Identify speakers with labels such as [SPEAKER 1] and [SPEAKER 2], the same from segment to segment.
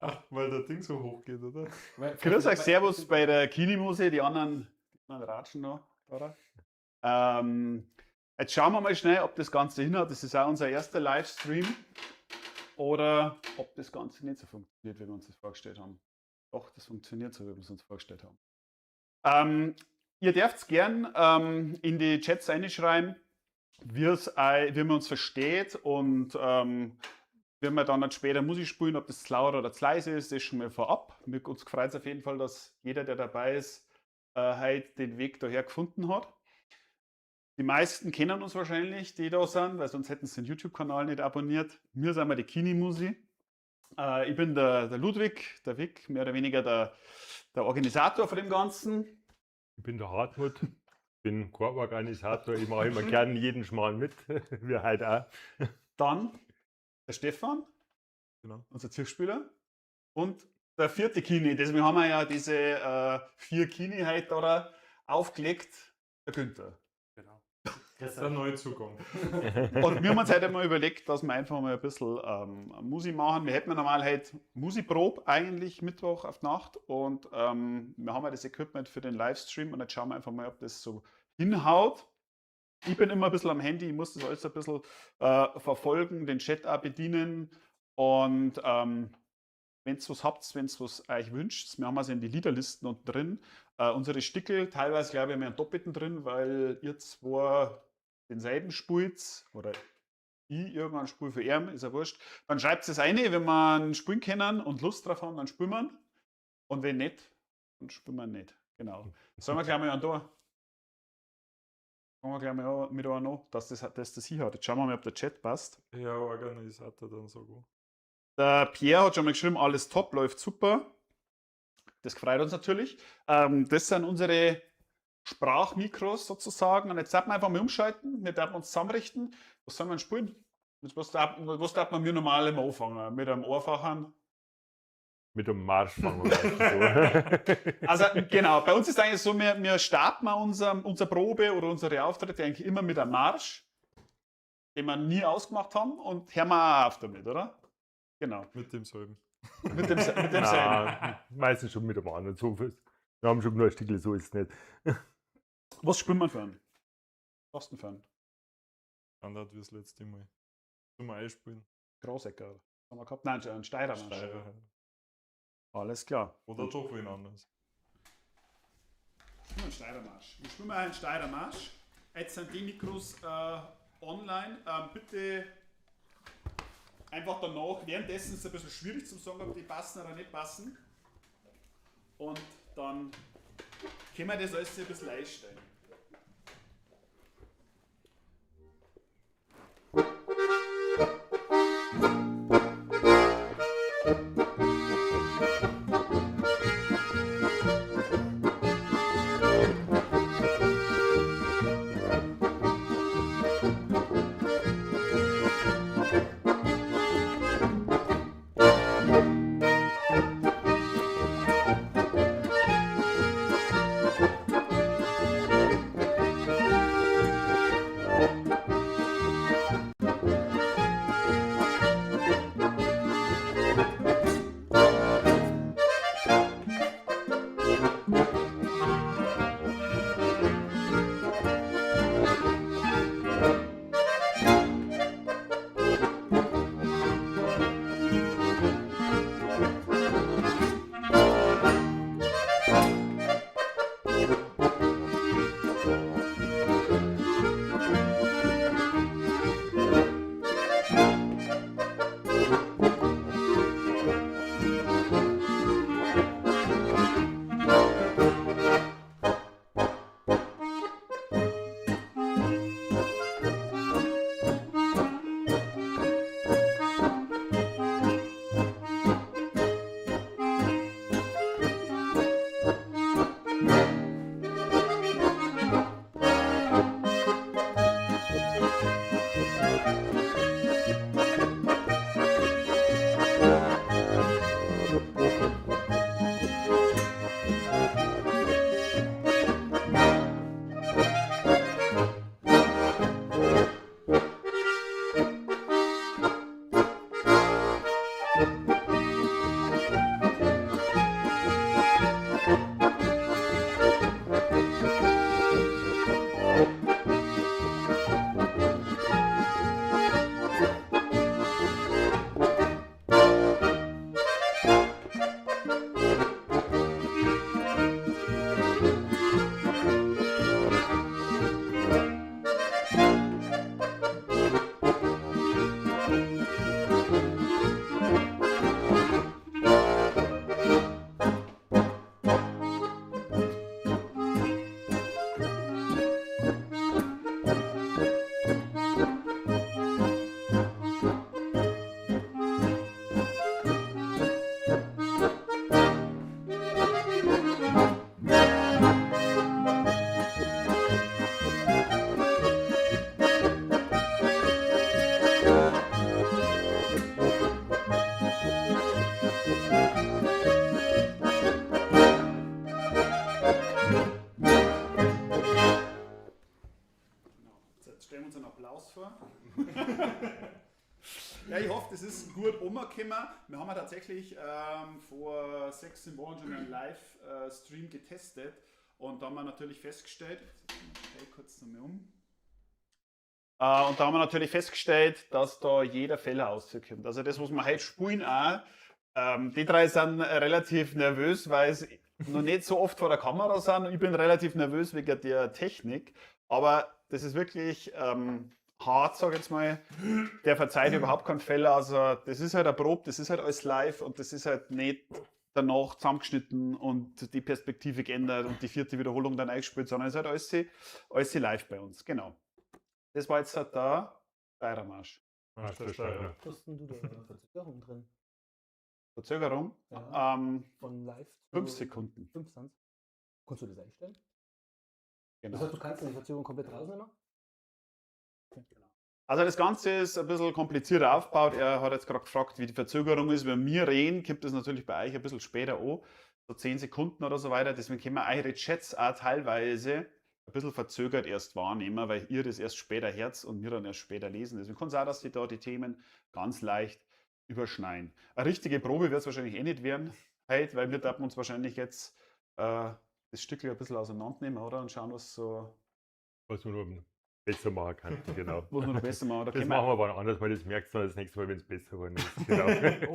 [SPEAKER 1] Ach, weil der Ding so hoch geht, oder?
[SPEAKER 2] Grüß euch, Servus bei der Kinimuse, die anderen ratschen noch, oder? Jetzt schauen wir mal schnell, ob das Ganze hinhaut. Das ist auch unser erster Livestream. Oder ob das Ganze nicht so funktioniert, wie wir uns das vorgestellt haben. Doch, das funktioniert so, wie wir es uns vorgestellt haben. Ihr dürft gern in die Chats reinschreiben, wie man uns versteht und wenn wir dann später Musik spielen, ob das zu laut oder zu leise ist, das schon mal vorab. Mir uns freut es auf jeden Fall, dass jeder, der dabei ist, heute den Weg daher gefunden hat. Die meisten kennen uns wahrscheinlich, die da sind, weil sonst hätten sie den YouTube-Kanal nicht abonniert. Wir sind mal die Kinimusi. Ich bin der Ludwig, der Vic, mehr oder weniger der Organisator von dem Ganzen.
[SPEAKER 3] Ich bin der Hartmut, bin Chororganisator, ich mache immer gern jeden Schmarrn mit, wir heute auch.
[SPEAKER 2] Dann der Stefan,
[SPEAKER 1] genau,
[SPEAKER 2] unser Zirkspieler, und der vierte Kini. Deswegen haben wir ja diese vier Kini heute da aufgelegt, der Günther.
[SPEAKER 4] Genau.
[SPEAKER 1] Das ist der Neuzugang.
[SPEAKER 2] Und wir haben uns heute mal überlegt, dass wir einfach mal ein bisschen Musik machen. Wir hätten ja normal heute Musikprobe eigentlich Mittwoch auf Nacht und wir haben ja das Equipment für den Livestream und jetzt schauen wir einfach mal, ob das so hinhaut. Ich bin immer ein bisschen am Handy, ich muss das alles ein bisschen verfolgen, den Chat auch bedienen und wenn ihr was habt, wenn ihr was euch wünscht, wir haben also in die Liederlisten unten drin, unsere Stickel, teilweise glaube ich, haben wir einen Doppelten drin, weil ihr zwei denselben spielt oder ich irgendwann spiele für ihn, ist ja wurscht. Dann schreibt es rein, wenn wir einen spielen können und Lust drauf haben, dann spielen wir. Und wenn nicht, dann spielen wir nicht. Genau. Sollen wir gleich mal an da? Fangen wir gleich mal an, mit an, dass das hinhaut. Jetzt schauen wir mal, ob der Chat passt.
[SPEAKER 1] Ja, Organisator dann so gut.
[SPEAKER 2] Der Pierre hat schon mal geschrieben, alles top, läuft super. Das freut uns natürlich. Das sind unsere Sprachmikros sozusagen. Und jetzt darf man einfach mal umschalten. Wir dürfen uns zusammenrichten. Was soll man spielen? Was darf man mir normal immer anfangen? Mit einem einfachen?
[SPEAKER 3] Mit einem Marsch fangen wir so.
[SPEAKER 2] Also genau, bei uns ist eigentlich so, wir starten unsere Probe oder unsere Auftritte eigentlich immer mit einem Marsch, den wir nie ausgemacht haben, und hören wir auch auf damit, oder? Genau.
[SPEAKER 1] Mit demselben.
[SPEAKER 2] Mit demselben.
[SPEAKER 3] Nein, meistens schon mit dem anderen. So, wir haben schon genug Stickel, so ist es nicht.
[SPEAKER 2] Was spielen wir für einen? Was denn für einen?
[SPEAKER 1] Standard wie das letzte Mal. Zum Einspielen.
[SPEAKER 2] Grasecker. Haben wir gehabt? Nein, ein Steirer.
[SPEAKER 1] Steirer.
[SPEAKER 2] Alles klar.
[SPEAKER 1] Oder doch wen anders.
[SPEAKER 2] Ein Steirermarsch. Wir spielen mal einen Steirermarsch. Jetzt sind die Mikros online. Bitte einfach danach. Währenddessen ist es ein bisschen schwierig zu sagen, ob die passen oder nicht passen. Und dann können wir das alles ein bisschen einstellen. Applaus vor. Ja, ich hoffe, das ist gut umgekommen. Wir haben ja tatsächlich vor 6 Wochen schon einen Live-Stream getestet und da haben wir natürlich festgestellt, jetzt stell kurz nochmal um. Und da haben wir natürlich festgestellt, dass da jeder Fehler rauskommt. Also das, was wir heute spielen auch, die drei sind relativ nervös, weil sie noch nicht so oft vor der Kamera sind. Ich bin relativ nervös wegen der Technik, aber das ist wirklich hart, sag ich jetzt mal. Der verzeiht überhaupt keinen Fehler. Also das ist halt eine Probe, das ist halt alles live und das ist halt nicht danach zusammengeschnitten und die Perspektive geändert und die vierte Wiederholung dann eingespielt, sondern es ist halt alles live bei uns. Genau. Das war jetzt halt der Steirermarsch.
[SPEAKER 1] Marsch der Steirer.
[SPEAKER 4] Was hast denn du da Verzögerung drin?
[SPEAKER 2] Verzögerung?
[SPEAKER 4] Ja. Von live zu
[SPEAKER 2] 5 Sekunden.
[SPEAKER 4] 5 sind's. Kannst du das einstellen?
[SPEAKER 2] Genau.
[SPEAKER 4] Das heißt, du kannst die Verzögerung komplett rausnehmen?
[SPEAKER 2] Also das Ganze ist ein bisschen komplizierter aufgebaut. Er hat jetzt gerade gefragt, wie die Verzögerung ist. Wenn wir reden, kommt das natürlich bei euch ein bisschen später an, so 10 Sekunden oder so weiter. Deswegen können wir eure Chats auch teilweise ein bisschen verzögert erst wahrnehmen, weil ihr das erst später hört und wir dann erst später lesen. Deswegen kann es auch, dass sich da die Themen ganz leicht überschneiden. Eine richtige Probe wird es wahrscheinlich eh nicht werden heute, weil wir dürfen uns wahrscheinlich jetzt das Stückchen ein bisschen auseinandernehmen, oder? Und schauen, was so...
[SPEAKER 3] Was man noch besser machen kann, genau.
[SPEAKER 2] Was man noch besser machen kann.
[SPEAKER 3] Das machen wir aber anders, weil das merkst du dann das nächste Mal, wenn es besser geworden ist. Genau.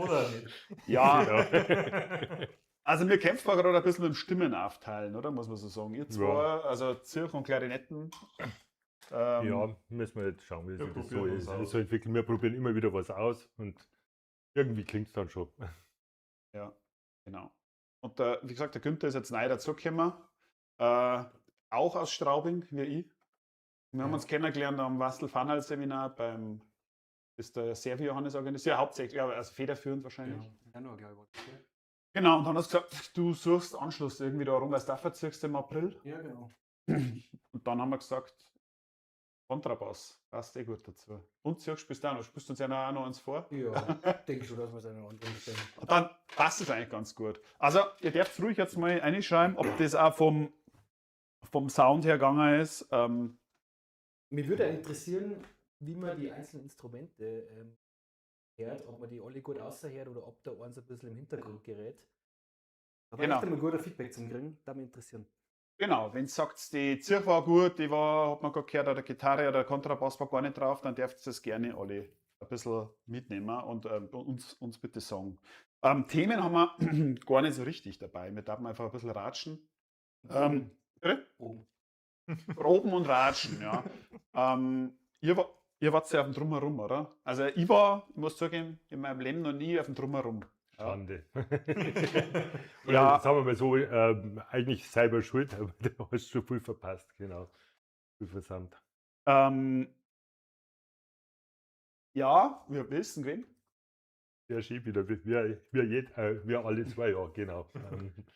[SPEAKER 1] Oder nicht.
[SPEAKER 2] Ja.
[SPEAKER 3] Genau.
[SPEAKER 2] Also wir kämpfen gerade ein bisschen mit dem Stimmen aufteilen, oder? Muss man so sagen. Ihr zwei,
[SPEAKER 3] Ja.
[SPEAKER 2] also Zirch und Klarinetten.
[SPEAKER 3] Ja, müssen wir jetzt schauen, wie
[SPEAKER 1] Wir
[SPEAKER 3] sich das so
[SPEAKER 1] probieren uns
[SPEAKER 3] ist.
[SPEAKER 1] aus.
[SPEAKER 3] So entwickeln. Wir probieren immer wieder was aus und irgendwie klingt es dann schon.
[SPEAKER 2] Ja, genau. Und wie gesagt, der Günther ist jetzt neu dazugekommen. Auch aus Straubing, wie ich. Wir haben uns kennengelernt am Wastl-Fanal-Seminar beim, ist der Servi Johannes organisiert, hauptsächlich, ja, also federführend wahrscheinlich.
[SPEAKER 4] Genau. Januar, glaube ich, war das, gell?
[SPEAKER 2] Genau, und dann hast du gesagt, du suchst Anschluss irgendwie da rum, weil du verzirkst im April.
[SPEAKER 4] Ja, genau.
[SPEAKER 2] Und dann haben wir gesagt, Kontrabass, passt eh gut dazu. Und Zirk spielst du auch noch, spielst du uns ja auch noch eins vor.
[SPEAKER 4] Ja, denke schon, dass wir es einen anderen stellen.
[SPEAKER 2] Und dann passt es eigentlich ganz gut. Also, ihr dürft ruhig jetzt mal reinschreiben, ob das auch vom Sound her gegangen ist.
[SPEAKER 4] Mich würde interessieren, wie man die einzelnen Instrumente hört, ob man die alle gut außerhört oder ob da eins ein bisschen im Hintergrund gerät. Aber
[SPEAKER 2] Genau.
[SPEAKER 4] echt einmal guter Feedback zum Kriegen, da mich interessieren.
[SPEAKER 2] Genau, wenn ihr sagt, die Zirch war gut, die war, hat man gerade gehört, oder Gitarre oder Kontrabass war gar nicht drauf, dann dürft ihr das gerne alle ein bisschen mitnehmen und uns bitte sagen. Themen haben wir gar nicht so richtig dabei. Wir dürfen einfach ein bisschen ratschen. Bitte?
[SPEAKER 4] Proben.
[SPEAKER 2] Proben und ratschen, ja. Ihr wart ja auf dem Drumherum, oder? Also ich war, ich muss zugeben, in meinem Leben noch nie auf dem Drumherum. Ja.
[SPEAKER 3] Schande. Oder
[SPEAKER 2] Ja.
[SPEAKER 3] sagen wir mal so, eigentlich selber schuld, aber du hast schon viel verpasst, genau. Viel versandt.
[SPEAKER 2] Ja, wir wissen, wen.
[SPEAKER 3] Ja, schön wieder, wir alle zwei, ja, genau.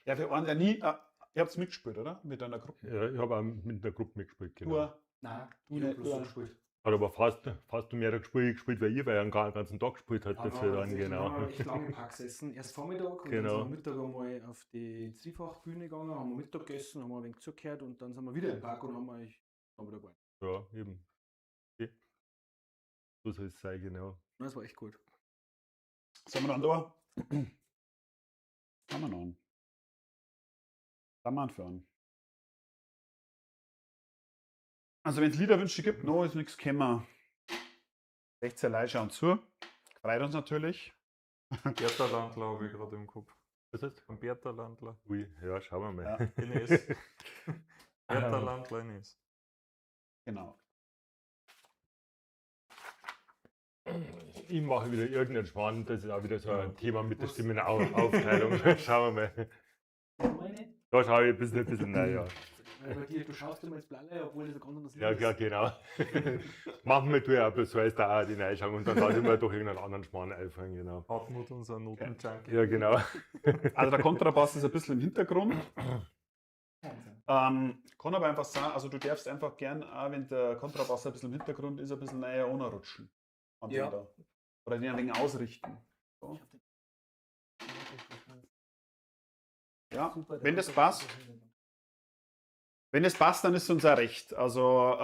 [SPEAKER 2] Ja, wir waren ja nie, ihr habt's mitgespielt, oder? Mit einer Gruppe.
[SPEAKER 3] Ja, ich habe auch mit einer Gruppe mitgespielt, genau.
[SPEAKER 2] Du,
[SPEAKER 4] Nein,
[SPEAKER 2] Du
[SPEAKER 4] ich hab
[SPEAKER 2] nicht,
[SPEAKER 4] bloß
[SPEAKER 2] ja.
[SPEAKER 4] so gespielt.
[SPEAKER 3] Hat aber fast mehr gespielt, weil ich, weil er einen ganzen Tag gespielt hat dafür dann, genau.
[SPEAKER 4] Wir haben echt lange im Park gesessen. Erst Vormittag und
[SPEAKER 3] Genau.
[SPEAKER 4] dann sind wir Mittag einmal auf die Zwiefachbühne gegangen, haben wir Mittag gegessen, haben wir ein wenig zugehört und dann sind wir wieder im Park und haben wir eigentlich Nachmittag gewartet.
[SPEAKER 3] Ja, eben. Okay. So soll es sein, genau.
[SPEAKER 4] Das war echt gut.
[SPEAKER 2] Sind wir dann da? Haben wir noch einen? Haben wir einen für einen? Also wenn es Liederwünsche gibt, no, ist nichts gekommen. 16 Leute schauen zu. Freut uns natürlich.
[SPEAKER 1] Bertha Landler habe ich gerade im Kopf.
[SPEAKER 3] Was heißt?
[SPEAKER 1] Von Bertha Landler.
[SPEAKER 3] Ui, ja, schauen wir mal.
[SPEAKER 2] Ja.
[SPEAKER 1] In S. Bertha Landler in S.
[SPEAKER 2] Genau.
[SPEAKER 3] Ich mache wieder irgendeinen Schmarrn, das ist auch wieder so ein
[SPEAKER 1] Ja.
[SPEAKER 3] Thema mit der
[SPEAKER 4] Was?
[SPEAKER 3] Stimmenaufteilung. Schauen wir mal.
[SPEAKER 4] Meine?
[SPEAKER 3] Da schaue ich ein bisschen rein, ja.
[SPEAKER 4] Weil bei dir, du schaust immer ins Blaue, obwohl das ein ganz anderes
[SPEAKER 3] Ja,
[SPEAKER 4] Lied
[SPEAKER 3] ja,
[SPEAKER 4] ist.
[SPEAKER 3] genau. Manchmal tue ich auch bloß so, als da auch die reinschauen und dann lasse ich mir doch irgendeinen anderen Schmarrn einfallen, genau.
[SPEAKER 1] Hartmut, unser Notenjunkie.
[SPEAKER 3] Ja, genau.
[SPEAKER 2] Also der Kontrabass ist ein bisschen im Hintergrund.
[SPEAKER 4] Wahnsinn.
[SPEAKER 2] Kann aber einfach sein, also du darfst einfach gern, auch wenn der Kontrabass ein bisschen im Hintergrund ist, ein bisschen näher rutschen. An den
[SPEAKER 4] Ja.
[SPEAKER 2] da. Oder den ein wenig ausrichten. So.
[SPEAKER 4] Ich hab den-
[SPEAKER 2] Ja,
[SPEAKER 4] Super, der
[SPEAKER 2] wenn das
[SPEAKER 4] Kontrabass
[SPEAKER 2] passt.
[SPEAKER 4] ist im Hintergrund.
[SPEAKER 2] Wenn es passt, dann ist es uns auch recht. Also,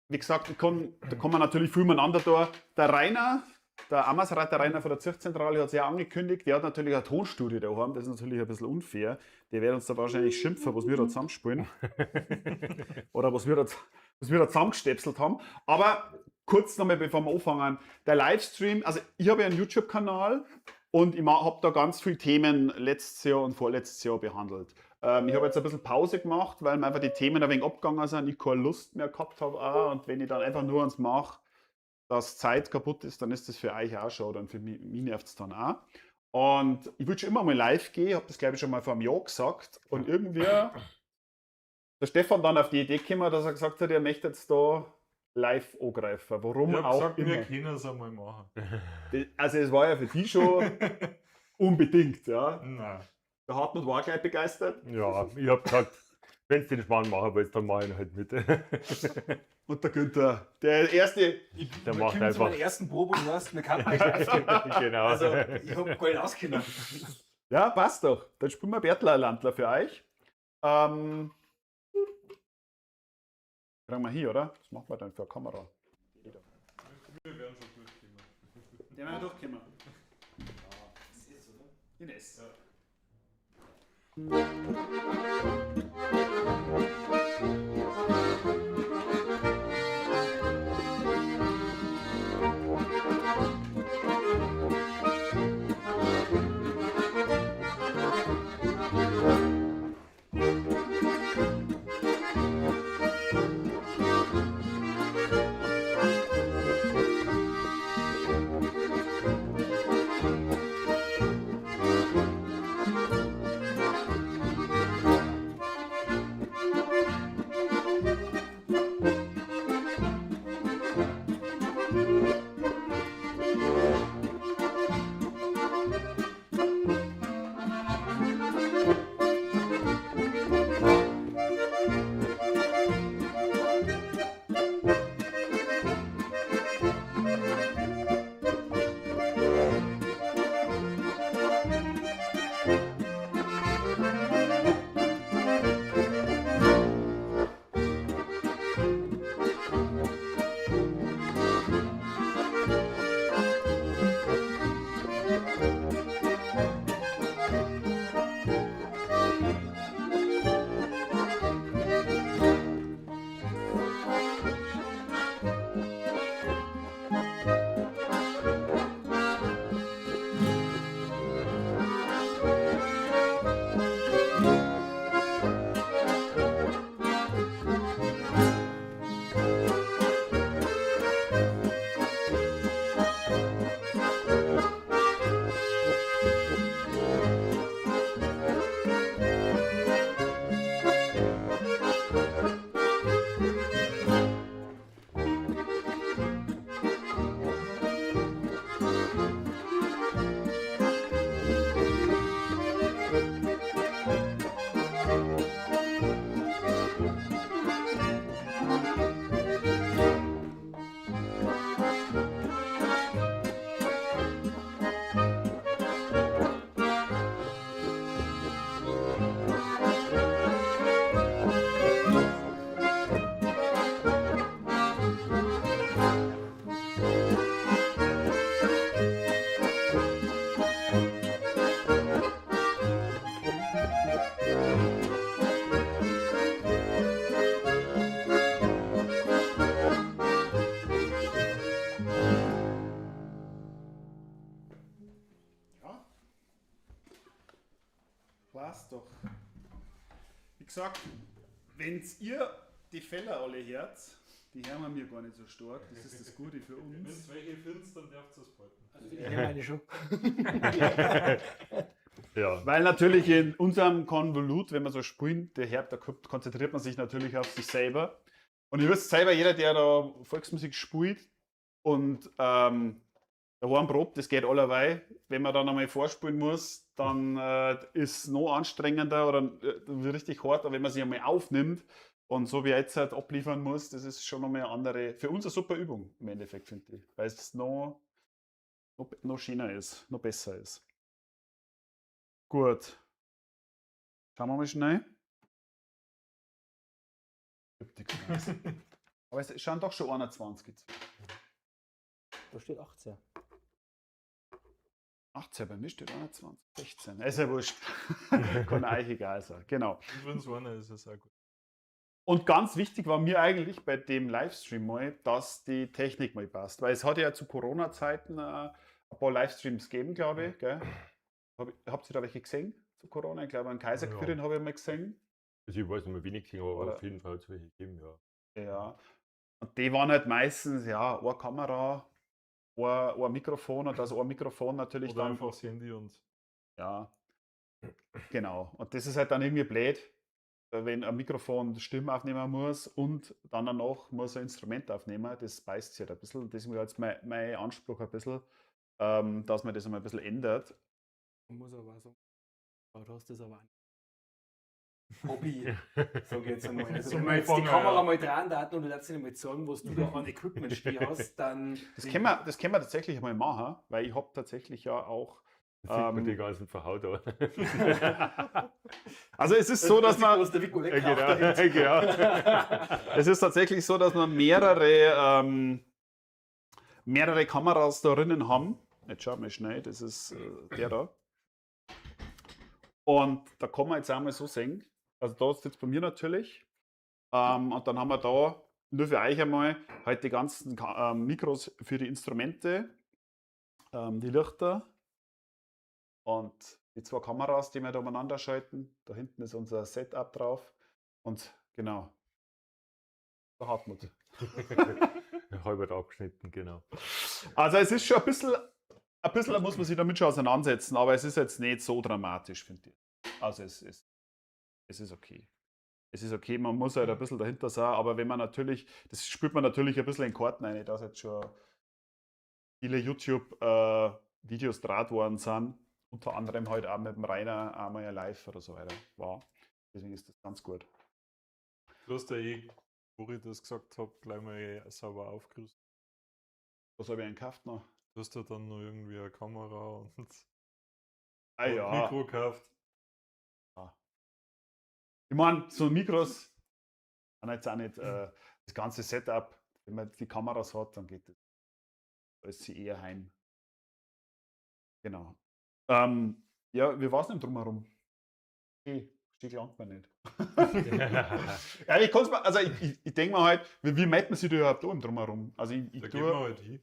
[SPEAKER 2] wie gesagt, da kann man natürlich viel miteinander da. Der Rainer, der Amersreiter Rainer von der Zirchzentrale hat sich ja angekündigt, der hat natürlich ein Tonstudio daheim, das ist natürlich ein bisschen unfair. Der wird uns da wahrscheinlich schimpfen, was wir da zusammenspielen. Oder was wir da zusammengestepselt haben. Aber kurz nochmal, bevor wir anfangen, der Livestream, also ich habe ja einen YouTube-Kanal und ich habe da ganz viele Themen letztes Jahr und vorletztes Jahr behandelt. Ich habe jetzt ein bisschen Pause gemacht, weil mir einfach die Themen ein wenig abgegangen sind, ich keine Lust mehr gehabt habe auch, und wenn ich dann einfach nur eins mache, dass Zeit kaputt ist, dann ist das für euch auch schon, und für mich nervt es dann auch. Und ich würde schon immer mal live gehen, habe das glaube ich schon mal vor einem Jahr gesagt, und irgendwie der Stefan dann auf die Idee gekommen, dass er gesagt hat, er möchte jetzt da live angreifen. Warum
[SPEAKER 1] Ich hab
[SPEAKER 2] auch
[SPEAKER 1] gesagt,
[SPEAKER 2] immer.
[SPEAKER 1] wir können es einmal machen.
[SPEAKER 2] Also es war ja für die schon unbedingt, ja.
[SPEAKER 1] Nein.
[SPEAKER 2] Der Hartmut war gleich begeistert.
[SPEAKER 3] Ja, ich hab gesagt, wenn du den Schmarrn machen willst, dann mach ich ihn halt mit.
[SPEAKER 2] Und der Günther, der erste.
[SPEAKER 3] Der
[SPEAKER 4] Wir
[SPEAKER 3] macht
[SPEAKER 4] kommen zu
[SPEAKER 3] einfach.
[SPEAKER 4] meiner ersten Probe und weißt, wir kann nicht live gehen.
[SPEAKER 3] Genau.
[SPEAKER 4] Also, ich hab gar nicht auskennen.
[SPEAKER 2] Ja, passt doch. Dann spielen wir Bertler Landler für euch. Kriegen wir hier, oder? Was machen wir denn für eine Kamera?
[SPEAKER 1] Wir werden schon durchkommen.
[SPEAKER 2] Den werden wir durchkommen. In S. Ja. Ja. Passt doch. Wie gesagt, wenn's ihr die Fälle alle hört, die hören wir mir gar nicht so stark. Das ist das Gute für
[SPEAKER 1] Wenn
[SPEAKER 2] uns.
[SPEAKER 1] du welche findest, dann darfst du es behalten.
[SPEAKER 4] Also, ich meine schon.
[SPEAKER 3] Ja.
[SPEAKER 2] Weil natürlich in unserem Konvolut, wenn man so spielt, der hört, da konzentriert man sich natürlich auf sich selber. Und ihr wisst selber, jeder, der da Volksmusik spielt und daheim probt, das geht allerweil. Wenn man dann einmal vorspielen muss, dann ist es noch anstrengender oder richtig hart, aber wenn man sich einmal aufnimmt und so wie jetzt halt abliefern muss, das ist schon nochmal eine andere, für uns eine super Übung im Endeffekt, finde ich, weil es noch schöner ist, noch besser ist. Gut. Schauen wir mal schnell. Gibt nichts Neues. Aber es schauen doch schon 21.
[SPEAKER 4] Da steht 18.
[SPEAKER 2] 18, bei mir steht 21, 16. Ist ja wurscht. Kann eigentlich egal sein. Genau.
[SPEAKER 1] Und wenn es einer ist, ist es auch gut.
[SPEAKER 2] Und ganz wichtig war mir eigentlich bei dem Livestream mal, dass die Technik mal passt. Weil es hat ja zu Corona-Zeiten ein paar Livestreams gegeben, glaube ich. Gell? Habt ihr da welche gesehen zu Corona? Ich glaube, einen Kaiserquirin
[SPEAKER 3] Ja.
[SPEAKER 2] habe ich mal gesehen.
[SPEAKER 3] Also ich weiß nicht mehr wenig gesehen, aber
[SPEAKER 2] Oder-
[SPEAKER 3] auf jeden Fall hat es welche gegeben, ja.
[SPEAKER 2] Ja. Und die waren halt meistens, ja, eine Kamera, ein Mikrofon und das ein Mikrofon natürlich
[SPEAKER 1] Oder
[SPEAKER 2] dann.
[SPEAKER 1] einfach das Handy und
[SPEAKER 2] Ja, genau. Und das ist halt dann irgendwie blöd, wenn ein Mikrofon Stimme aufnehmen muss und dann danach muss ein Instrument aufnehmen. Das beißt sich halt ein bisschen. Deswegen war jetzt mein Anspruch ein bisschen, dass man das einmal ein bisschen ändert.
[SPEAKER 4] Man muss aber auch sagen, du hast das aber auch nicht. Hobby, sag ich jetzt einmal. Also,
[SPEAKER 1] Zum
[SPEAKER 4] wenn wir jetzt die
[SPEAKER 1] Anfangen,
[SPEAKER 4] Kamera
[SPEAKER 1] ja.
[SPEAKER 4] mal dran daten und du darfst nicht mal zeigen, was du da an Equipment stehen hast, dann.
[SPEAKER 2] Das können wir tatsächlich mal machen, weil ich habe tatsächlich ja auch.
[SPEAKER 3] Da sieht man die ganzen Verhaut da.
[SPEAKER 2] Also es ist so, dass man.
[SPEAKER 4] Was der Vico
[SPEAKER 3] Ja,
[SPEAKER 4] weggeraucht
[SPEAKER 3] genau.
[SPEAKER 4] hat.
[SPEAKER 3] Genau.
[SPEAKER 2] Es ist tatsächlich so, dass wir mehrere Kameras da drinnen haben. Jetzt schaut mal schnell, das ist der da. Und da kann man jetzt einmal so sehen. Also da ist jetzt bei mir natürlich. Und dann haben wir da, nur für euch einmal, halt die ganzen Mikros für die Instrumente, die Lichter und die zwei Kameras, die wir da umeinander schalten. Da hinten ist unser Setup drauf. Und genau. Der Hartmut.
[SPEAKER 3] Halber abgeschnitten, genau.
[SPEAKER 2] Also es ist schon ein bisschen muss man sich damit schon auseinandersetzen, aber es ist jetzt nicht so dramatisch, finde ich. Also es ist okay. Es ist okay, man muss halt ein bisschen dahinter sein, aber wenn man natürlich, das spürt man natürlich ein bisschen in Karten rein, dass jetzt schon viele YouTube-Videos draht worden sind, unter anderem halt auch mit dem Rainer einmal ja live oder so weiter war. Deswegen ist das ganz gut.
[SPEAKER 1] Du hast ja eh, wo ich das gesagt habe, gleich mal sauber aufgerüstet.
[SPEAKER 2] Was habe ich denn gekauft noch?
[SPEAKER 1] Du hast ja dann noch irgendwie eine Kamera und
[SPEAKER 2] Ah
[SPEAKER 1] und
[SPEAKER 2] ja.
[SPEAKER 1] Mikro gekauft.
[SPEAKER 2] Ich meine, so Mikros sind jetzt auch nicht das ganze Setup, wenn man die Kameras hat, dann geht das. Da ist sie eher heim. Genau. Ja, wie war es denn drumherum? Okay, steht langt mir nicht. Ja, ich kann's mir, also ich denke mir halt, wie meldet man sich da überhaupt an drumherum? Also ich
[SPEAKER 1] Da
[SPEAKER 2] tue,
[SPEAKER 1] geht man halt hin.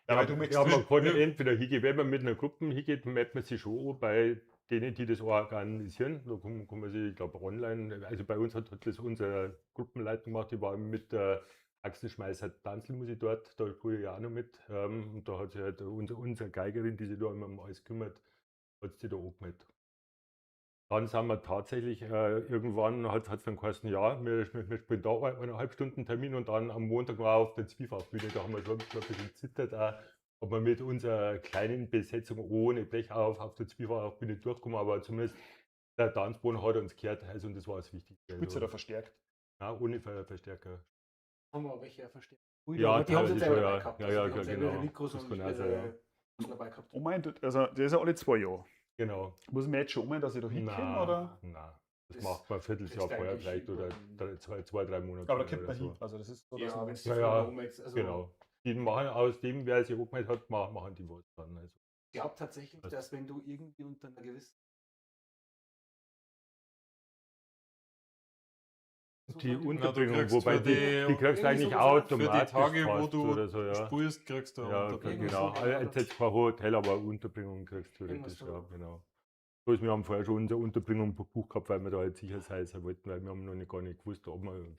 [SPEAKER 2] ja, weil du möchtest
[SPEAKER 3] ja, man kann entweder hingehen, wenn man mit einer Gruppe hingeht, meldet man sich schon an bei denen, die das organisieren. Da kann man sich, ich glaube, online, also bei uns hat das unsere Gruppenleitung gemacht, die war mit der Axel Schmeißer Tanzelmusik dort, da spiele ich ja auch noch mit. Und da hat sich halt unsere Geigerin, die sich da immer um alles kümmert, hat sich da angemeldet. Dann sind wir tatsächlich irgendwann, hat es dann geheißen, ja, wir spielen da 1,5 Stunden Termin und dann am Montag war auf der Zwiefachbühne, da haben wir schon ein bisschen gezittert, auch, ob wir mit unserer kleinen Besetzung ohne Blech auf der Zwiefachbühne durchkommen, aber zumindest der Tanzboden hat uns gehört, also und das war das Wichtigste.
[SPEAKER 2] Spitze
[SPEAKER 3] Also,
[SPEAKER 2] da verstärkt.
[SPEAKER 3] ja, ohne Verstärker.
[SPEAKER 4] Haben wir welche verstärkt.
[SPEAKER 3] Ja,
[SPEAKER 4] aber die haben sie
[SPEAKER 3] teilweise
[SPEAKER 4] jetzt selber
[SPEAKER 3] schon,
[SPEAKER 4] dabei
[SPEAKER 3] ja.
[SPEAKER 4] gehabt.
[SPEAKER 3] Ja,
[SPEAKER 4] Also
[SPEAKER 3] ja,
[SPEAKER 4] die haben
[SPEAKER 3] ja,
[SPEAKER 4] selber
[SPEAKER 3] genau.
[SPEAKER 4] ihre Mikros
[SPEAKER 3] Das
[SPEAKER 4] und
[SPEAKER 3] kann auch sein,
[SPEAKER 4] ihre
[SPEAKER 3] ja.
[SPEAKER 4] Sachen dabei gehabt.
[SPEAKER 2] Oh mein, also das ist ja alle 2 Jahre.
[SPEAKER 3] Genau.
[SPEAKER 2] Muss ich mir jetzt schon ummelden, dass ich da hinkomme,
[SPEAKER 3] Nein,
[SPEAKER 2] oder?
[SPEAKER 3] nein. Das
[SPEAKER 4] Das
[SPEAKER 3] macht man ein Vierteljahr
[SPEAKER 4] kriegst du
[SPEAKER 3] vorher
[SPEAKER 4] eigentlich
[SPEAKER 3] vielleicht oder
[SPEAKER 4] über-
[SPEAKER 3] 2, 3 Monate.
[SPEAKER 2] Aber da kommt
[SPEAKER 3] oder
[SPEAKER 2] man
[SPEAKER 3] so.
[SPEAKER 2] hin. Also das ist so, dass
[SPEAKER 4] Ja,
[SPEAKER 2] man-
[SPEAKER 4] wenn es
[SPEAKER 3] Ja, ja,
[SPEAKER 4] also
[SPEAKER 3] Genau. Die machen aus dem, wer sich angemeldet hat, machen die was dann. Also.
[SPEAKER 4] Ich glaube tatsächlich,
[SPEAKER 3] Was?
[SPEAKER 4] dass wenn du irgendwie unter einer gewissen
[SPEAKER 3] Die
[SPEAKER 4] So,
[SPEAKER 3] Unterbringung,
[SPEAKER 1] kriegst
[SPEAKER 3] wobei
[SPEAKER 1] für
[SPEAKER 3] die,
[SPEAKER 1] die-
[SPEAKER 3] die kriegst du
[SPEAKER 4] irgendwie
[SPEAKER 3] eigentlich
[SPEAKER 4] sowas,
[SPEAKER 1] Für die
[SPEAKER 3] automatisch
[SPEAKER 1] Tage, wo
[SPEAKER 3] fast
[SPEAKER 1] du
[SPEAKER 3] oder so, ja.
[SPEAKER 1] spielst, kriegst du eine
[SPEAKER 3] Ja,
[SPEAKER 1] Unterbringung.
[SPEAKER 3] genau.
[SPEAKER 4] Irgendwie so,
[SPEAKER 3] Also jetzt jetzt kein Hotel, aber Unterbringung kriegst du
[SPEAKER 4] Irgendwas
[SPEAKER 3] theoretisch, ja,
[SPEAKER 4] so.
[SPEAKER 3] genau. Bloß wir haben vorher schon unsere Unterbringung gebucht gehabt, weil wir da halt sicher sein wollten, weil wir haben noch nicht, gar nicht gewusst, ob wir,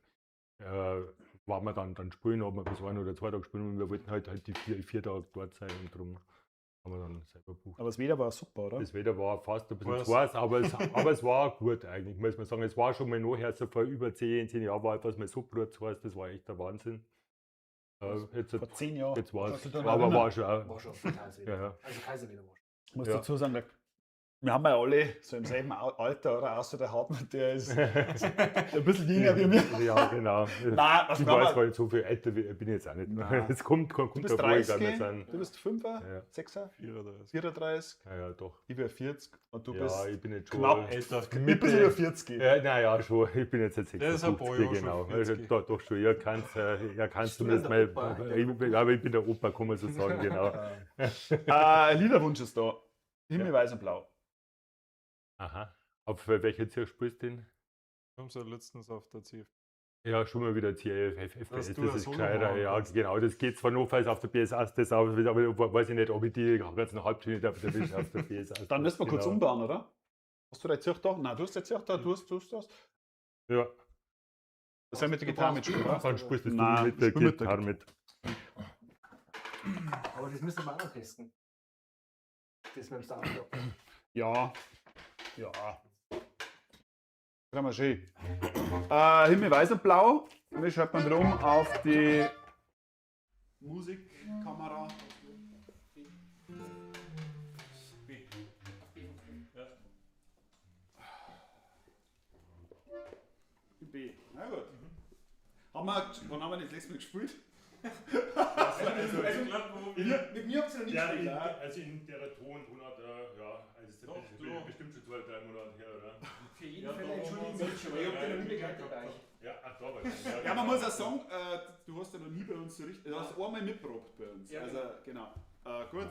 [SPEAKER 3] wann wir dann spielen, ob wir bis 1 oder 2 Tage spielen und wir wollten halt die 4 Tage dort sein und darum haben wir dann selber gebucht.
[SPEAKER 2] Aber das Wetter war super, oder?
[SPEAKER 3] Das Wetter war fast ein bisschen
[SPEAKER 1] War's?
[SPEAKER 3] zu heiß, aber es war gut eigentlich, muss man sagen. Es war schon mal noch heißer, vor über 10 Jahren war etwas mal so brutzuheiß, das war echt der Wahnsinn. Jetzt,
[SPEAKER 2] Vor 10 Jahren.
[SPEAKER 3] jetzt war
[SPEAKER 2] Kannst
[SPEAKER 3] es,
[SPEAKER 2] du dich noch
[SPEAKER 3] aber
[SPEAKER 2] erinnern?
[SPEAKER 3] war schon auch.
[SPEAKER 4] War schon brutales Wetter.
[SPEAKER 3] Ja, ja.
[SPEAKER 4] Also Kaiserwetter war schon.
[SPEAKER 2] Ich muss
[SPEAKER 3] Ja.
[SPEAKER 2] dazu sagen, der Wir haben ja alle so im selben Alter, oder? Außer der Hartmann, der ist ein bisschen jünger wie wir.
[SPEAKER 3] Ja, genau.
[SPEAKER 2] Nein, was
[SPEAKER 3] Ich
[SPEAKER 2] brauchen
[SPEAKER 3] weiß
[SPEAKER 2] wir?
[SPEAKER 3] gar nicht, so viel älter bin ich jetzt auch nicht.
[SPEAKER 2] Nein.
[SPEAKER 3] Es kommt
[SPEAKER 2] Du bist
[SPEAKER 3] der Ruhe
[SPEAKER 2] 30,
[SPEAKER 3] gar nicht an.
[SPEAKER 2] du bist 5er,
[SPEAKER 3] Ja.
[SPEAKER 2] 6er,
[SPEAKER 1] 34.
[SPEAKER 2] 34,
[SPEAKER 3] Ja, ja, doch.
[SPEAKER 2] ich bin 40 und du
[SPEAKER 3] ja,
[SPEAKER 2] bist
[SPEAKER 3] ich bin jetzt schon.
[SPEAKER 2] knapp
[SPEAKER 1] Älter.
[SPEAKER 2] ein bisschen über 40.
[SPEAKER 3] Ja, naja, schon. Ich bin jetzt
[SPEAKER 1] Der ist ein paar
[SPEAKER 3] 56,
[SPEAKER 1] Jahre schon
[SPEAKER 3] genau. Also,
[SPEAKER 1] 40.
[SPEAKER 3] doch schon. Ihr kannt
[SPEAKER 4] Bist du
[SPEAKER 3] zumindest
[SPEAKER 4] dann
[SPEAKER 3] mal.
[SPEAKER 4] der Opa?
[SPEAKER 3] Ich bin, aber ich bin der Opa, kann man so sagen, genau.
[SPEAKER 2] Liederwunsch ist da. Himmel, weiß und blau.
[SPEAKER 3] Aha. Auf welcher Zirch spielst du denn?
[SPEAKER 1] Wir haben es ja letztens auf der CF.
[SPEAKER 3] Ja, schon mal wieder CFF,
[SPEAKER 1] Dass
[SPEAKER 3] FPS,
[SPEAKER 1] du
[SPEAKER 3] das
[SPEAKER 1] ein
[SPEAKER 3] ist
[SPEAKER 1] Solo
[SPEAKER 3] gescheiter.
[SPEAKER 1] machen
[SPEAKER 3] Ja,
[SPEAKER 1] kannst.
[SPEAKER 3] genau, das geht zwar notfalls auf der BSA, das auch, aber weiß ich nicht, ob ich die ganzen Halbtöne da erwische auf der BSA.
[SPEAKER 2] Dann müssen wir kurz
[SPEAKER 3] genau.
[SPEAKER 2] umbauen, oder? Hast du dein Zirch da? Nein, du hast dein Zirch da, du hast das.
[SPEAKER 3] Ja,
[SPEAKER 2] Das soll ich mit der
[SPEAKER 4] Du
[SPEAKER 2] Gitarre
[SPEAKER 4] brauchst-
[SPEAKER 2] mitspielen, oder?
[SPEAKER 3] dann spielst du
[SPEAKER 2] Nein,
[SPEAKER 3] mit der
[SPEAKER 2] ich spiel mit der
[SPEAKER 3] Gitarre mit.
[SPEAKER 4] Aber das müssen wir auch noch testen. Das mit dem Sound.
[SPEAKER 2] Ja. Ja. Kann man schön. Himmel, weiß und blau. Wir schalten mal wieder um auf die Musikkamera.
[SPEAKER 1] B. Ja.
[SPEAKER 2] B. Na gut. Haben wir, wann haben wir das letzte Mal gespielt?
[SPEAKER 1] Also, ich glaub, wo wir-
[SPEAKER 4] Mit mir habt ihr noch nie
[SPEAKER 3] Ja,
[SPEAKER 4] gespielt.
[SPEAKER 3] also in der Tonart, ja, also das
[SPEAKER 1] Doch,
[SPEAKER 3] ist
[SPEAKER 1] du.
[SPEAKER 3] bestimmt schon 2, 3 Monate her, oder?
[SPEAKER 4] Für jeden
[SPEAKER 1] Ja,
[SPEAKER 4] Fall
[SPEAKER 1] da haben
[SPEAKER 4] entschuldigen
[SPEAKER 1] wir
[SPEAKER 4] wir
[SPEAKER 1] uns
[SPEAKER 4] uns schon, weil ich hab den noch nie begleitet bei
[SPEAKER 1] gehabt.
[SPEAKER 4] euch.
[SPEAKER 3] Ja, ach, da war ich.
[SPEAKER 2] Ja, man muss auch sagen, du hast ja noch nie bei uns so richtig. Du hast einmal mitprobt bei uns.
[SPEAKER 4] Ja,
[SPEAKER 2] also, genau. Gut.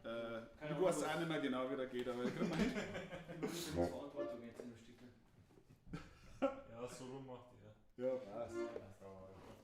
[SPEAKER 4] Keine
[SPEAKER 2] Ich
[SPEAKER 4] Ahnung,
[SPEAKER 2] weiß
[SPEAKER 4] was-
[SPEAKER 2] auch nicht mehr genau, wie der geht, aber kriegen wir hin.
[SPEAKER 4] Ich übernehme die Verantwortung jetzt in dem Stück.
[SPEAKER 1] Ja, Solo macht er.
[SPEAKER 2] Ja, passt.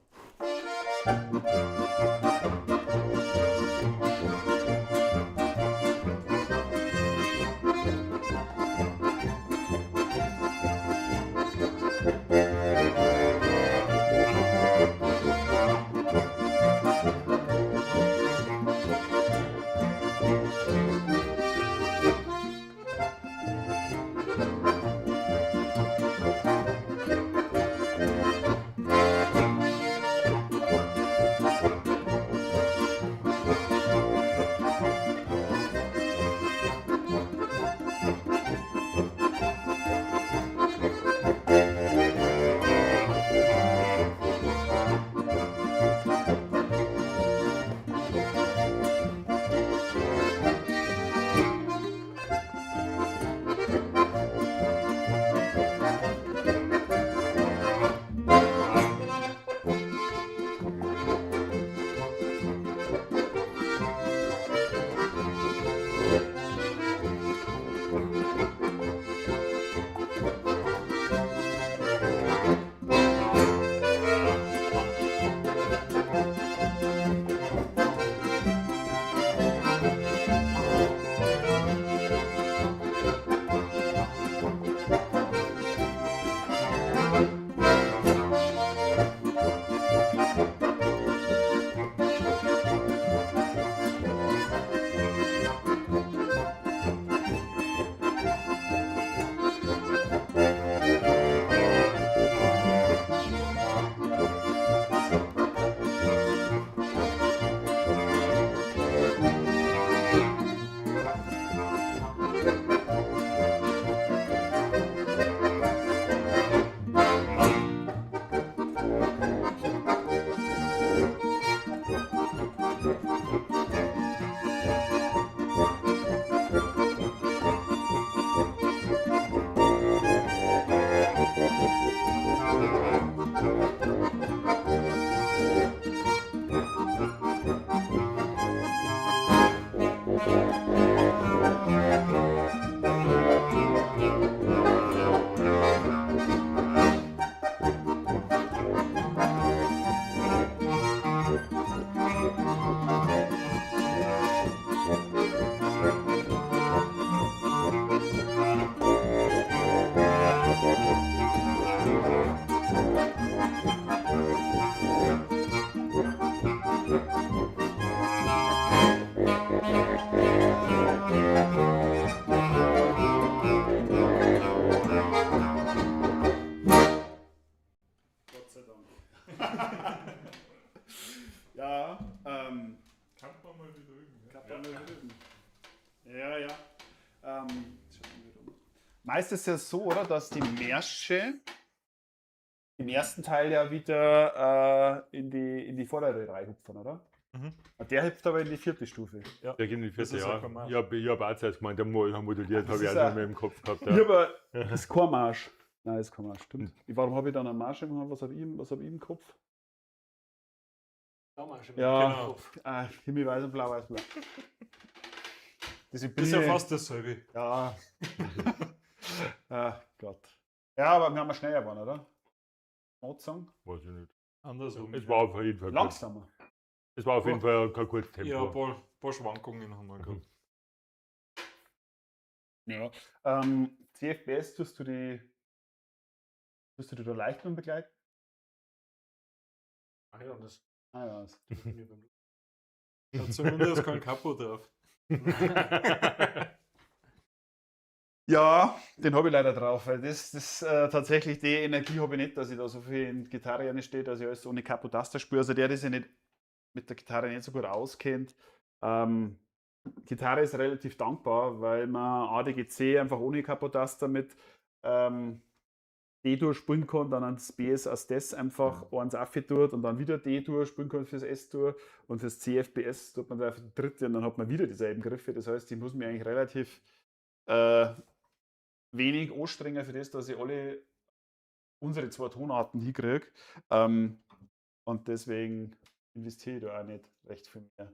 [SPEAKER 2] Gott sei Dank. Ja,
[SPEAKER 1] Kann man mal wieder üben. Ja?
[SPEAKER 2] kann man mal üben. Ja, ja. Meistens ist ja so, oder, dass die Märsche im ersten Teil ja wieder in die vordere Reihe hupfen, oder?
[SPEAKER 1] Mhm.
[SPEAKER 2] Und der hüpft aber in die vierte Stufe.
[SPEAKER 3] Der geht in die
[SPEAKER 1] Das
[SPEAKER 3] vierte,
[SPEAKER 1] ist
[SPEAKER 3] ja.
[SPEAKER 1] ja kein Marsch.
[SPEAKER 3] Ich hab auch zuerst gemeint, der moduliert,
[SPEAKER 2] Das
[SPEAKER 3] habe ich
[SPEAKER 2] ist
[SPEAKER 3] auch
[SPEAKER 2] ja-
[SPEAKER 3] nicht mehr im Kopf gehabt.
[SPEAKER 2] Ich
[SPEAKER 3] Ja.
[SPEAKER 2] hab aber, das ist kein Marsch. Nein, das ist kein Marsch, stimmt. Warum habe ich dann einen Marsch im Kopf? Was hab ich im Kopf?
[SPEAKER 4] Blaumarsch im
[SPEAKER 2] Ja.
[SPEAKER 1] Genau.
[SPEAKER 4] Kopf.
[SPEAKER 2] Ah, Himmel weiß und blau, weiß blau. Das
[SPEAKER 1] Ist ja fast dasselbe.
[SPEAKER 2] Ja. Ah, Gott. Ja, aber wir haben ja schneller geworden, oder? Notsong?
[SPEAKER 3] Weiß ich nicht.
[SPEAKER 1] Andersrum.
[SPEAKER 3] Es war auf jeden Fall gut.
[SPEAKER 2] Langsamer.
[SPEAKER 3] Es war auf jeden Fall kein gutes Tempo.
[SPEAKER 1] Ja, ein paar Schwankungen haben wir gehabt.
[SPEAKER 2] Ja. CFBS tust du die da leicht mit begleiten?
[SPEAKER 4] Ach ja, und das
[SPEAKER 2] Ah ja. Das.
[SPEAKER 1] Hat zumindest kein Kapo drauf.
[SPEAKER 2] Ja, den habe ich leider drauf, weil das tatsächlich die Energie habe ich nicht, dass ich da so viel in die Gitarre stehe, dass ich alles ohne Capotaster spiele. Also der sich nicht mit der Gitarre nicht so gut auskennt. Gitarre ist relativ dankbar, weil man ADGC einfach ohne Capotaster mit D-Dur spielen kann, dann ans B S als das einfach eins tut und dann wieder D-Dur spielen kann fürs S-Dur und fürs CFBS tut man da einfach die dritte und dann hat man wieder dieselben Griffe. Das heißt, ich muss mir eigentlich relativ wenig anstrengen für das, dass ich alle unsere zwei Tonarten hinkriege. Und deswegen investiere ich da auch nicht recht viel mehr.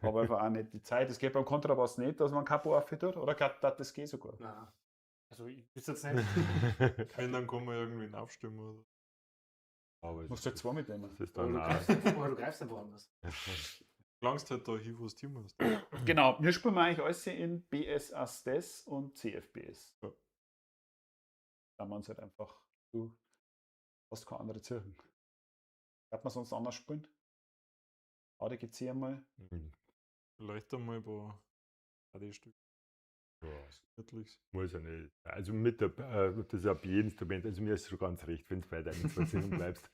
[SPEAKER 2] Aber einfach auch nicht die Zeit. Es geht beim Kontrabass nicht, dass man Capo aufhört, oder? Das geht sogar.
[SPEAKER 4] Nein. Also ich wüsste jetzt nicht.
[SPEAKER 1] Wenn, dann kann man irgendwie abstimmen. Oder?
[SPEAKER 3] Aber es
[SPEAKER 2] Musst du halt zwei mitnehmen.
[SPEAKER 3] das ist
[SPEAKER 4] Oder
[SPEAKER 3] dann
[SPEAKER 4] du
[SPEAKER 3] auch.
[SPEAKER 4] greifst einfach, oder du greifst einfach anders.
[SPEAKER 1] Langst halt da hin, wo du hin musst.
[SPEAKER 2] Genau, wir spielen eigentlich alles in BS Astes und CFBS.
[SPEAKER 1] Ja.
[SPEAKER 2] Da man es halt einfach, du hast keine andere Zirchen. Darf man sonst anders spielen? ADGC einmal.
[SPEAKER 1] Vielleicht einmal ein paar AD-Stück.
[SPEAKER 3] Ja,
[SPEAKER 1] Wirklich.
[SPEAKER 3] muss ja nicht. Also mit der, das ist ja B-Instrument, also mir ist schon ganz recht, wenn du bei deinen zwei Sinnen bleibst.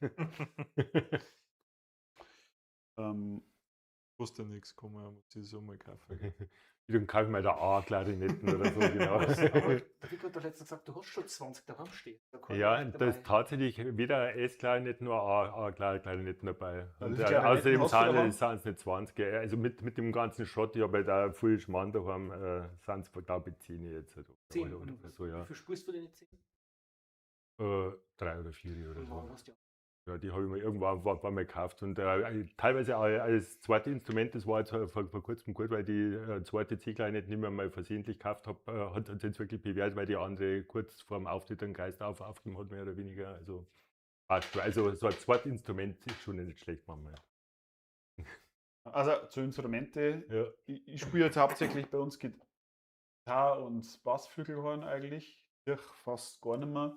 [SPEAKER 1] Kostet ja nichts, kann man ja sich so mal kaufen.
[SPEAKER 3] Dann kaufe ich mal da A-Klarinetten oder so, genau.
[SPEAKER 4] Aber der Vico hat doch letztens gesagt, du hast schon 20 daheim stehen. Da kann
[SPEAKER 3] Ja,
[SPEAKER 4] ich
[SPEAKER 3] da
[SPEAKER 4] dabei.
[SPEAKER 3] ist tatsächlich weder S-Klarinetten noch A-Klarinetten dabei.
[SPEAKER 2] Ja,
[SPEAKER 3] Und,
[SPEAKER 2] wie viele Klarinetten
[SPEAKER 3] außerdem
[SPEAKER 2] hast du daheim?
[SPEAKER 3] sind es nicht 20. Gell. Also mit dem ganzen Schrott, ich habe halt auch viel Schmarrn daheim, sind es, glaube ich, 10 jetzt. Oder,
[SPEAKER 4] 10.
[SPEAKER 3] oder,
[SPEAKER 4] Und
[SPEAKER 3] oder so, ja.
[SPEAKER 4] Wie viel spielst du denn jetzt?
[SPEAKER 3] 3 oder 4 oder
[SPEAKER 4] Und warum
[SPEAKER 3] so.
[SPEAKER 4] hast du die
[SPEAKER 3] Ja, die habe ich mir irgendwann mal gekauft und teilweise auch als zweites Instrument, das war jetzt vor kurzem gut, weil die zweite C-Klarinette nicht mehr mal versehentlich gekauft habe, hat sich jetzt wirklich bewährt, weil die andere kurz vor dem Auftritt einen Geist aufgegeben hat, mehr oder weniger. Also passt. Also so ein zweites Instrument ist schon nicht schlecht manchmal.
[SPEAKER 2] Also zu Instrumente,
[SPEAKER 3] Ja.
[SPEAKER 2] ich spiele jetzt hauptsächlich bei uns Gitarre und Bassflügelhorn eigentlich. Ich fast gar nicht mehr.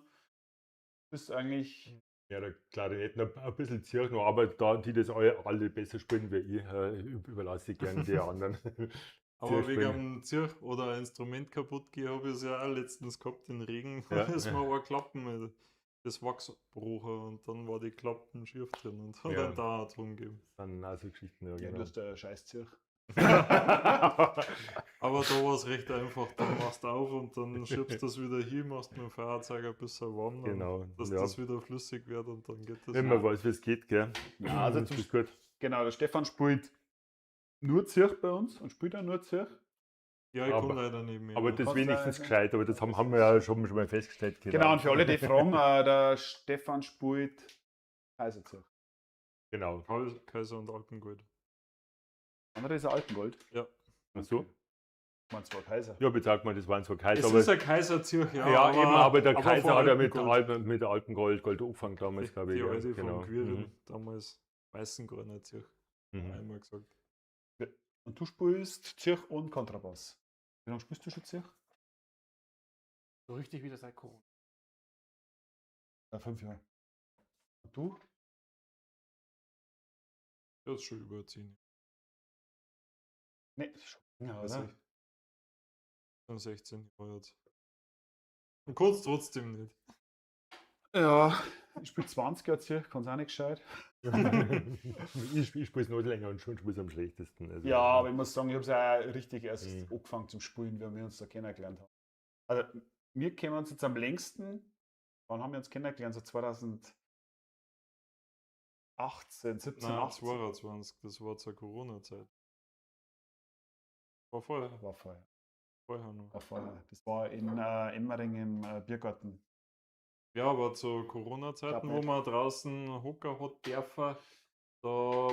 [SPEAKER 2] Bist eigentlich.
[SPEAKER 3] Ja, der Klarinetten ein bisschen Zirch noch, aber da, die das alle besser spielen wie ich, überlasse ich gern die anderen.
[SPEAKER 1] Aber
[SPEAKER 3] Zirch
[SPEAKER 1] wegen
[SPEAKER 3] spielen.
[SPEAKER 1] einem Zirch oder ein Instrument kaputt gehe, habe ich es ja auch letztens gehabt, den Regen.
[SPEAKER 3] Ja.
[SPEAKER 1] Da ist mir auch Klappen, das Wachs gebrochen und dann war die Klappen schief drin und hat
[SPEAKER 3] Ja.
[SPEAKER 1] einen Dauerton gegeben.
[SPEAKER 3] Dann auch so Geschichten, ja,
[SPEAKER 2] Ja,
[SPEAKER 3] genau.
[SPEAKER 2] du hast der scheiß Zirch.
[SPEAKER 1] Aber da war es recht einfach. Dann machst du auf und dann schiebst du das wieder hin, machst mit dem Feuerzeuger ein bisschen warm, dann,
[SPEAKER 3] Genau.
[SPEAKER 1] dass
[SPEAKER 3] ja.
[SPEAKER 1] das wieder flüssig wird und dann geht das.
[SPEAKER 3] Wenn man weiß, wie es geht, gell?
[SPEAKER 2] Ja, also
[SPEAKER 3] das
[SPEAKER 2] zum
[SPEAKER 3] ist gut.
[SPEAKER 2] Genau, der Stefan spielt nur Zirch bei uns und spielt auch nur Zirch.
[SPEAKER 1] Ja, ich
[SPEAKER 3] Aber-
[SPEAKER 1] kann leider nicht mehr.
[SPEAKER 3] Aber das
[SPEAKER 2] Kannst
[SPEAKER 3] wenigstens
[SPEAKER 2] leider-
[SPEAKER 3] gescheit, aber das haben wir ja schon mal festgestellt.
[SPEAKER 2] Genau, und für alle, die fragen, der Stefan spielt Kaiserzirch.
[SPEAKER 3] Genau.
[SPEAKER 1] Kaiser und Alpengold.
[SPEAKER 2] Andere ist ein Alpengold.
[SPEAKER 1] Ja.
[SPEAKER 3] Ach so.
[SPEAKER 2] Man zwar Kaiser.
[SPEAKER 3] Ja, bezahlt man, das waren zwar Kaiser,
[SPEAKER 1] Es
[SPEAKER 3] aber.
[SPEAKER 1] ist ein Kaiserzirch, ja.
[SPEAKER 3] ja, eben, aber der Kaiser
[SPEAKER 1] von
[SPEAKER 3] hat ja mit,
[SPEAKER 1] Alpengold.
[SPEAKER 3] Alpen, mit Alpengold Gold angefangen damals, glaube ich.
[SPEAKER 1] Die
[SPEAKER 3] ja.
[SPEAKER 1] alte
[SPEAKER 3] Genau.
[SPEAKER 1] vom Quirin, damals Weißengrüner Zirch, einmal gesagt.
[SPEAKER 2] Und du spielst Zirch und Kontrabass. Wie lange spielst du schon Zirch?
[SPEAKER 4] So richtig wieder seit Corona.
[SPEAKER 2] Ja, 5 Jahre. Und du?
[SPEAKER 1] Das ist schon über 10.
[SPEAKER 2] Nee, das ist schon länger,
[SPEAKER 1] Weiß
[SPEAKER 2] oder?
[SPEAKER 1] ich. Schon 16 Jahre jetzt. Und kurz trotzdem nicht.
[SPEAKER 2] Ja, ich spiele 20 Jahre Zirch, kann es auch nicht gescheit.
[SPEAKER 3] Ich spiele es noch länger und schon spiele ich am schlechtesten. Also,
[SPEAKER 2] Ja, aber ich muss sagen, ich habe es ja auch richtig erst
[SPEAKER 3] Mhm.
[SPEAKER 2] angefangen zum Spielen, wie wir uns da kennengelernt haben. Also, wir kennen uns jetzt am längsten. Wann haben wir uns kennengelernt? So 2018, 17,
[SPEAKER 1] Nein,
[SPEAKER 2] 18.
[SPEAKER 1] 22, das war zur Corona-Zeit. War vorher,
[SPEAKER 2] War vorher.
[SPEAKER 1] vorher noch.
[SPEAKER 2] War vorher. Das war in Emmering im Biergarten.
[SPEAKER 1] Ja, aber zu Corona-Zeiten,
[SPEAKER 2] Glaub
[SPEAKER 1] wo
[SPEAKER 2] nicht.
[SPEAKER 1] man draußen Hocker hat dürfen, da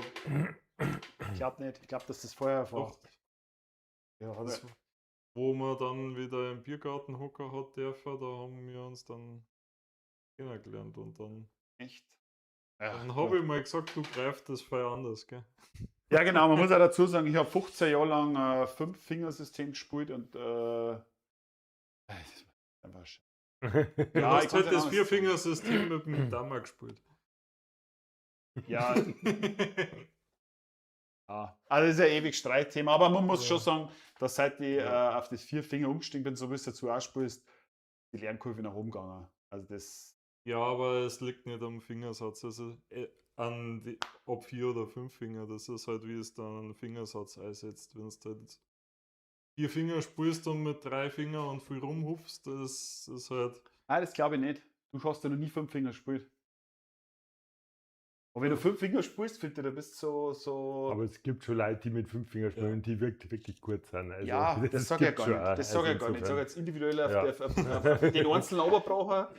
[SPEAKER 2] Ich glaube nicht. Ich glaube, dass das vorher war.
[SPEAKER 1] doch,
[SPEAKER 2] Ja, hab
[SPEAKER 1] das,
[SPEAKER 2] ich,
[SPEAKER 1] wo man dann wieder im Biergarten Hocker hat dürfen, da haben wir uns dann kennengelernt und dann,
[SPEAKER 2] echt.
[SPEAKER 1] dann habe ich mal gesagt, du greifst das voll anders, gell?
[SPEAKER 2] Ja, genau. Man muss auch dazu sagen, ich habe 15 Jahre lang Fünf-Fingersystem gespielt und das ist einfach scheiße.
[SPEAKER 1] Du
[SPEAKER 2] Ja, ich
[SPEAKER 1] hast halt
[SPEAKER 2] kann's ja
[SPEAKER 1] das
[SPEAKER 2] anders sagen.
[SPEAKER 1] Vierfingersystem mit dem Dammer gespielt.
[SPEAKER 2] Ja, ja. Also das ist ja ewig Streitthema, aber man muss
[SPEAKER 1] Ja.
[SPEAKER 2] schon sagen, dass seit ich
[SPEAKER 1] Ja.
[SPEAKER 2] auf das Vier-Finger umgestiegen bin, so wie es dazu auch spielst, die Lernkurve nach oben gegangen. Also das,
[SPEAKER 1] Ja, aber es liegt nicht am Fingersatz, also an die, ob vier oder fünf Finger, das ist halt, wie es dann einen Fingersatz einsetzt. Wenn du halt vier Finger spielst und mit drei Fingern und viel rumhupfst, das ist halt.
[SPEAKER 2] nein, das glaube ich nicht. Du hast ja noch nie fünf Finger gespielt. Und wenn du fünf Finger spielst, finde ich, da bist du so, so.
[SPEAKER 3] Aber es gibt schon Leute, die mit fünf Fingern spielen, die wirklich, wirklich gut sind. Also,
[SPEAKER 2] Ja, das sage ich ja
[SPEAKER 3] gibt's
[SPEAKER 2] gar
[SPEAKER 3] schon
[SPEAKER 2] nicht.
[SPEAKER 3] auch.
[SPEAKER 2] Das sage ich
[SPEAKER 3] Also
[SPEAKER 2] ja gar nicht. Ich sage
[SPEAKER 3] insofern
[SPEAKER 2] jetzt individuell auf,
[SPEAKER 3] Ja.
[SPEAKER 2] auf den einzelnen Oberbraucher.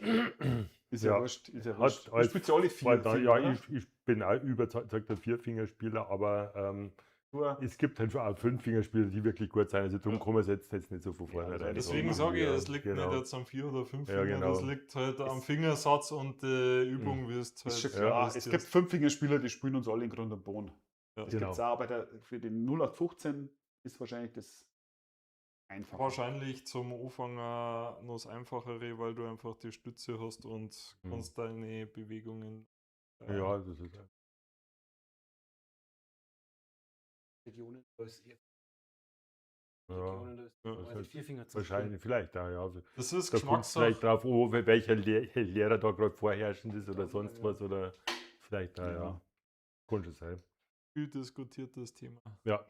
[SPEAKER 2] Ist ja,
[SPEAKER 3] Ja.
[SPEAKER 2] wurscht. Ist ja
[SPEAKER 3] Hat
[SPEAKER 2] wurscht. Du
[SPEAKER 3] als-
[SPEAKER 2] spielst ja alle vier.
[SPEAKER 3] Weil dann,
[SPEAKER 2] Finger,
[SPEAKER 3] ja,
[SPEAKER 2] oder?
[SPEAKER 3] ich bin auch überzeugter Vierfingerspieler, aber
[SPEAKER 2] Du-
[SPEAKER 3] es gibt halt schon auch Fünffingerspieler, die wirklich gut sind. Also darum
[SPEAKER 1] Ja.
[SPEAKER 3] kann man es jetzt nicht so von vornherein
[SPEAKER 2] Ja,
[SPEAKER 1] Deswegen
[SPEAKER 3] sagen.
[SPEAKER 1] sage ich,
[SPEAKER 3] Ja,
[SPEAKER 1] es liegt
[SPEAKER 3] genau.
[SPEAKER 1] nicht jetzt am vier oder fünf
[SPEAKER 3] Ja,
[SPEAKER 1] Finger,
[SPEAKER 3] genau.
[SPEAKER 1] das liegt halt am Fingersatz und die Übung, wie es halt.
[SPEAKER 2] Ist schon
[SPEAKER 3] Ja.
[SPEAKER 2] klar.
[SPEAKER 1] wie es
[SPEAKER 2] Es gibt
[SPEAKER 1] dir-
[SPEAKER 2] Fünffingerspieler, die spielen uns alle in Grund und Boden.
[SPEAKER 1] Ja.
[SPEAKER 2] Das
[SPEAKER 3] Genau.
[SPEAKER 2] gibt's auch, aber für den 0815 ist wahrscheinlich das einfacher.
[SPEAKER 1] Wahrscheinlich zum Anfang auch noch das Einfachere, weil du einfach die Stütze hast und
[SPEAKER 3] Mhm.
[SPEAKER 1] kannst deine Bewegungen.
[SPEAKER 3] Ja, das ist
[SPEAKER 4] Regionen, da ist eher
[SPEAKER 3] ja,
[SPEAKER 4] Regionen, da ist
[SPEAKER 1] Ja.
[SPEAKER 4] quasi
[SPEAKER 3] Das ist
[SPEAKER 4] vier Finger zum
[SPEAKER 3] wahrscheinlich, vielleicht auch, ja.
[SPEAKER 1] Das ist
[SPEAKER 3] Da kommt es vielleicht
[SPEAKER 1] Geschmackssache.
[SPEAKER 3] drauf an, welcher Lehrer da gerade vorherrschend ist oder
[SPEAKER 4] Ja,
[SPEAKER 3] sonst
[SPEAKER 4] ja.
[SPEAKER 3] was oder vielleicht auch, ja.
[SPEAKER 2] Ja.
[SPEAKER 3] Kann schon sein.
[SPEAKER 1] Viel diskutiertes Thema.
[SPEAKER 3] Ja.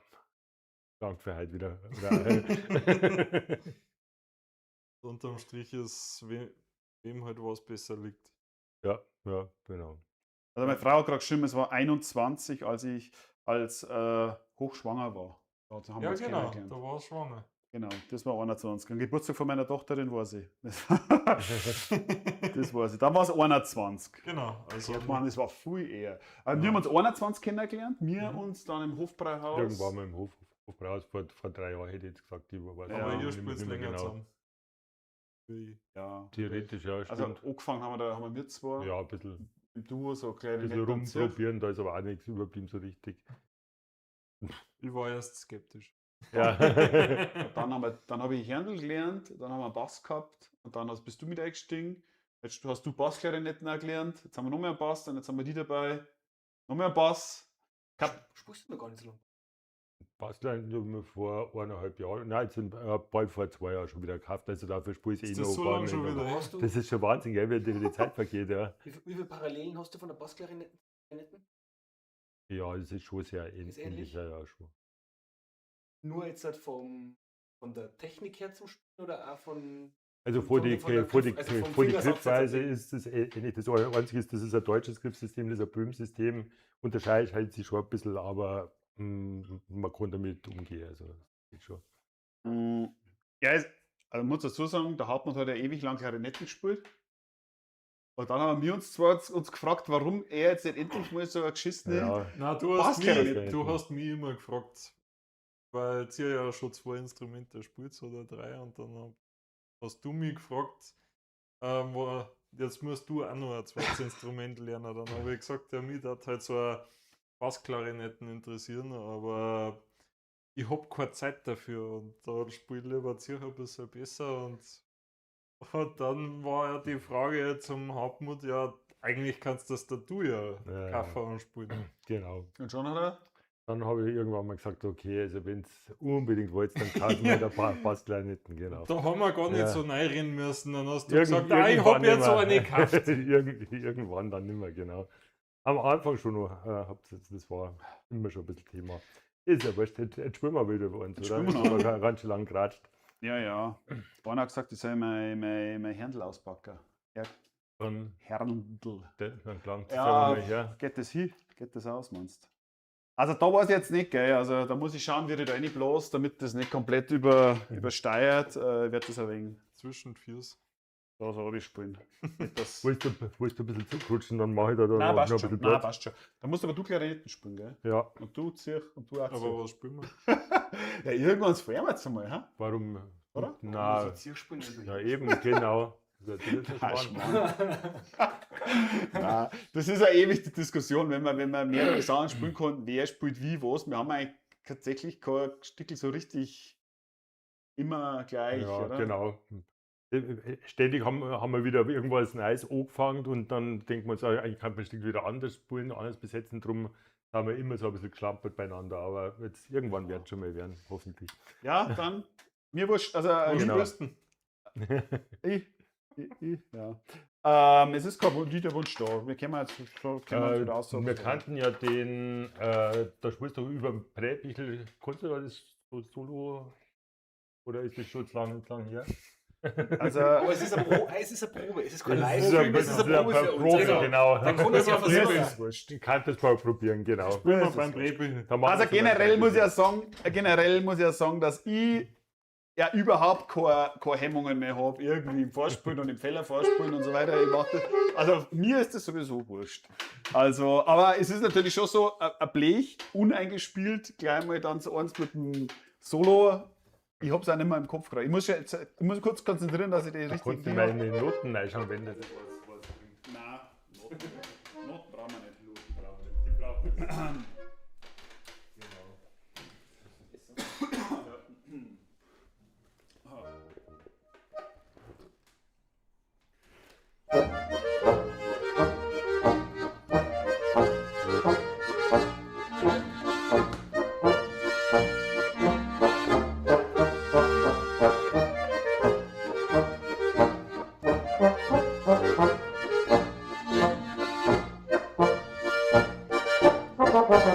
[SPEAKER 3] Danke für heute wieder. Oder,
[SPEAKER 1] Unterm Strich ist, wem halt was besser liegt.
[SPEAKER 3] ja, ja, genau.
[SPEAKER 2] Also meine Frau hat gerade geschrieben, es war 21, als ich als hochschwanger war. Da haben wir
[SPEAKER 1] Ja,
[SPEAKER 2] uns
[SPEAKER 1] genau,
[SPEAKER 2] kennengelernt.
[SPEAKER 1] da war es schwanger.
[SPEAKER 2] Genau, das war 21. Am Geburtstag von meiner Tochter, den weiß ich. Das weiß ich. Dann war es 21.
[SPEAKER 1] Genau, also
[SPEAKER 2] Ich meine, das war viel eher. Wir haben uns 21 kennengelernt, wir
[SPEAKER 1] Mhm.
[SPEAKER 2] uns dann im Hofbräuhaus.
[SPEAKER 3] Irgendwann mal im Hofbrauhaus vor 3 Jahren hätte ich jetzt gesagt, ich weiß
[SPEAKER 2] Ja.
[SPEAKER 1] aber
[SPEAKER 3] nicht
[SPEAKER 1] ihr
[SPEAKER 3] mehr-
[SPEAKER 1] spielt
[SPEAKER 3] nicht mehr
[SPEAKER 1] länger
[SPEAKER 3] genau.
[SPEAKER 1] zusammen. Wie-
[SPEAKER 2] Ja.
[SPEAKER 3] Theoretisch, ja,
[SPEAKER 2] Also
[SPEAKER 3] stimmt.
[SPEAKER 2] angefangen haben wir da haben wir zwei
[SPEAKER 3] ja, ein bisschen,
[SPEAKER 2] im Duo, so kleine
[SPEAKER 3] bisschen rumprobieren, da ist aber auch nichts überblieben so richtig.
[SPEAKER 1] Ich war erst skeptisch.
[SPEAKER 3] Ja.
[SPEAKER 2] Dann habe ich Händel gelernt, dann haben wir Bass gehabt und dann bist du mit eingestiegen. Jetzt hast du Bassklarinetten auch gelernt, jetzt haben wir noch mehr Bass, dann jetzt haben wir die dabei. Noch mehr Bass.
[SPEAKER 4] Spielst du noch gar nicht so lange.
[SPEAKER 3] Bassline haben wir vor 1,5 Jahren, nein, jetzt sind bald vor 2 Jahren schon wieder gekauft, also dafür spiele ich eh
[SPEAKER 1] Ist
[SPEAKER 3] noch
[SPEAKER 1] das so
[SPEAKER 3] gar
[SPEAKER 1] lange
[SPEAKER 3] nicht,
[SPEAKER 1] schon
[SPEAKER 3] aber
[SPEAKER 1] wieder her?
[SPEAKER 4] Hast du,
[SPEAKER 3] Das ist schon Wahnsinn, gell, wie die Zeit vergeht, ja.
[SPEAKER 4] wie viele Parallelen hast du von der Bassklarinette?
[SPEAKER 3] Ja, das ist schon sehr
[SPEAKER 4] Ist
[SPEAKER 3] ähnlich,
[SPEAKER 4] ähnlich?
[SPEAKER 3] ja, ja, schon.
[SPEAKER 4] Nur jetzt halt von der Technik her zum Spielen oder auch von.
[SPEAKER 3] Also
[SPEAKER 4] Von-
[SPEAKER 3] vor die,
[SPEAKER 4] von der
[SPEAKER 3] vor die,
[SPEAKER 4] Griff- also vom
[SPEAKER 3] vor die
[SPEAKER 4] Fingersatz jetzt
[SPEAKER 3] Griffweise
[SPEAKER 4] halt.
[SPEAKER 3] ist es ähnlich. Das Einzige ist, das ist ein deutsches Griffsystem, das ist ein Böhm-System. Unterscheidet halt sich schon ein bisschen, aber man kann damit umgehen. Also das geht schon.
[SPEAKER 2] Ja, also ich muss dazu sagen, der Hartmut hat ja ewig lang Klarinetten gespielt. Und dann haben wir uns zwar uns gefragt, warum er jetzt nicht endlich mal so eine geschissene.
[SPEAKER 3] Ja,
[SPEAKER 1] Na, du hast, mich,
[SPEAKER 2] Bassklarinette.
[SPEAKER 1] du hast mich immer gefragt, weil ihr ja schon 2 Instrumente spielt oder 3 und dann hast du mich gefragt, jetzt musst du auch noch ein zweites Instrument lernen. Dann habe ich gesagt, ja, mich hat halt so ein Bassklarinetten interessieren, aber ich hab keine Zeit dafür und da spiele ich lieber Zirch ein bisschen besser und dann war ja die Frage zum Hartmut, ja, eigentlich kannst das da du ja
[SPEAKER 3] Ja, ja.
[SPEAKER 1] kaufen und spielen.
[SPEAKER 3] genau.
[SPEAKER 2] Und schon hat er.
[SPEAKER 3] Dann habe ich irgendwann mal gesagt, okay, also wenn es unbedingt wollt, dann kaufen wir halt ein paar Bassklarinetten, genau.
[SPEAKER 1] Da haben wir gar nicht
[SPEAKER 3] Ja.
[SPEAKER 1] so reinrennen müssen. Dann hast du
[SPEAKER 3] Irgend-
[SPEAKER 1] gesagt, ah, ich
[SPEAKER 3] irgendwann
[SPEAKER 1] hab jetzt so
[SPEAKER 3] nimmer.
[SPEAKER 1] eine gekauft.
[SPEAKER 3] Irgendwann dann nimmer, genau. Am Anfang schon noch, das war immer schon ein bisschen Thema. Ist ja wurscht, jetzt spielen wir wieder bei uns,
[SPEAKER 2] Jetzt
[SPEAKER 3] oder?
[SPEAKER 2] spielen wir
[SPEAKER 3] Jetzt haben wir ganz schön lang geratscht.
[SPEAKER 2] Ja, ja. Einer hat gesagt, ich soll mein Händel auspacken.
[SPEAKER 3] Dann,
[SPEAKER 2] Herndl.
[SPEAKER 3] dann klangt es
[SPEAKER 2] Ja,
[SPEAKER 3] ja mal her.
[SPEAKER 2] Geht das hin? Geht das aus, meinst du? Also da weiß ich jetzt nicht, gell? Also da muss ich schauen, wie ich da reinblas, damit das nicht komplett übersteuert. Ich werde das ein wenig
[SPEAKER 1] Zwischen Füß.
[SPEAKER 2] da so spielen. Nicht das
[SPEAKER 3] Willst du, willst du ein bisschen zurückrutschen, dann mache ich da
[SPEAKER 2] Nein,
[SPEAKER 3] noch,
[SPEAKER 2] passt
[SPEAKER 3] noch ein
[SPEAKER 2] schon.
[SPEAKER 3] bisschen
[SPEAKER 2] Nein,
[SPEAKER 3] Platz.
[SPEAKER 2] passt schon. Da musst aber du Klarinette spielen, gell?
[SPEAKER 3] Ja,
[SPEAKER 2] Und du zieh und du auch
[SPEAKER 1] Aber
[SPEAKER 2] zieh.
[SPEAKER 1] was spielen wir?
[SPEAKER 2] Ja, irgendwann feiern wir jetzt einmal, hä?
[SPEAKER 3] warum?
[SPEAKER 2] Oder?
[SPEAKER 3] Na,
[SPEAKER 4] Zierspielen.
[SPEAKER 3] ja eben, genau. Das ist ja
[SPEAKER 2] Nein,
[SPEAKER 3] spannend.
[SPEAKER 2] Nein, das ist ja ewig die Diskussion, wenn man mehrere Sachen spielen kann, wer spielt wie, was. Wir haben eigentlich tatsächlich kein Stickel so richtig immer gleich,
[SPEAKER 3] Ja,
[SPEAKER 2] oder?
[SPEAKER 3] genau. Ständig haben wir wieder irgendwas Neues angefangen und dann denkt man sich, eigentlich kann man das Stück wieder anders spielen, anders besetzen. Drum haben wir immer so ein bisschen geschlampert beieinander. Aber jetzt irgendwann wird es schon mal werden, hoffentlich.
[SPEAKER 2] Ja, dann mir wurscht, also
[SPEAKER 1] Was
[SPEAKER 3] Genau.
[SPEAKER 1] spielst du denn?
[SPEAKER 2] ich, ja. Es ist kein Liederwunsch da. Wir können jetzt so, können wir uns wieder aussuchen.
[SPEAKER 3] Wir kannten ja den, da spielst du über dem Präbichl, kannst du da das so Solo oder ist das schon zu lang, zu lang her?
[SPEAKER 2] Also,
[SPEAKER 4] Aber es ist eine, es ist eine Probe, es ist kein
[SPEAKER 3] Das ist
[SPEAKER 4] Livestream, es ist eine Probe für uns.
[SPEAKER 3] Probe,
[SPEAKER 4] Also,
[SPEAKER 3] genau.
[SPEAKER 4] Da kann es ja
[SPEAKER 1] Probe
[SPEAKER 4] versuchen.
[SPEAKER 1] ist wurscht.
[SPEAKER 3] Ich kann das mal probieren, genau.
[SPEAKER 1] Spielen wir
[SPEAKER 2] ist
[SPEAKER 1] beim
[SPEAKER 2] wurscht.
[SPEAKER 1] Präbichl.
[SPEAKER 3] Da machen
[SPEAKER 2] also
[SPEAKER 3] wir es mal
[SPEAKER 2] generell muss ich ja
[SPEAKER 3] Präbichl.
[SPEAKER 2] sagen, generell muss ich ja sagen, dass ich ja überhaupt keine Hemmungen mehr habe, irgendwie im Vorspielen und im Feller vorspielen und so weiter. Ich mach das, also mir ist das sowieso wurscht. Also, aber es ist natürlich schon so, ein Blech, uneingespielt, gleich mal dann so eins mit dem Solo. Ich hab's auch nicht mehr im Kopf gerade. Ich muss, jetzt, ich muss kurz konzentrieren, dass ich die
[SPEAKER 3] Da
[SPEAKER 2] richtigen
[SPEAKER 3] kannst du
[SPEAKER 2] Dinge
[SPEAKER 3] mal in die Noten reinschauen, wenn das was bringt.
[SPEAKER 2] Nein, Noten brauchen wir nicht.
[SPEAKER 3] Noten brauchen wir nicht. Die brauchen wir nicht. Genau.
[SPEAKER 5] Thank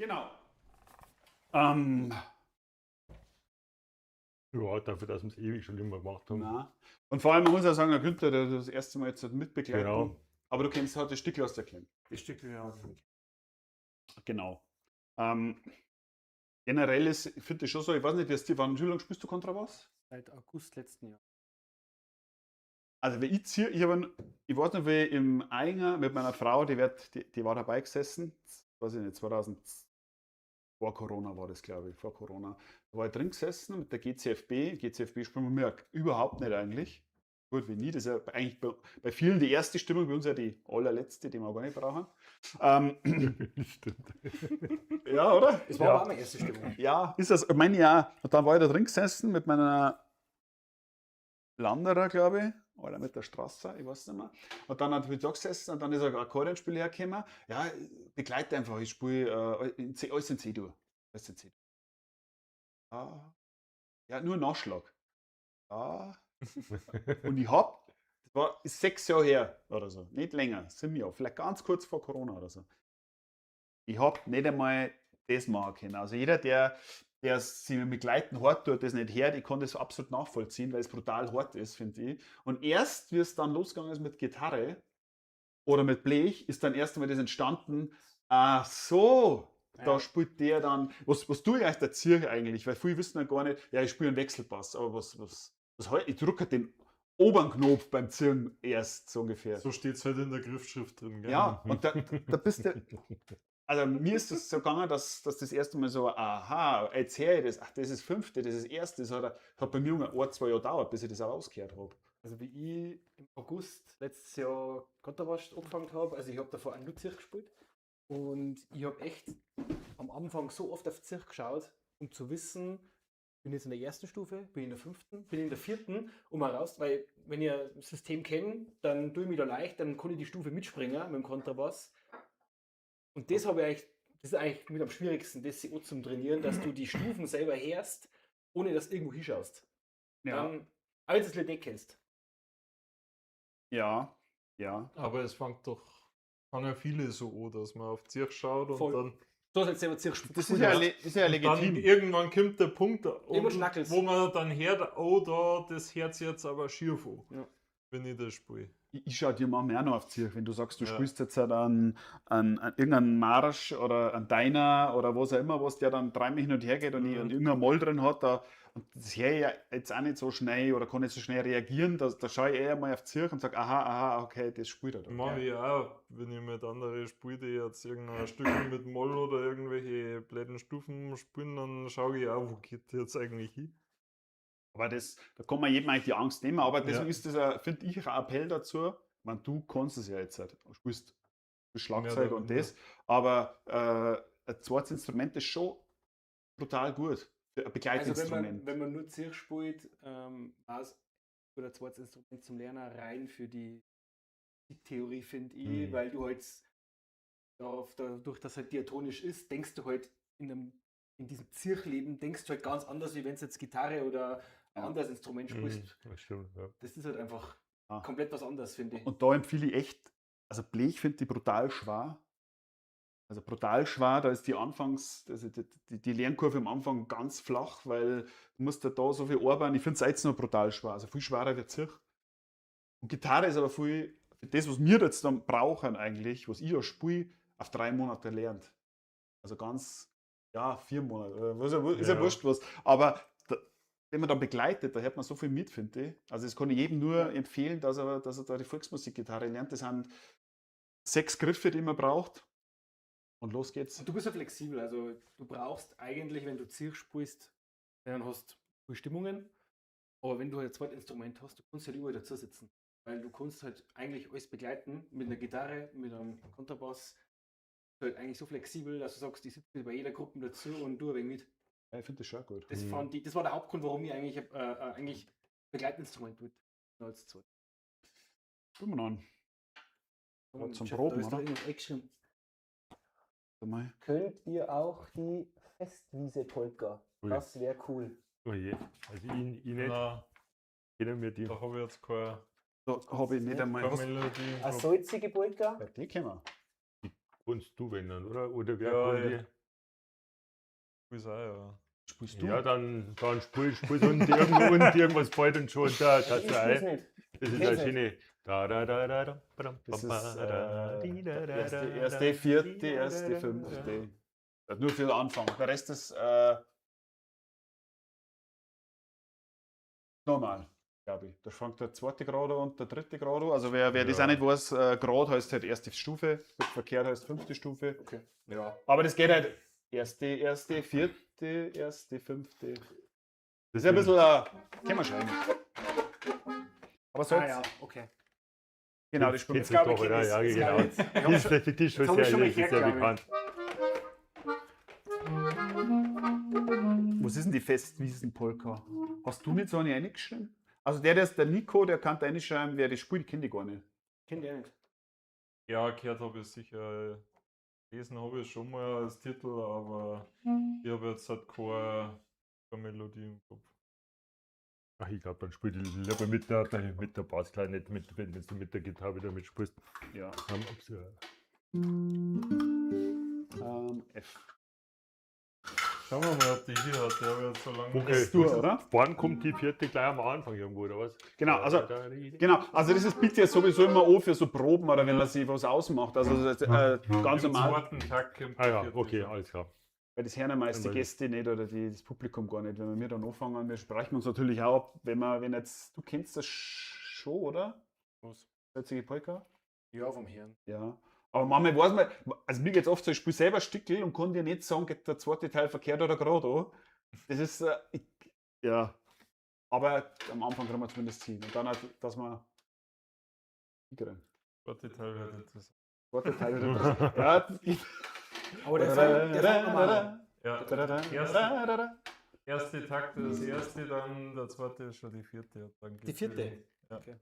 [SPEAKER 2] Genau.
[SPEAKER 3] Ja, dafür, dass wir es ewig schon immer gemacht haben.
[SPEAKER 2] Na. Und vor allem, man muss ja sagen, der Günther, der das erste Mal jetzt mitbegleitet.
[SPEAKER 3] Genau.
[SPEAKER 2] Aber du kennst halt das Stickel aus der Klemme.
[SPEAKER 1] Die Stücke, ja.
[SPEAKER 2] Genau. Generell ist, ich finde das schon so, ich weiß nicht, wie es dir war, wie lange spielst du Kontrabass?
[SPEAKER 4] Seit August letzten Jahr.
[SPEAKER 2] Also, wenn ich ziehe, ich, hab einen, ich weiß noch, wie ich im Einger mit meiner Frau, die war dabei gesessen, weiß ich nicht, 2000, vor Corona war das, glaube ich, vor Corona. Da war ich drin gesessen mit der GCFB. GCFB spielen wir überhaupt nicht eigentlich. Gut, wie nie, das ist ja eigentlich bei vielen die erste Stimmung, bei uns ja die allerletzte, die wir auch gar nicht brauchen.
[SPEAKER 3] Stimmt.
[SPEAKER 2] Ja, oder?
[SPEAKER 4] Das war
[SPEAKER 3] Ja.
[SPEAKER 4] aber auch meine erste Stimmung.
[SPEAKER 2] Ja, ist das, ich meine ja. Und dann war ich da drin gesessen mit meiner Landerer, glaube ich, oder mit der Strasser, ich weiß nicht mehr. Und dann hat ich da gesessen und dann ist ein Akkordeonspieler hergekommen. Ja, begleite einfach, ich spiele in C, alles in C-Dur. Alles in C-Dur. Ja, ja, nur ein Nachschlag. Ja. Und ich hab, das war 6 Jahre her oder so, nicht länger, 7 Jahre, vielleicht ganz kurz vor Corona oder so. Ich hab nicht einmal das machen können. Also jeder, der sich mit Begleiten hart tut, das nicht hört, ich kann das absolut nachvollziehen, weil es brutal hart ist, finde ich. Und erst, wie es dann losgegangen ist mit Gitarre oder mit Blech, ist dann erst einmal das entstanden, ach so, da spielt der dann, was tue ich eigentlich der Zirch eigentlich? Weil viele wissen ja gar nicht, ja, ich spiele einen Wechselbass, aber was ich drücke den oberen Knopf beim Zirren erst, so ungefähr.
[SPEAKER 1] So steht es halt in der Griffschrift drin, gell?
[SPEAKER 2] Ja, und da bist du. Also mir ist es so gegangen, dass das erste Mal so, aha, jetzt höre ich das, ach, das ist fünfte, das ist erste, das hat bei mir ungefähr 1, 2 Jahre gedauert, bis ich das auch rausgehört habe.
[SPEAKER 4] Also wie ich im August letztes Jahr Kontrabass angefangen habe, also ich habe davor auch nur Zirch gespielt und ich habe echt am Anfang so oft auf Zirch geschaut, um zu wissen, bin ich jetzt in der ersten Stufe, bin ich in der fünften, bin ich in der vierten, um mal raus, weil wenn ich ein System kenne, dann tue ich mich da leicht, dann kann ich die Stufe mitspringen mit dem Kontrabass. Und das habe ich eigentlich, das ist eigentlich mit am schwierigsten, das sich auch zum Trainieren, dass du die Stufen selber hörst, ohne dass du irgendwo hinschaust. Dann, auch wenn du das Lied nicht kennst.
[SPEAKER 2] Ja, ja.
[SPEAKER 1] Aber es fängt doch, fangen ja viele so an, dass man auf Zirch schaut und
[SPEAKER 4] Voll.
[SPEAKER 1] dann,
[SPEAKER 4] Du hast jetzt selber Zirch
[SPEAKER 2] Das ist ja, ist ja
[SPEAKER 1] dann
[SPEAKER 2] legitim.
[SPEAKER 1] irgendwann kommt der Punkt,
[SPEAKER 4] schnackelt's.
[SPEAKER 1] wo man dann hört, oh da, das Herz jetzt aber schief an,
[SPEAKER 4] Ja.
[SPEAKER 1] wenn ich das spiele.
[SPEAKER 2] Ich schaue dir manchmal auch noch auf Zirch, wenn du sagst, du
[SPEAKER 1] Ja.
[SPEAKER 2] spielst jetzt halt an irgendeinen Marsch oder an Deiner oder was auch immer, was der dann dreimal hin und her geht und, und irgendein Moll drin hat, da, und das höre ich ja jetzt auch nicht so schnell oder kann nicht so schnell reagieren, da schaue ich eher mal auf Zirch und sage, aha, aha, okay, das spielt er da.
[SPEAKER 1] Mache ich auch, wenn ich mit anderen spiele, die jetzt irgendein Stück mit Moll oder irgendwelche blöden Stufen spielen, dann schaue ich auch, wo geht jetzt eigentlich hin.
[SPEAKER 2] Aber das, da kann man jedem eigentlich die Angst nehmen, aber deswegen
[SPEAKER 1] Ja.
[SPEAKER 2] ist das, finde ich, ein Appell dazu. Ich meine, du kannst es ja jetzt halt. Du spielst Schlagzeug
[SPEAKER 1] Mehr oder
[SPEAKER 2] und das, aber ein zweites Instrument ist schon brutal gut. Für ein
[SPEAKER 4] Also
[SPEAKER 2] Begleitinstrument.
[SPEAKER 4] wenn man nur Zirch spielt, war es oder ein zweites Instrument zum Lernen rein für die Theorie, finde ich, weil du halt dadurch, dass halt diatonisch ist, denkst du halt in diesem Zirchleben, denkst du halt ganz anders, wie wenn es jetzt Gitarre oder ein anderes Instrument spielst.
[SPEAKER 3] Das stimmt, ja.
[SPEAKER 4] Das ist halt einfach komplett was anderes, finde ich.
[SPEAKER 2] Und da empfehle ich echt, also Blech finde ich brutal schwer. Also brutal schwer, da ist die Anfangs, also die Lernkurve am Anfang ganz flach, weil du musst ja da so viel arbeiten. Ich finde es jetzt noch brutal schwer, also viel schwerer wird Zirch. Und Gitarre ist aber viel, das, was wir jetzt dann brauchen eigentlich, was ich ja spiele, auf 3 Monate lernt. Also ganz, ja, 4 Monate, ist ja wurscht was. Aber da, wenn man dann begleitet, da hört man so viel mit, finde ich. Also das kann ich jedem nur empfehlen, dass er da die Volksmusikgitarre lernt. Das sind 6 Griffe, die man braucht. Und los geht's.
[SPEAKER 4] Und du bist ja flexibel, also du brauchst eigentlich, wenn du Zirch spielst, dann hast du Bestimmungen, aber wenn du halt ein zweites Instrument hast, du kannst halt überall dazu sitzen, weil du kannst halt eigentlich alles begleiten mit einer Gitarre, mit einem Kontrabass, du bist halt eigentlich so flexibel, dass du sagst, ich sitze bei jeder Gruppe dazu und du ein wenig mit.
[SPEAKER 2] Ja, ich finde das schon gut.
[SPEAKER 4] Das, fand ich, das war der Hauptgrund, warum ich eigentlich Begleitinstrument mit als zweites.
[SPEAKER 2] Gucken wir noch an.
[SPEAKER 4] Und
[SPEAKER 2] Zum
[SPEAKER 4] Chat,
[SPEAKER 2] Proben,
[SPEAKER 4] da ist da
[SPEAKER 2] oder?
[SPEAKER 4] irgendwas eingeschrieben.
[SPEAKER 2] Mal.
[SPEAKER 4] Könnt ihr auch die Festwiese-Polka?
[SPEAKER 3] Ui.
[SPEAKER 4] Das wäre cool.
[SPEAKER 3] Oh je. Also ich nicht.
[SPEAKER 1] Nein,
[SPEAKER 3] Kennen wir die.
[SPEAKER 1] da habe ich jetzt keine,
[SPEAKER 2] Da habe ich nicht einmal.
[SPEAKER 1] keine
[SPEAKER 2] Was?
[SPEAKER 1] Melodie im
[SPEAKER 4] Eine
[SPEAKER 1] Kopf.
[SPEAKER 4] salzige Polka?
[SPEAKER 2] Ja, die kennen wir.
[SPEAKER 3] Die kannst du wenn dann, oder? Oder wer
[SPEAKER 1] Ja,
[SPEAKER 3] kann
[SPEAKER 1] ja.
[SPEAKER 3] die?
[SPEAKER 1] Spiel's auch, ja.
[SPEAKER 2] Spielst du?
[SPEAKER 3] Ja, dann spiel und, und irgendwas fällt und schon da
[SPEAKER 4] Ich
[SPEAKER 3] das
[SPEAKER 4] spiel's
[SPEAKER 3] ein.
[SPEAKER 4] nicht.
[SPEAKER 3] Das ist
[SPEAKER 4] Kenn's
[SPEAKER 3] eine
[SPEAKER 4] nicht.
[SPEAKER 3] schöne. Da, da, da, da, da, ba,
[SPEAKER 2] Das
[SPEAKER 3] ba,
[SPEAKER 2] ist
[SPEAKER 3] da, di, da, da,
[SPEAKER 2] erste,
[SPEAKER 3] da,
[SPEAKER 2] erste,
[SPEAKER 3] da,
[SPEAKER 2] vierte,
[SPEAKER 3] di, da,
[SPEAKER 2] erste,
[SPEAKER 3] da, da,
[SPEAKER 2] fünfte. Ja, nur für den Anfang. Der Rest ist normal, glaube ich. Da fängt der zweite Grad an und der dritte Grad an. Also wer das
[SPEAKER 3] Ja.
[SPEAKER 2] auch nicht weiß, Grad heißt halt erste Stufe, verkehrt heißt fünfte Stufe.
[SPEAKER 4] Okay. Ja.
[SPEAKER 2] Aber das geht halt erste, erste, vierte, erste, fünfte. Das ist ja ein bisschen, können wir schreiben. Aber so
[SPEAKER 4] Ah,
[SPEAKER 2] jetzt,
[SPEAKER 4] ja, okay.
[SPEAKER 2] genau, das spielen
[SPEAKER 3] Kennst
[SPEAKER 2] wir.
[SPEAKER 3] du
[SPEAKER 4] glaub,
[SPEAKER 3] doch,
[SPEAKER 4] ich
[SPEAKER 3] oder?
[SPEAKER 4] kenn
[SPEAKER 3] Ja,
[SPEAKER 4] das.
[SPEAKER 3] genau.
[SPEAKER 4] Das glaub ich.
[SPEAKER 3] Die ist schon
[SPEAKER 4] Das hab ich
[SPEAKER 3] sehr,
[SPEAKER 4] schon mal
[SPEAKER 3] das ist sehr
[SPEAKER 4] gehört, glaub
[SPEAKER 3] bekannt.
[SPEAKER 2] Was ist denn die Festwiesenpolka? Hast du nicht so eine reingeschrieben? Also der ist der Nico, der kann da reinschreiben, wer das spielt, kenne ich gar nicht.
[SPEAKER 4] Kennt ihr nicht.
[SPEAKER 1] Ja, gehört habe ich sicher. Gelesen habe ich schon mal als Titel, aber ich habe jetzt halt keine Melodie im Kopf.
[SPEAKER 3] Ach, ich glaube, dann spiel ich lieber mit der Bassklarinette, mit, wenn du mit der Gitarre wieder mitspielst.
[SPEAKER 2] Ja.
[SPEAKER 3] Ob's, ja.
[SPEAKER 2] F.
[SPEAKER 1] Schauen wir mal, ob die hier hat. Die habe ich jetzt so lange
[SPEAKER 3] Okay.
[SPEAKER 1] nicht.
[SPEAKER 2] Du, oder?
[SPEAKER 3] Wann kommt die vierte gleich am Anfang irgendwo, oder was?
[SPEAKER 2] Genau, also- Genau, also das ist bitte ja sowieso immer an für so Proben oder wenn man sich was ausmacht. Also das, ganz
[SPEAKER 1] Im
[SPEAKER 2] normal,
[SPEAKER 1] zweiten Takt kommt
[SPEAKER 3] Ah
[SPEAKER 1] die
[SPEAKER 3] ja,
[SPEAKER 1] vierte
[SPEAKER 3] okay,
[SPEAKER 1] schon.
[SPEAKER 3] alles klar.
[SPEAKER 2] weil das hören ja meist die
[SPEAKER 3] Dann weiß ich.
[SPEAKER 2] Gäste nicht oder das Publikum gar nicht. Wenn wir dann anfangen, wir sprechen uns natürlich auch ab, wenn wir, wenn jetzt, du kennst das schon, oder?
[SPEAKER 4] Was?
[SPEAKER 2] Salzige Polka?
[SPEAKER 4] Ja, vom Herrn.
[SPEAKER 2] Ja. Aber manchmal weiß man, also mir geht es oft so, ich spiele selber Stickel und kann dir nicht sagen, geht der zweite Teil verkehrt oder gerade an. Das ist, ja. Aber am Anfang kann man zumindest ziehen. Und dann halt, dass man hinkriegen.
[SPEAKER 1] Zweite Teil wird interessant.
[SPEAKER 2] Zweite Teil wird interessant. Ja, das geht.
[SPEAKER 4] Aber der fängt normal an.
[SPEAKER 1] Ja,
[SPEAKER 2] Erste.
[SPEAKER 1] erste Takt ist das erste, dann der zweite ist schon die vierte. Und dann
[SPEAKER 4] Die
[SPEAKER 1] geht's
[SPEAKER 4] vierte?
[SPEAKER 1] wieder. Ja.
[SPEAKER 4] Okay.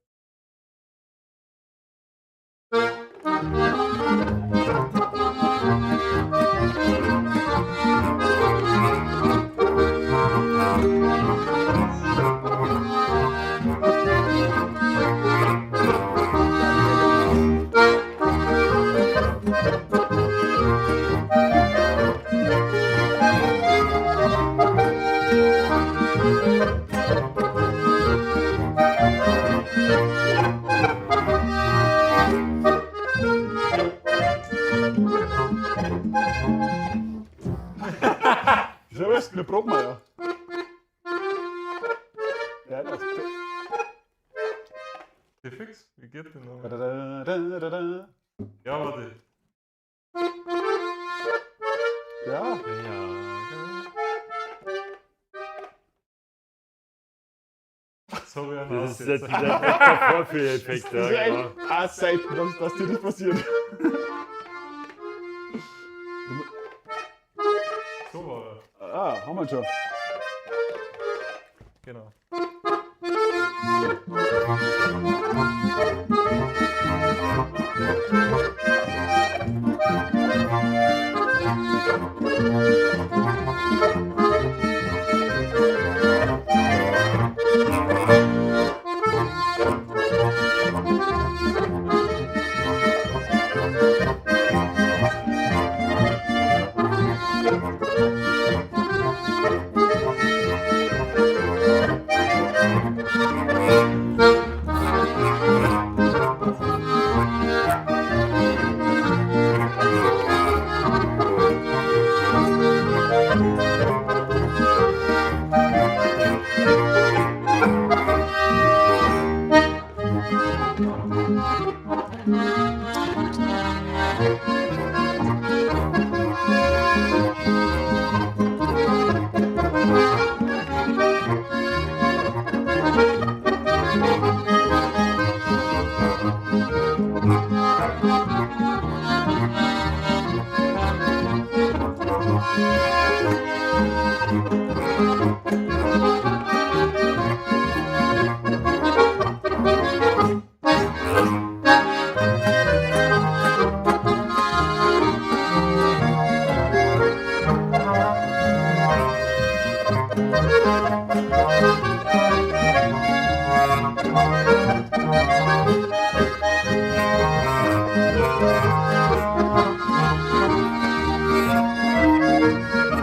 [SPEAKER 2] So was, wir proben wir ja. Ja, das.
[SPEAKER 1] Die fix? Wie geht denn noch?
[SPEAKER 2] Da, da, da, da, da.
[SPEAKER 1] Ja, warte.
[SPEAKER 2] Ja.
[SPEAKER 3] Ja.
[SPEAKER 1] Das habe ich einen
[SPEAKER 3] Das ist jetzt
[SPEAKER 1] Aussetzer.
[SPEAKER 3] der Vorführeffekt.
[SPEAKER 2] Das
[SPEAKER 3] Ja,
[SPEAKER 2] ist
[SPEAKER 3] genau.
[SPEAKER 2] echt ah, selten, dass dir das passiert.
[SPEAKER 1] So war er.
[SPEAKER 2] Ah, haben wir schon.
[SPEAKER 1] Genau.
[SPEAKER 2] Ja,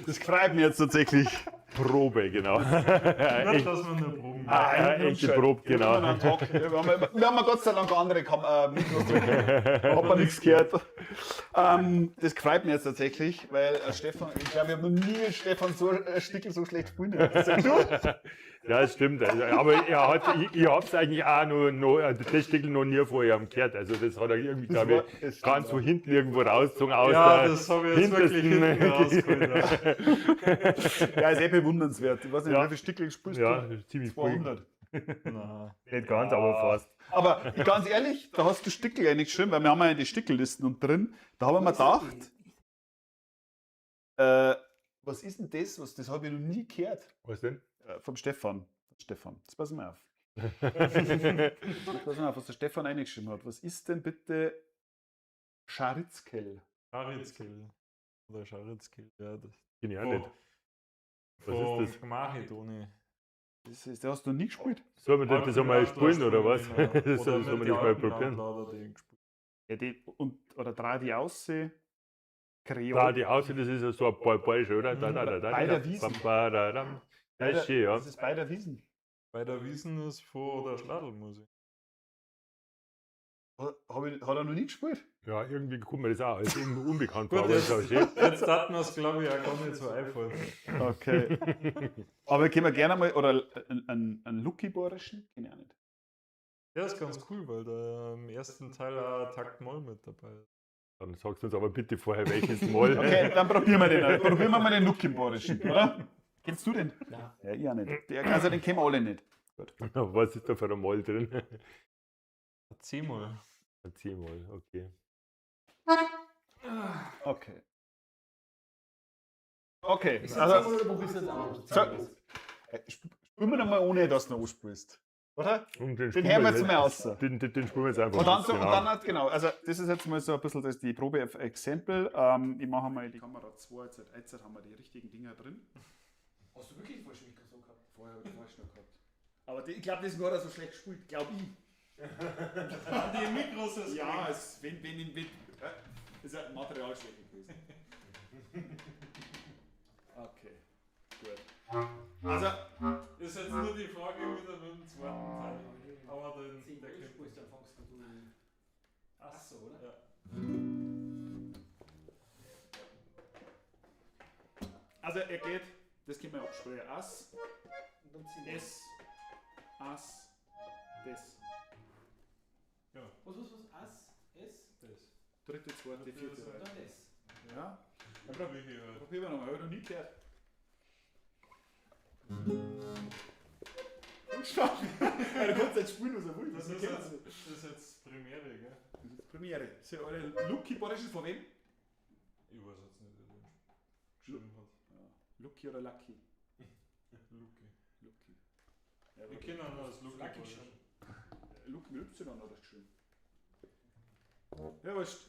[SPEAKER 2] Das freut mich jetzt tatsächlich.
[SPEAKER 3] Probe, genau.
[SPEAKER 1] Gut,
[SPEAKER 3] Echt,
[SPEAKER 1] dass wir nur proben.
[SPEAKER 3] Ah, echte Probe, genau.
[SPEAKER 2] Wir haben ja Gott sei Dank andere Mikros drin. Hat man nichts gehört. Das freut mich jetzt tatsächlich, weil Stefan, ich glaube, ich habe noch nie mit Stefan so Stickel so schlecht spielen hören.
[SPEAKER 3] Ja, das stimmt. Also, aber er hat, ich habe es eigentlich auch noch das Stickel noch nie vorher gehört. Also das hat er irgendwie, glaube ich, ganz so hinten irgendwo rausgezogen aus
[SPEAKER 1] Ja,
[SPEAKER 3] der
[SPEAKER 1] das habe ich jetzt wirklich hinten rausgeholt.
[SPEAKER 2] Ja, ist eh bewundernswert. Ich weiß nicht,
[SPEAKER 3] Ja.
[SPEAKER 2] wie viele Stickel spielst
[SPEAKER 3] Ja,
[SPEAKER 2] du?
[SPEAKER 3] ziemlich cool.
[SPEAKER 2] 200.
[SPEAKER 1] Nein.
[SPEAKER 3] Nicht ganz, aber fast.
[SPEAKER 2] Aber ganz ehrlich, da hast du Stickel ja nicht geschrieben, weil wir haben ja die Stickellisten und drin, da haben wir mir gedacht, was ist denn das? Was, das habe ich noch nie gehört.
[SPEAKER 3] Was denn?
[SPEAKER 2] Vom Stefan. Stefan, jetzt pass mal auf. Jetzt pass mal auf, was der Stefan eingeschrieben hat. Was ist denn bitte Scharitzkel?
[SPEAKER 1] Scharitzkel. Oder Scharitzkel, ja. Das
[SPEAKER 3] Kenn ich auch nicht. Was ist das?
[SPEAKER 1] Mahidoni.
[SPEAKER 2] Das, ist, das hast du noch nie gespielt.
[SPEAKER 3] Sollen wir das einmal spielen oder was? Das sollen wir das mal probieren.
[SPEAKER 2] Ja, die, und, oder dreh die Aussee. Kreol.
[SPEAKER 3] Da, die Aussicht, das ist ja so ein paar Bäusche, oder? Da, da, da, da,
[SPEAKER 2] Bei der
[SPEAKER 3] da,
[SPEAKER 2] Wiesen.
[SPEAKER 3] bam, ba, da, dam. Das ist schön, ja.
[SPEAKER 2] Das ist bei der Wiesen.
[SPEAKER 1] Bei der Wiesen ist vor der Schladelmusik.
[SPEAKER 2] Hat, hat er noch nie gespielt?
[SPEAKER 3] Ja, irgendwie kommt mir das auch als unbekannt vor,
[SPEAKER 1] Gut,
[SPEAKER 3] aber ist auch schön.
[SPEAKER 1] Jetzt hat mir es, glaube ich, auch gar nicht so einfallen.
[SPEAKER 2] Okay. Aber können wir gerne mal, oder einen Lucky-Borischen? Kenn ich auch nicht.
[SPEAKER 1] Der ist ganz cool, weil da im ersten Teil auch Takt Moll mit dabei ist.
[SPEAKER 3] Dann sagst du uns aber bitte vorher, welches Moll.
[SPEAKER 2] Okay, dann probieren wir den. Probieren wir mal den Lucky-Borischen, oder? Kennst du den?
[SPEAKER 4] Nein.
[SPEAKER 2] Ja, ich auch nicht. Der, also den kennen wir alle nicht.
[SPEAKER 3] Was ist da für ein Moll drin?
[SPEAKER 1] C-Moll.
[SPEAKER 3] Ein C-Moll, okay.
[SPEAKER 2] Okay. Okay,
[SPEAKER 4] Ist
[SPEAKER 2] also
[SPEAKER 4] also, oder probierst du jetzt auch noch?
[SPEAKER 2] So. Spielen wir nochmal ohne, dass du noch anspielst. Oder?
[SPEAKER 3] Und den,
[SPEAKER 2] Den hören wir jetzt mal aus.
[SPEAKER 3] Den spielen wir jetzt einfach.
[SPEAKER 2] Und dann, so,
[SPEAKER 3] genau.
[SPEAKER 2] und dann halt, genau, also das ist jetzt mal so ein bisschen das, die Probe auf Exempel. Ich mache mal die Kamera 2, jetzt haben wir die richtigen Dinger drin.
[SPEAKER 4] Hast du wirklich falsch Mikrofon gehabt?
[SPEAKER 2] Vorher habe ich falsch noch gehabt. Aber die, ich glaube, deswegen hat er so schlecht gespielt, glaube ich.
[SPEAKER 1] Die Mikros ist
[SPEAKER 2] Ja, es, wenn, ist ja Materialschwäche gewesen. Okay, gut. Also,
[SPEAKER 1] Ist jetzt nur die Frage wieder mit dem zweiten Teil. Aber den,
[SPEAKER 4] Zehn
[SPEAKER 1] der
[SPEAKER 4] Uhr
[SPEAKER 1] kommt.
[SPEAKER 4] spielst, dann fangst du Ach so, oder?
[SPEAKER 1] Ja.
[SPEAKER 2] also er geht, das können wir abspielen. Ass,
[SPEAKER 4] Und dann 10 Uhr.
[SPEAKER 2] S, Ass, des.
[SPEAKER 4] Was, was, was? Ass, S
[SPEAKER 1] Das.
[SPEAKER 2] Dritte, zweite, vierte.
[SPEAKER 4] und dann S.
[SPEAKER 2] Ja.
[SPEAKER 1] Dann probier ich halt.
[SPEAKER 2] Probieren wir nochmal, habe ich noch nie gehört. Ja, du kannst jetzt spielen, was er will.
[SPEAKER 1] Das ist jetzt, das ist jetzt Premiere, gell?
[SPEAKER 2] Das ist Premiere. So, alle Lucky Borischen von wem?
[SPEAKER 1] Ich weiß jetzt nicht, wer den geschrieben hat.
[SPEAKER 2] Ja. Lucky oder Lucky?
[SPEAKER 1] Lucky.
[SPEAKER 2] Lucky. Ja,
[SPEAKER 1] Ich kenne ihn als Lucky.
[SPEAKER 4] Lucky
[SPEAKER 1] Boy.
[SPEAKER 4] schon.
[SPEAKER 2] Lucky mit Y hat er geschrieben. Ja, wurscht.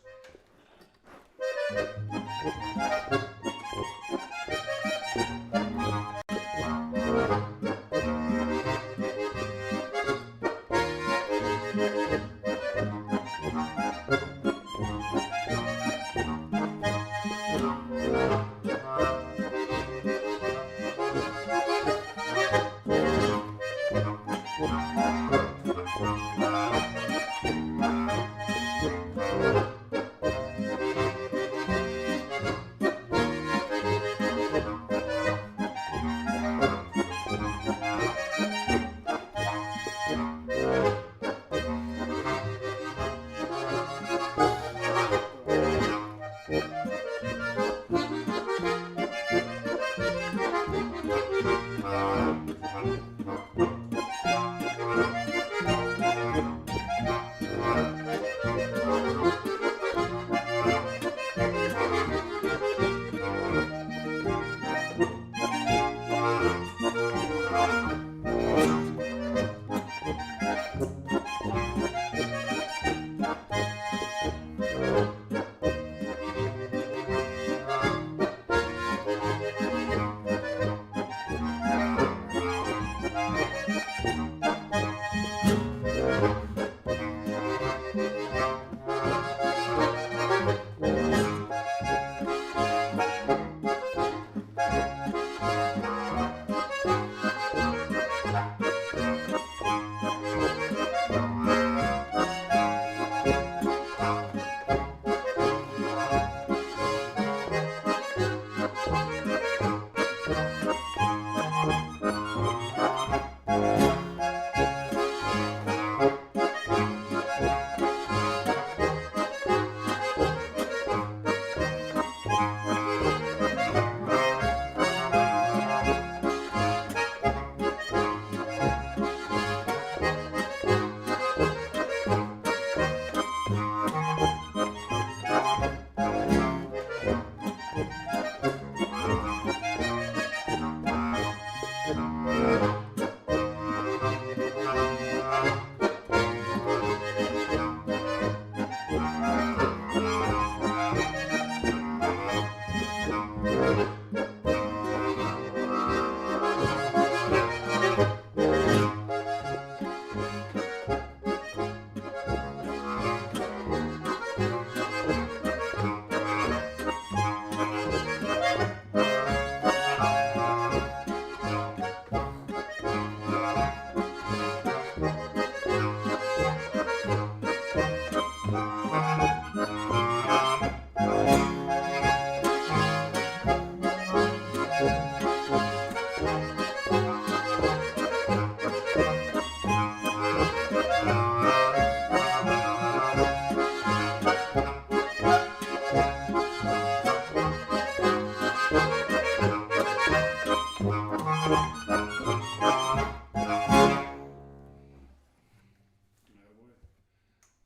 [SPEAKER 2] Jawohl.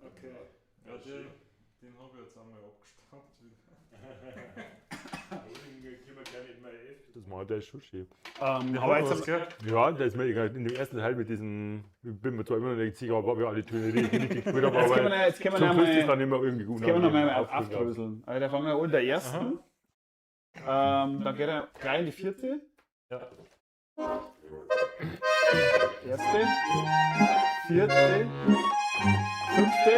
[SPEAKER 2] Okay.
[SPEAKER 1] Ja, den habe ich jetzt einmal abgestaubt wieder.
[SPEAKER 3] Das macht der ist schon schön.
[SPEAKER 2] Aber jetzt
[SPEAKER 1] was, gell?
[SPEAKER 3] Ja, da ist mir egal. In dem ersten Teil mit diesem, ich bin mir zwar immer noch nicht sicher, ob wir alle Töne richtig richtig gespielt haben,
[SPEAKER 2] Jetzt können
[SPEAKER 3] aber
[SPEAKER 2] wir, jetzt können wir
[SPEAKER 3] zum
[SPEAKER 2] noch
[SPEAKER 3] Schluss ist
[SPEAKER 2] mal,
[SPEAKER 3] dann immer irgendwie
[SPEAKER 2] jetzt können wir noch mal
[SPEAKER 3] unangenehm
[SPEAKER 2] aufdröseln. Also, da fangen wir an der ersten. Dann geht er gleich in die vierte.
[SPEAKER 1] Ja.
[SPEAKER 2] Erste, vierte, fünfte,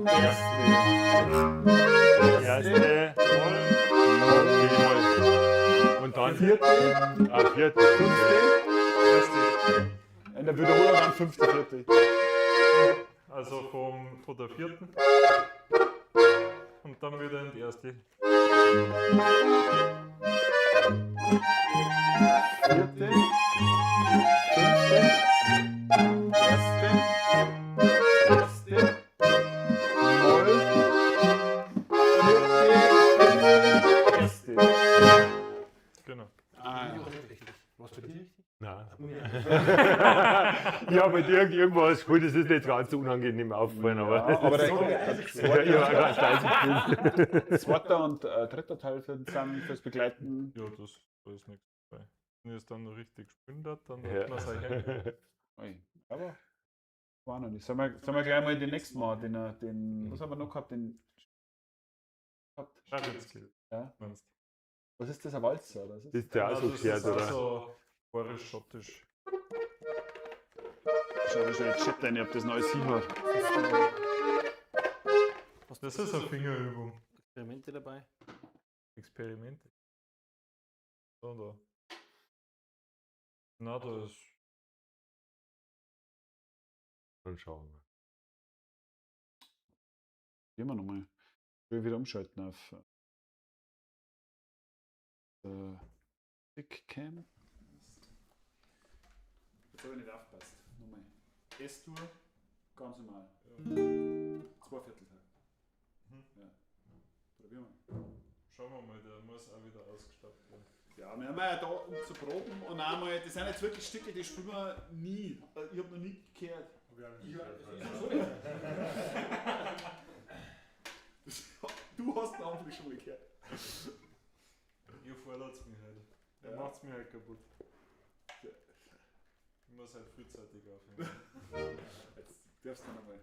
[SPEAKER 2] erste,
[SPEAKER 3] Erste, Moll. Und dann
[SPEAKER 2] vierte,
[SPEAKER 3] vierte,
[SPEAKER 2] fünfte.
[SPEAKER 1] Erste.
[SPEAKER 2] In der Wiederholung dann fünfte, vierte.
[SPEAKER 1] Also von der vierten. Und dann wieder in die erste.
[SPEAKER 2] Vierte, fünfte, erste, erste, Moll, vierte, fünfte, erste.
[SPEAKER 1] Genau.
[SPEAKER 2] Ah, ja.
[SPEAKER 4] Was bei dir richtig?
[SPEAKER 3] Nein. Ja, mit irgendwas, gut, das ist nicht ganz so unangenehm aufgefallen, aber.
[SPEAKER 2] Ja, aber der,
[SPEAKER 3] Ja, ich war ganz leise gespielt.
[SPEAKER 2] zweite und dritter Teil für, sind fürs Begleiten.
[SPEAKER 1] Ja, das, da ist nichts dabei. Wenn ich es dann noch richtig gespielt hat, dann
[SPEAKER 3] Ja.
[SPEAKER 1] hat man es auch hergekriegt.
[SPEAKER 2] Ui, aber war noch nicht. Sollen wir gleich mal den nächsten Mal, den, was haben wir noch gehabt? Den gehabt?
[SPEAKER 1] Scharitzki,
[SPEAKER 2] Ja.
[SPEAKER 1] meinst
[SPEAKER 2] Was ist das, ein Walzer? Oder? Was ist
[SPEAKER 3] Das ist ja auch
[SPEAKER 1] du?
[SPEAKER 3] so
[SPEAKER 1] das
[SPEAKER 3] geschert,
[SPEAKER 1] ist auch
[SPEAKER 3] oder?
[SPEAKER 1] so bayerisch-schottisch.
[SPEAKER 2] Schau, ich schon Chat rein, ob das neue Sieb hat.
[SPEAKER 4] Hast
[SPEAKER 1] Das ist eine Fingerübung.
[SPEAKER 4] Experimente dabei?
[SPEAKER 1] Experimente. So, da. Na, da ist.
[SPEAKER 3] Dann schauen wir.
[SPEAKER 2] Gehen wir nochmal. Ich will wieder umschalten auf Stickcam. Jetzt habe ich nicht aufgepasst. Nochmal. S-Dur, ganz normal. Zwei Vierteltakt. Ja. Probieren wir.
[SPEAKER 1] Schauen wir mal, der muss auch wieder ausgestoppt werden.
[SPEAKER 2] Ja, wir haben ja da, um zu proben und einmal, das sind jetzt wirklich Stücke, die spielen wir nie. Ich habe noch nie gehört. Du hast den Anfang schon mal gehört.
[SPEAKER 1] Ihr fordert mich halt. Er
[SPEAKER 2] Ja.
[SPEAKER 1] macht's mir halt kaputt. Ich muss halt frühzeitig aufhören.
[SPEAKER 2] Jetzt darfst du nochmal.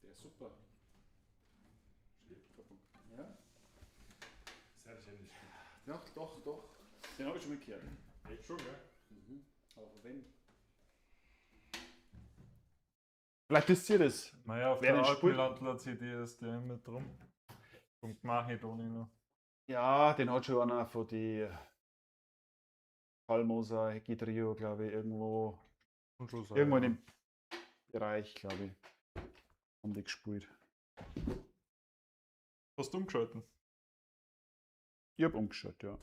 [SPEAKER 2] Der ist super. Ja. Doch, doch, doch. Den habe ich schon mal gehört.
[SPEAKER 1] Echt schon, gell?
[SPEAKER 2] Aber von wem? Vielleicht wisst ihr das.
[SPEAKER 1] Naja, auf
[SPEAKER 2] Wer
[SPEAKER 1] der
[SPEAKER 2] den spielt-
[SPEAKER 1] Alpenlandler CD ist der mit drum. Und Mahidoni noch.
[SPEAKER 2] Ja, den hat schon einer von die Palmoser, Hecki Trio, glaube ich, irgendwo,
[SPEAKER 1] Und schon sein,
[SPEAKER 2] irgendwo in
[SPEAKER 1] ja.
[SPEAKER 2] dem Bereich, glaube ich, haben die gespielt.
[SPEAKER 1] Hast du umgeschalten?
[SPEAKER 2] Ich habe umgeschaut, ja.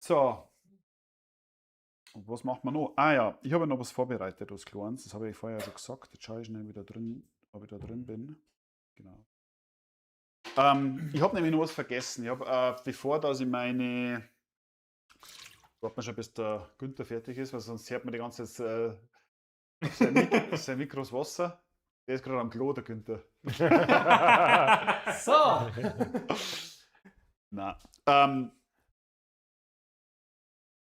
[SPEAKER 2] So. Und was macht man noch? Ah ja, ich habe noch was vorbereitet, was Kleines. Das habe ich vorher schon gesagt. Jetzt schaue ich schnell wieder drin, ob ich da drin bin. Genau. Ich habe nämlich noch was vergessen. Ich habe, bevor dass ich meine. Warten wir schon, bis der Günther fertig ist, weil sonst hört man die ganze Zeit sein, Mik sein Mikro das Wasser. Der ist gerade am Klo, der Günther.
[SPEAKER 4] So!
[SPEAKER 2] Nein.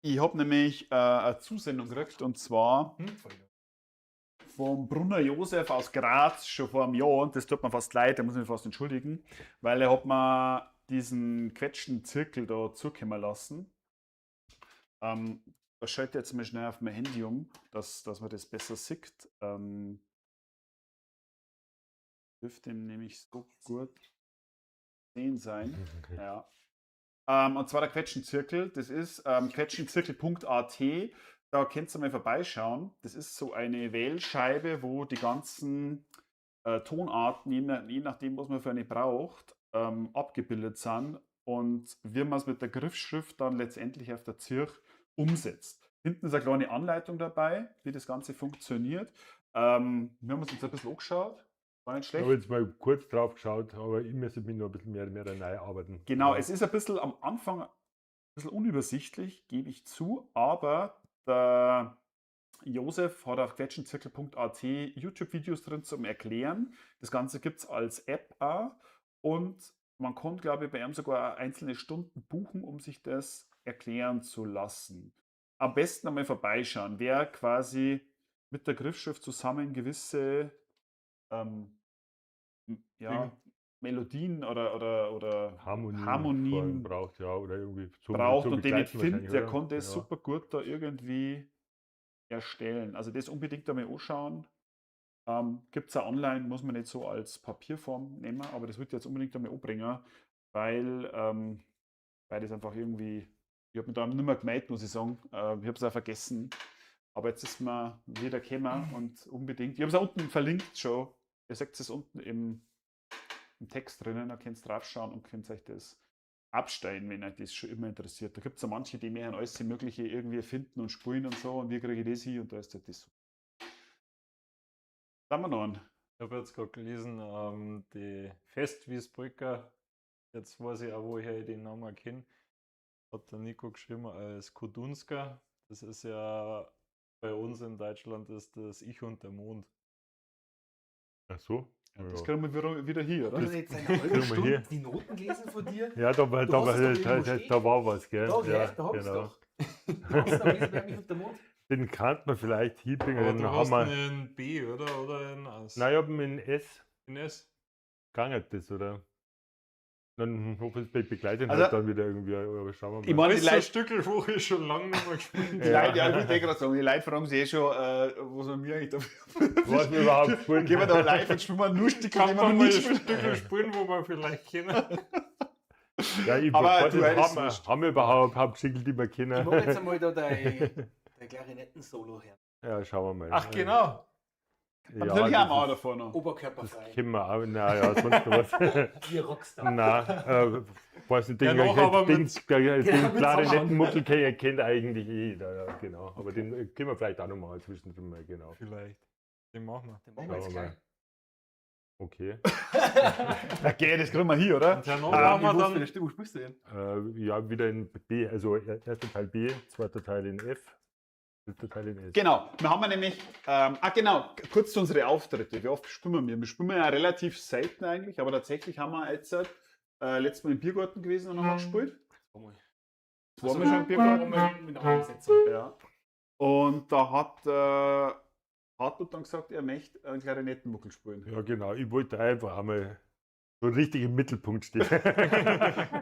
[SPEAKER 2] Ich habe nämlich eine Zusendung gekriegt und zwar vom Brunner Josef aus Graz schon vor einem Jahr und das tut mir fast leid, da muss ich mich fast entschuldigen, weil er hat mir diesen quetschen Zirkel da zukommen lassen. Da schalte ich jetzt mal schnell auf mein Handy um, dass man das besser sieht. Dürfte ihm nämlich so gut sehen sein. Ja. Und zwar der Quetschenzirkel. Das ist quetschenzirkel.at. Da könnt ihr mal vorbeischauen. Das ist so eine Wählscheibe, wo die ganzen Tonarten, je nachdem, was man für eine braucht, abgebildet sind und wie man es mit der Griffschrift dann letztendlich auf der Zirch umsetzt. Hinten ist eine kleine Anleitung dabei, wie das Ganze funktioniert. Wir haben uns jetzt ein bisschen angeschaut. War nicht
[SPEAKER 3] Ich
[SPEAKER 2] schlecht.
[SPEAKER 3] habe jetzt mal kurz drauf geschaut, aber ich müsste mich noch ein bisschen mehr neu arbeiten.
[SPEAKER 2] Genau,
[SPEAKER 3] Ja.
[SPEAKER 2] es ist ein bisschen am Anfang ein bisschen unübersichtlich, gebe ich zu, aber der Josef hat auf quetschenzirkel.at YouTube-Videos drin zum Erklären. Das Ganze gibt es als App auch und man kann, glaube ich, bei ihm sogar einzelne Stunden buchen, um sich das erklären zu lassen. Am besten einmal vorbeischauen, wer quasi mit der Griffschrift zusammen gewisse ja, Melodien oder
[SPEAKER 3] Harmonien,
[SPEAKER 2] Harmonien
[SPEAKER 3] vor allem braucht, ja, oder irgendwie zum,
[SPEAKER 2] braucht
[SPEAKER 3] zum
[SPEAKER 2] und den nicht
[SPEAKER 3] Begleiten
[SPEAKER 2] findet, der
[SPEAKER 3] wahrscheinlich, oder?
[SPEAKER 2] kann das
[SPEAKER 3] Ja.
[SPEAKER 2] super gut da irgendwie erstellen. Also das unbedingt einmal anschauen. Gibt es auch online, muss man nicht so als Papierform nehmen, aber das würde ich jetzt unbedingt einmal anbringen, weil das einfach irgendwie, ich habe mich da nicht mehr gemeldet, muss ich sagen. Ich habe es auch vergessen. Aber jetzt ist mir wieder gekommen und unbedingt, ich habe es auch unten verlinkt schon. Ihr seht es unten im Text drinnen, da könnt ihr draufschauen und könnt euch das abstellen, wenn euch das schon immer interessiert. Da gibt es ja manche, die mehr alles Mögliche irgendwie finden und spulen und so und wir kriegen das hin und da ist halt das so. Da haben wir noch einen.
[SPEAKER 1] Ich habe jetzt gerade gelesen, die Festwiesbrücker, jetzt weiß ich auch, woher ich den Namen kenne, hat der Nico geschrieben als Kudunska. Das ist ja bei uns in Deutschland ist das Ich und der Mond.
[SPEAKER 3] Ach so.
[SPEAKER 2] Ja, das
[SPEAKER 3] Ja.
[SPEAKER 2] kriegen wir wieder hier, oder?
[SPEAKER 4] Hast du jetzt eine halbe
[SPEAKER 3] Kriegen wir
[SPEAKER 4] Stunde
[SPEAKER 3] hier.
[SPEAKER 4] die Noten gelesen von dir?
[SPEAKER 3] Ja, da, war,
[SPEAKER 4] Du
[SPEAKER 3] da,
[SPEAKER 4] hast
[SPEAKER 3] war,
[SPEAKER 4] es doch
[SPEAKER 3] da,
[SPEAKER 4] irgendwo
[SPEAKER 3] da,
[SPEAKER 4] stehen.
[SPEAKER 3] da war was, gell?
[SPEAKER 4] Da,
[SPEAKER 3] ja,
[SPEAKER 4] gleich, da hab ich's
[SPEAKER 3] genau.
[SPEAKER 4] doch. Hast du noch gelesen, wer mich unter Mond?
[SPEAKER 3] Den kann man vielleicht hinbringen,
[SPEAKER 1] Aber
[SPEAKER 3] den
[SPEAKER 1] du
[SPEAKER 3] haben
[SPEAKER 1] hast
[SPEAKER 3] wir.
[SPEAKER 1] einen B, oder? Oder ein S?
[SPEAKER 3] Nein, ich habe einen S.
[SPEAKER 1] In S.
[SPEAKER 3] Gegangen das, oder? Dann hoffe ich, es begleitet
[SPEAKER 2] Also-
[SPEAKER 3] halt dann wieder irgendwie, aber schauen wir mal.
[SPEAKER 2] Ich meine,
[SPEAKER 1] Das
[SPEAKER 2] die
[SPEAKER 1] ist so ein
[SPEAKER 2] Leute,
[SPEAKER 1] Stückel, wo ich schon lange nicht mehr gespielt
[SPEAKER 2] die
[SPEAKER 3] Ja.
[SPEAKER 2] Leute, ja, ich wollte eh gerade sagen, die Leute fragen sich eh schon, was wir mir eigentlich dafür.
[SPEAKER 3] Was wir überhaupt spielen.
[SPEAKER 2] Gehen wir da live und spielen wir nur Stücke,
[SPEAKER 1] Kann
[SPEAKER 2] die wir
[SPEAKER 1] man
[SPEAKER 2] noch
[SPEAKER 1] mal
[SPEAKER 2] nicht
[SPEAKER 1] ein
[SPEAKER 2] spielen.
[SPEAKER 1] Stückel spielen, wo wir vielleicht kennen.
[SPEAKER 3] Ja, ich
[SPEAKER 2] Aber
[SPEAKER 3] weiß
[SPEAKER 2] du,
[SPEAKER 3] nicht,
[SPEAKER 2] das ist
[SPEAKER 3] haben, haben wir überhaupt Hauptschickel, die wir kennen?
[SPEAKER 4] Ich mag jetzt einmal da dein Klarinetten-Solo hören.
[SPEAKER 3] Ja, schauen wir mal.
[SPEAKER 1] Ach genau.
[SPEAKER 2] Ja, natürlich
[SPEAKER 3] das
[SPEAKER 2] auch mal
[SPEAKER 3] ist-
[SPEAKER 2] davor noch.
[SPEAKER 3] Das
[SPEAKER 4] Oberkörperfrei.
[SPEAKER 3] können wir auch, naja, sonst noch was.
[SPEAKER 4] Wie Rockstar.
[SPEAKER 3] Nein, weiß nicht,
[SPEAKER 1] Ja,
[SPEAKER 3] den,
[SPEAKER 1] noch aber
[SPEAKER 3] den,
[SPEAKER 1] mit-
[SPEAKER 3] den,
[SPEAKER 4] Genau, mit
[SPEAKER 3] Klarinettenmuckel kennt eigentlich jeder, ja, genau. Aber den können wir vielleicht auch noch mal zwischendrin mal, genau.
[SPEAKER 1] Vielleicht. Den machen wir.
[SPEAKER 4] Den machen wir jetzt
[SPEAKER 3] Schauen wir
[SPEAKER 4] gleich.
[SPEAKER 3] mal. Okay.
[SPEAKER 2] Okay, das kriegen wir hier, oder?
[SPEAKER 1] Und hernach
[SPEAKER 2] Ah,
[SPEAKER 1] machen wir
[SPEAKER 5] Wo für
[SPEAKER 1] dann.
[SPEAKER 5] eine Stimmung spielst du denn?
[SPEAKER 3] Ja, wieder in B, also erster Teil B, zweiter Teil in F, dritter Teil in S.
[SPEAKER 2] Genau, wir haben ja nämlich, genau, kurz zu unseren Auftritte. Wie oft spielen wir? Wir spielen ja relativ selten eigentlich, aber tatsächlich haben wir jetzt letztes Mal im Biergarten gewesen und haben gespielt.
[SPEAKER 4] Zweimal.
[SPEAKER 2] Zweimal schon im Biergarten.
[SPEAKER 4] Einmal mit einer anderen Besetzung.
[SPEAKER 2] Ja. Und da hat Hartmut dann gesagt, er möchte einen Klarinettenmuckel spielen.
[SPEAKER 3] Ja, genau. Ich wollte einfach einmal so richtig im Mittelpunkt stehen.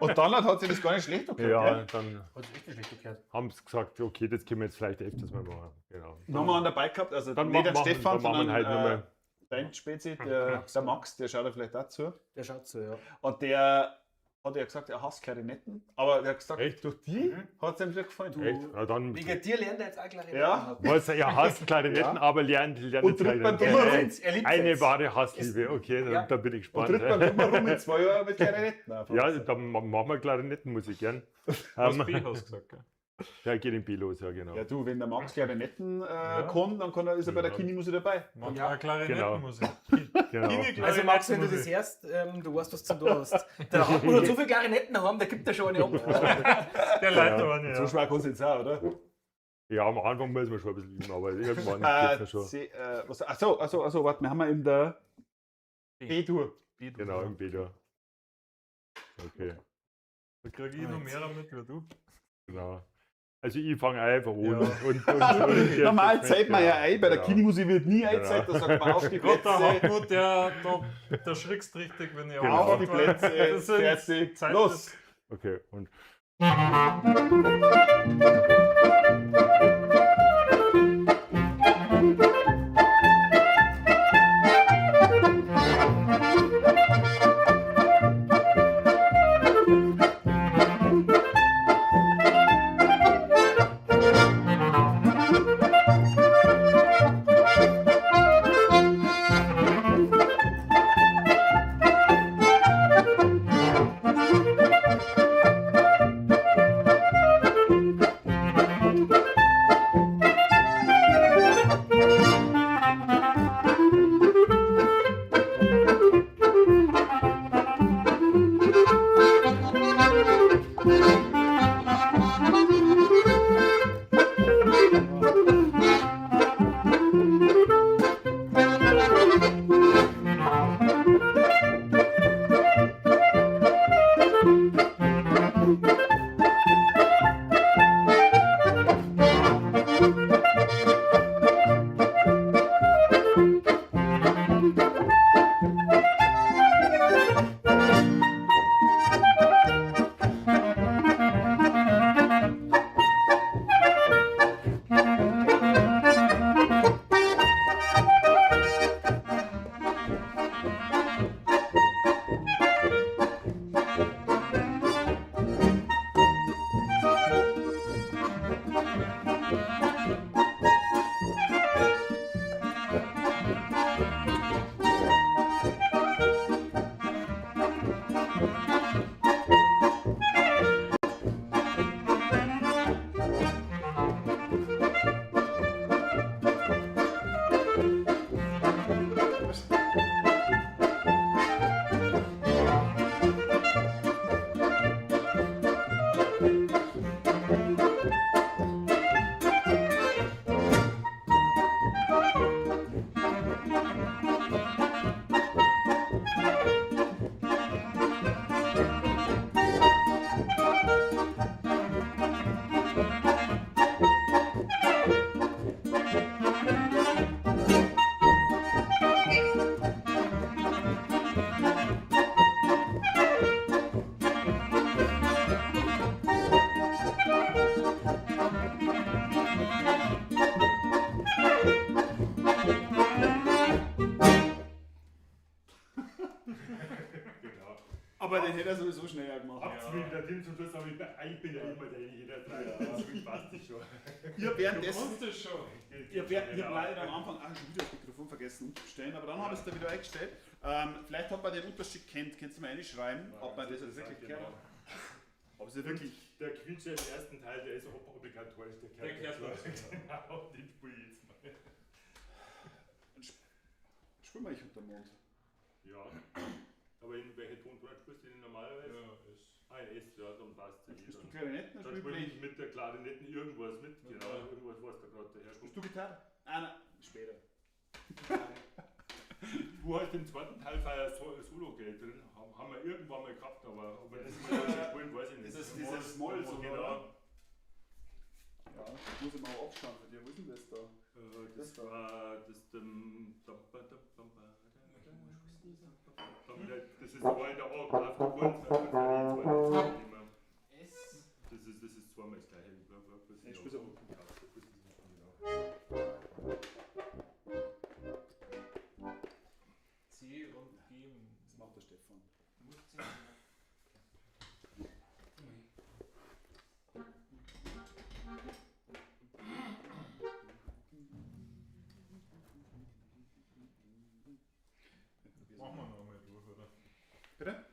[SPEAKER 2] Und dann hat sich das gar nicht schlecht angehört.
[SPEAKER 3] Ja,
[SPEAKER 2] gell?
[SPEAKER 3] dann
[SPEAKER 4] Hat sich richtig schlecht gehört.
[SPEAKER 3] haben sie gesagt, okay, das können wir jetzt vielleicht öfters mal machen. Genau.
[SPEAKER 2] Dann haben wir einen dabei gehabt, also
[SPEAKER 3] Dann
[SPEAKER 2] nicht den Stefan,
[SPEAKER 3] dann machen
[SPEAKER 2] sondern
[SPEAKER 3] wir halt nochmal.
[SPEAKER 2] dein Spezi, der Max, der schaut ja vielleicht dazu.
[SPEAKER 4] Der schaut so, ja.
[SPEAKER 2] Und der hat ja gesagt, er hasst Klarinetten, aber er hat gesagt,
[SPEAKER 3] Echt?
[SPEAKER 2] durch die hat es ihm wieder gefallen.
[SPEAKER 3] Echt? Ja, dann,
[SPEAKER 4] Wegen dir lernt er jetzt auch Klarinette.
[SPEAKER 2] Ja.
[SPEAKER 3] Was, er hasst Klarinetten,
[SPEAKER 2] Ja.
[SPEAKER 3] aber lernt
[SPEAKER 2] Und
[SPEAKER 3] jetzt
[SPEAKER 2] tritt beim
[SPEAKER 3] Klarinette.
[SPEAKER 2] Dummer
[SPEAKER 4] Er liebt
[SPEAKER 3] Eine, eine
[SPEAKER 4] jetzt.
[SPEAKER 3] wahre Hassliebe, okay,
[SPEAKER 4] Ja.
[SPEAKER 3] da bin ich
[SPEAKER 2] Und
[SPEAKER 3] gespannt.
[SPEAKER 2] tritt beim Dummer rum in 2 Jahren mit Klarinetten einfach.
[SPEAKER 3] Ja, dann machen wir Klarinettenmusik gern.
[SPEAKER 1] Was B hast du gesagt, gell?
[SPEAKER 3] Ja, geht in B los, ja, genau.
[SPEAKER 2] Ja, du, wenn der Max Klarinetten kann, dann kann er, ist er bei der
[SPEAKER 3] Ja.
[SPEAKER 2] Kini-Musik dabei.
[SPEAKER 1] Machen
[SPEAKER 4] Ja.
[SPEAKER 1] wir Klarinettenmusik.
[SPEAKER 3] Genau.
[SPEAKER 4] Also Max, wenn du das hörst, du weißt, was du zum tun hast. Der Hartmut hat so viele Klarinetten haben, der gibt dir schon eine ab.
[SPEAKER 1] Der leitet eine,
[SPEAKER 2] So
[SPEAKER 1] ja.
[SPEAKER 2] schwer kann es jetzt auch, oder?
[SPEAKER 3] Ja, am Anfang müssen wir schon ein bisschen üben, aber irgendwann geht's ja schon.
[SPEAKER 2] C, was, achso, warte, wir haben ja in der B-Dur.
[SPEAKER 3] Genau, im B-Dur. Okay,
[SPEAKER 1] Da kriege ich noch mehr mit wie du.
[SPEAKER 3] genau. Also ich fange einfach an.
[SPEAKER 1] Ja.
[SPEAKER 3] Und
[SPEAKER 2] Normal zählt man ja ein, bei der
[SPEAKER 3] Genau.
[SPEAKER 2] Kini-Musik wird nie
[SPEAKER 3] Genau.
[SPEAKER 2] eingezählt, da sagt man auf die
[SPEAKER 1] Gott, der
[SPEAKER 2] Plätze,
[SPEAKER 1] Hartmut, der schrickst richtig, wenn ich
[SPEAKER 3] Genau.
[SPEAKER 2] auf die
[SPEAKER 1] weil
[SPEAKER 2] Plätze,
[SPEAKER 1] das sind
[SPEAKER 2] fertig,
[SPEAKER 1] Zeit
[SPEAKER 2] los!
[SPEAKER 3] Okay, und
[SPEAKER 2] Thank Aber den hätte er sowieso schneller gemacht.
[SPEAKER 3] Habt's mich der Tim zum Schluss, aber ich bin ja immer derjenige, der treibt. Deswegen passt das schon.
[SPEAKER 2] Ich hab währenddessen.
[SPEAKER 1] das schon.
[SPEAKER 2] Ich habe hab leider am Anfang auch schon wieder das Mikrofon vergessen umzustellen, aber dann habe ich es da wieder eingestellt. Vielleicht hat man den Unterschied kennt, könnt ihr mal reinschreiben, ob man das jetzt wirklich
[SPEAKER 3] genau.
[SPEAKER 2] gehört hat. Ob es wirklich.
[SPEAKER 3] Der Quietscher im ersten Teil, der ist obligatorisch, der
[SPEAKER 1] Der
[SPEAKER 3] gehört
[SPEAKER 1] gehört
[SPEAKER 3] dazu. Genau, den spiele ich jetzt mal.
[SPEAKER 2] Spielen wir ich unter dem Mond.
[SPEAKER 3] Ja. Aber in welche Tonart spielst du denn normalerweise?
[SPEAKER 1] Ja, ist.
[SPEAKER 3] Ah, in S, ja, dann passt es.
[SPEAKER 2] Spielst du Klarinetten
[SPEAKER 3] Dann
[SPEAKER 2] oder
[SPEAKER 3] spiele
[SPEAKER 2] spielst
[SPEAKER 3] ich mit der Klarinetten irgendwas mit, genau,
[SPEAKER 1] Ja.
[SPEAKER 3] irgendwas, was da gerade daherkommt.
[SPEAKER 2] du Gitarre? Ah, nein, später.
[SPEAKER 3] Du hast im zweiten Teil ein Solo-Geld drin, haben wir irgendwann mal gehabt, aber ob wir das mal schon spielen, weiß ich nicht.
[SPEAKER 2] Dieses Moll-Solo,
[SPEAKER 3] Genau.
[SPEAKER 2] oder? Ja, das muss ich mal aufschauen für dich. Wo ist denn das da?
[SPEAKER 3] Das
[SPEAKER 2] Das da.
[SPEAKER 3] war das dum, dum, ba, dum, dum, ba, da, da, dum, da. Das ist aber in der Oktav gewohnt.
[SPEAKER 4] S.
[SPEAKER 3] Das ist zweimal das gleiche.
[SPEAKER 2] Ich spiel's auch.
[SPEAKER 1] C und G.
[SPEAKER 2] Das macht der Stefan.
[SPEAKER 1] Machen wir nochmal durch, oder?
[SPEAKER 2] Bitte?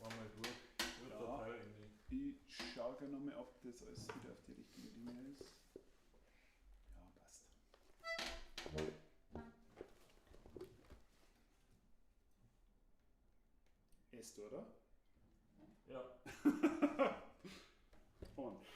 [SPEAKER 1] Machen wir durch. Dritter
[SPEAKER 2] Ja.
[SPEAKER 1] Teil irgendwie.
[SPEAKER 2] Ich schaue gerne nochmal, ob das alles wieder auf die richtige Linie ist. Ja, passt. Est, oder?
[SPEAKER 1] Ja.
[SPEAKER 2] Und.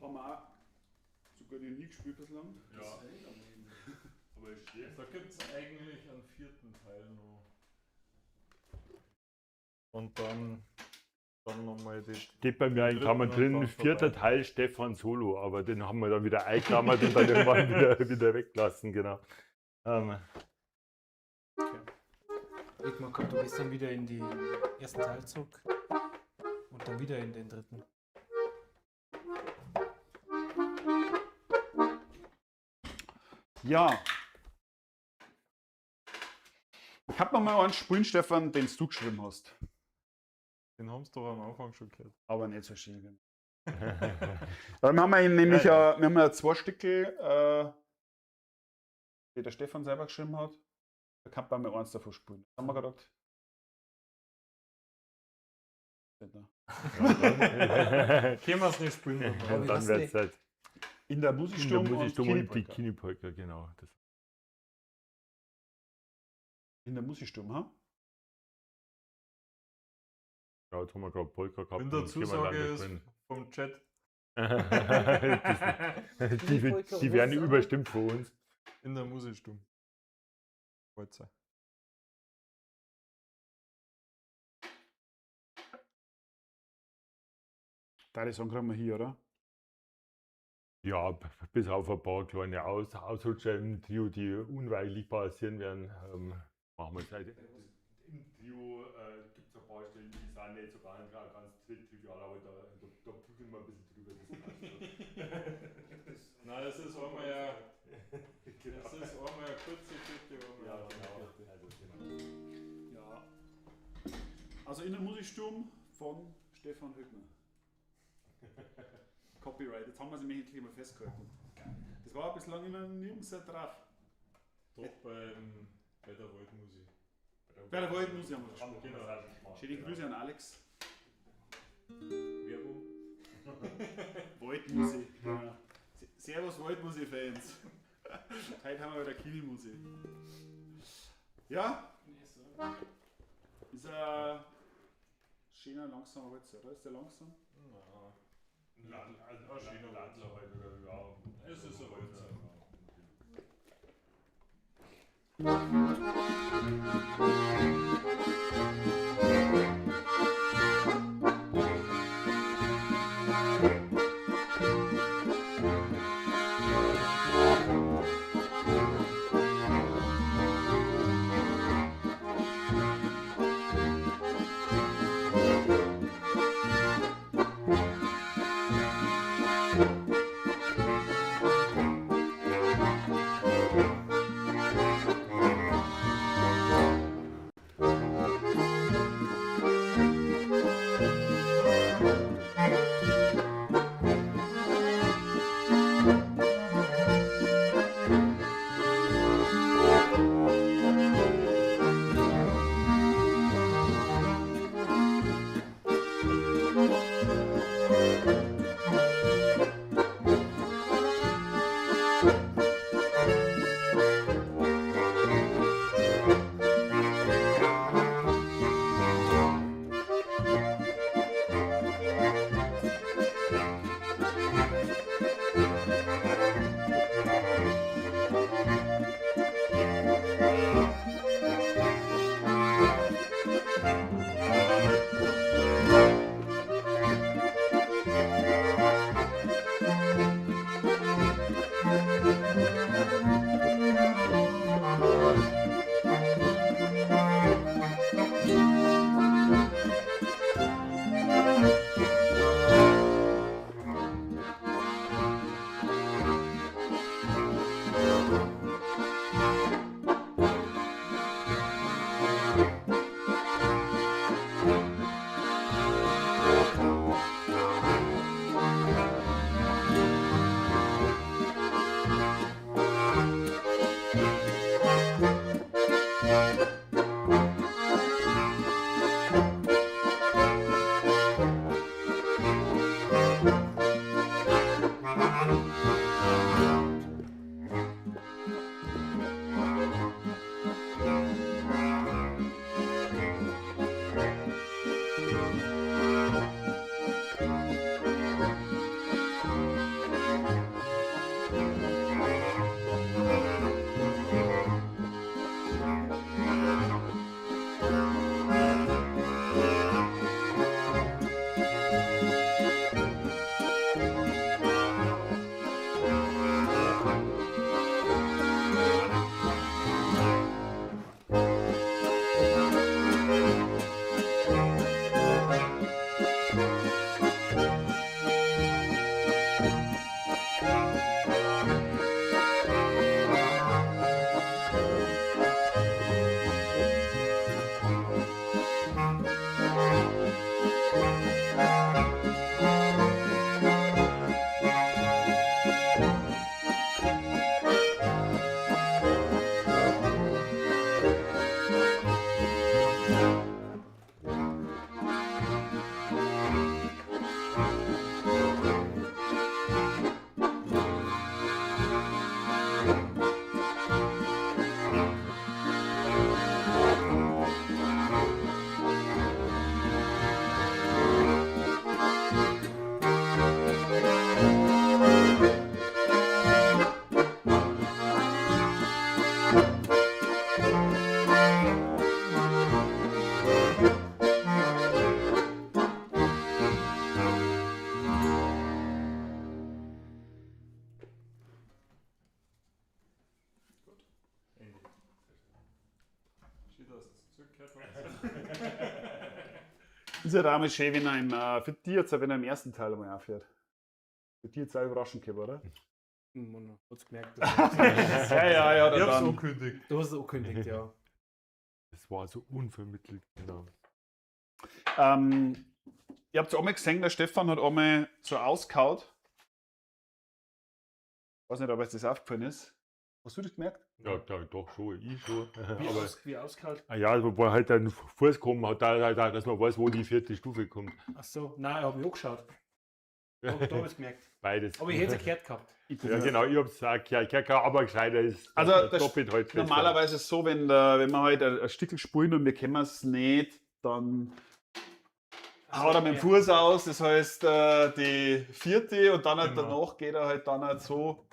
[SPEAKER 2] Haben wir auch sogar die nie gespielt bislang.
[SPEAKER 3] Ja, aber ist schön.
[SPEAKER 1] Da gibt es eigentlich einen vierten Teil noch. Und dann dann nochmal die.
[SPEAKER 3] Steht bei mir in
[SPEAKER 1] Dritten
[SPEAKER 3] Klammern
[SPEAKER 1] und
[SPEAKER 3] drin,
[SPEAKER 1] dann
[SPEAKER 3] vierter
[SPEAKER 1] vorbei.
[SPEAKER 3] Teil Stefan Solo, aber den haben wir dann wieder einklammert und dann irgendwann wieder weggelassen, genau. Ähm,
[SPEAKER 4] Igmar kommt du gehst dann wieder in den ersten Teil zurück und dann wieder in den dritten.
[SPEAKER 2] Ja. Ich hab noch mal einen spielen, Stefan, den du geschrieben hast.
[SPEAKER 1] Den haben sie doch am Anfang schon gehört.
[SPEAKER 2] Aber nicht so schön. Weil wir haben ja nämlich
[SPEAKER 3] Ja,
[SPEAKER 2] ja, wir haben ja zwei Stücke, die der Stefan selber geschrieben hat. Da kann man mal eins davon spielen. Haben wir gerade.
[SPEAKER 1] Können wir es nicht spielen?
[SPEAKER 4] Aber
[SPEAKER 3] und
[SPEAKER 4] wie
[SPEAKER 3] dann
[SPEAKER 4] heißt
[SPEAKER 3] wird es
[SPEAKER 4] die?
[SPEAKER 3] halt
[SPEAKER 2] In der
[SPEAKER 3] in der
[SPEAKER 2] Musiksturm
[SPEAKER 3] Musiksturm und die
[SPEAKER 2] Kinipolka.
[SPEAKER 3] Kinipolka, genau. Das,
[SPEAKER 2] In der Musiksturm, ha?
[SPEAKER 3] ja, jetzt haben wir gerade Polka gehabt.
[SPEAKER 1] Wenn
[SPEAKER 3] und
[SPEAKER 1] der
[SPEAKER 3] können wir dann
[SPEAKER 1] Zusage ist
[SPEAKER 3] spielen.
[SPEAKER 1] vom Chat
[SPEAKER 3] Das, die,
[SPEAKER 4] Kinipolka,
[SPEAKER 3] die
[SPEAKER 4] was
[SPEAKER 3] werden
[SPEAKER 4] ist das?
[SPEAKER 3] überstimmt von uns.
[SPEAKER 1] in der Musiksturm. Walzer.
[SPEAKER 2] Da die Song kriegen wir hier, oder?
[SPEAKER 3] Ja, bis auf ein paar kleine Ausrutscher im Trio, die unweigerlich passieren werden, machen wir es halt. Im Trio gibt es ein paar Stellen, die sind nicht so ganz, ganz trivial, aber da prügeln wir ein bisschen drüber. Das passt schon.
[SPEAKER 1] Nein, das ist einmal ja,
[SPEAKER 3] Genau.
[SPEAKER 1] das ist einmal eine kurze Kette, einmal
[SPEAKER 3] Ja,
[SPEAKER 1] eine lange
[SPEAKER 3] genau.
[SPEAKER 1] Kette.
[SPEAKER 3] Also, genau.
[SPEAKER 2] Ja. Also in der Musiksturm von Stefan Högner. Copyright, jetzt haben wir sie nämlich endlich mal festgehalten. Das war bislang immer nirgends drauf.
[SPEAKER 1] Doch bei der Waldmusik.
[SPEAKER 2] Bei der Waldmusik haben wir das
[SPEAKER 3] Haben
[SPEAKER 2] gespielt.
[SPEAKER 3] wir auch schon gemacht,
[SPEAKER 2] Schöne
[SPEAKER 3] genau.
[SPEAKER 2] Grüße an Alex.
[SPEAKER 1] Werbung.
[SPEAKER 2] Waldmusik. Ja. Servus Waldmusik-Fans. Heute haben wir wieder Kinimusik. Ja, ist ein schöner, langsamer Walzer, oder? Ist der langsam?
[SPEAKER 1] Nein.
[SPEAKER 3] Ein Landler halt, oder, ja.
[SPEAKER 1] Es ist ein Walzer. zugehört habt.
[SPEAKER 2] Ist ja damals schön, wenn er im, für die jetzt, wenn er im ersten Teil einmal aufhört. Für die jetzt auch überraschend gehabt, oder?
[SPEAKER 4] Man hat's gemerkt.
[SPEAKER 2] Ja, ja, ja,
[SPEAKER 1] Ich hab's
[SPEAKER 2] dann.
[SPEAKER 1] angekündigt.
[SPEAKER 4] Du hast es angekündigt, ja.
[SPEAKER 3] Das war so unvermittelt, genau.
[SPEAKER 2] Ihr habt es einmal gesehen, der Stefan hat einmal so auskaut. Weiß nicht, ob euch das aufgefallen ist. Hast du das gemerkt?
[SPEAKER 3] Ja, da, doch schon, ich schon.
[SPEAKER 4] Wie,
[SPEAKER 3] Aber,
[SPEAKER 4] aus, wie auskalt.
[SPEAKER 3] ah ja, wo halt dann Fuß kommen hat, da, dass man weiß, wo die vierte Stufe kommt.
[SPEAKER 4] Ach so, nein, ich habe mich angeschaut. Da habe ich es gemerkt.
[SPEAKER 3] Beides.
[SPEAKER 4] Aber ich hätte es gehört gehabt.
[SPEAKER 3] Ja, genau, ich hab's auch gehört, aber gescheiter ist
[SPEAKER 2] Also, das
[SPEAKER 3] doppelt halt besser.
[SPEAKER 2] Normalerweise ist es so, wenn wir halt ein Stickel spielen und wir kennen es nicht, dann haut er mit dem Fuß aus, das heißt die vierte und dann halt
[SPEAKER 1] Genau.
[SPEAKER 2] danach geht er halt dann halt so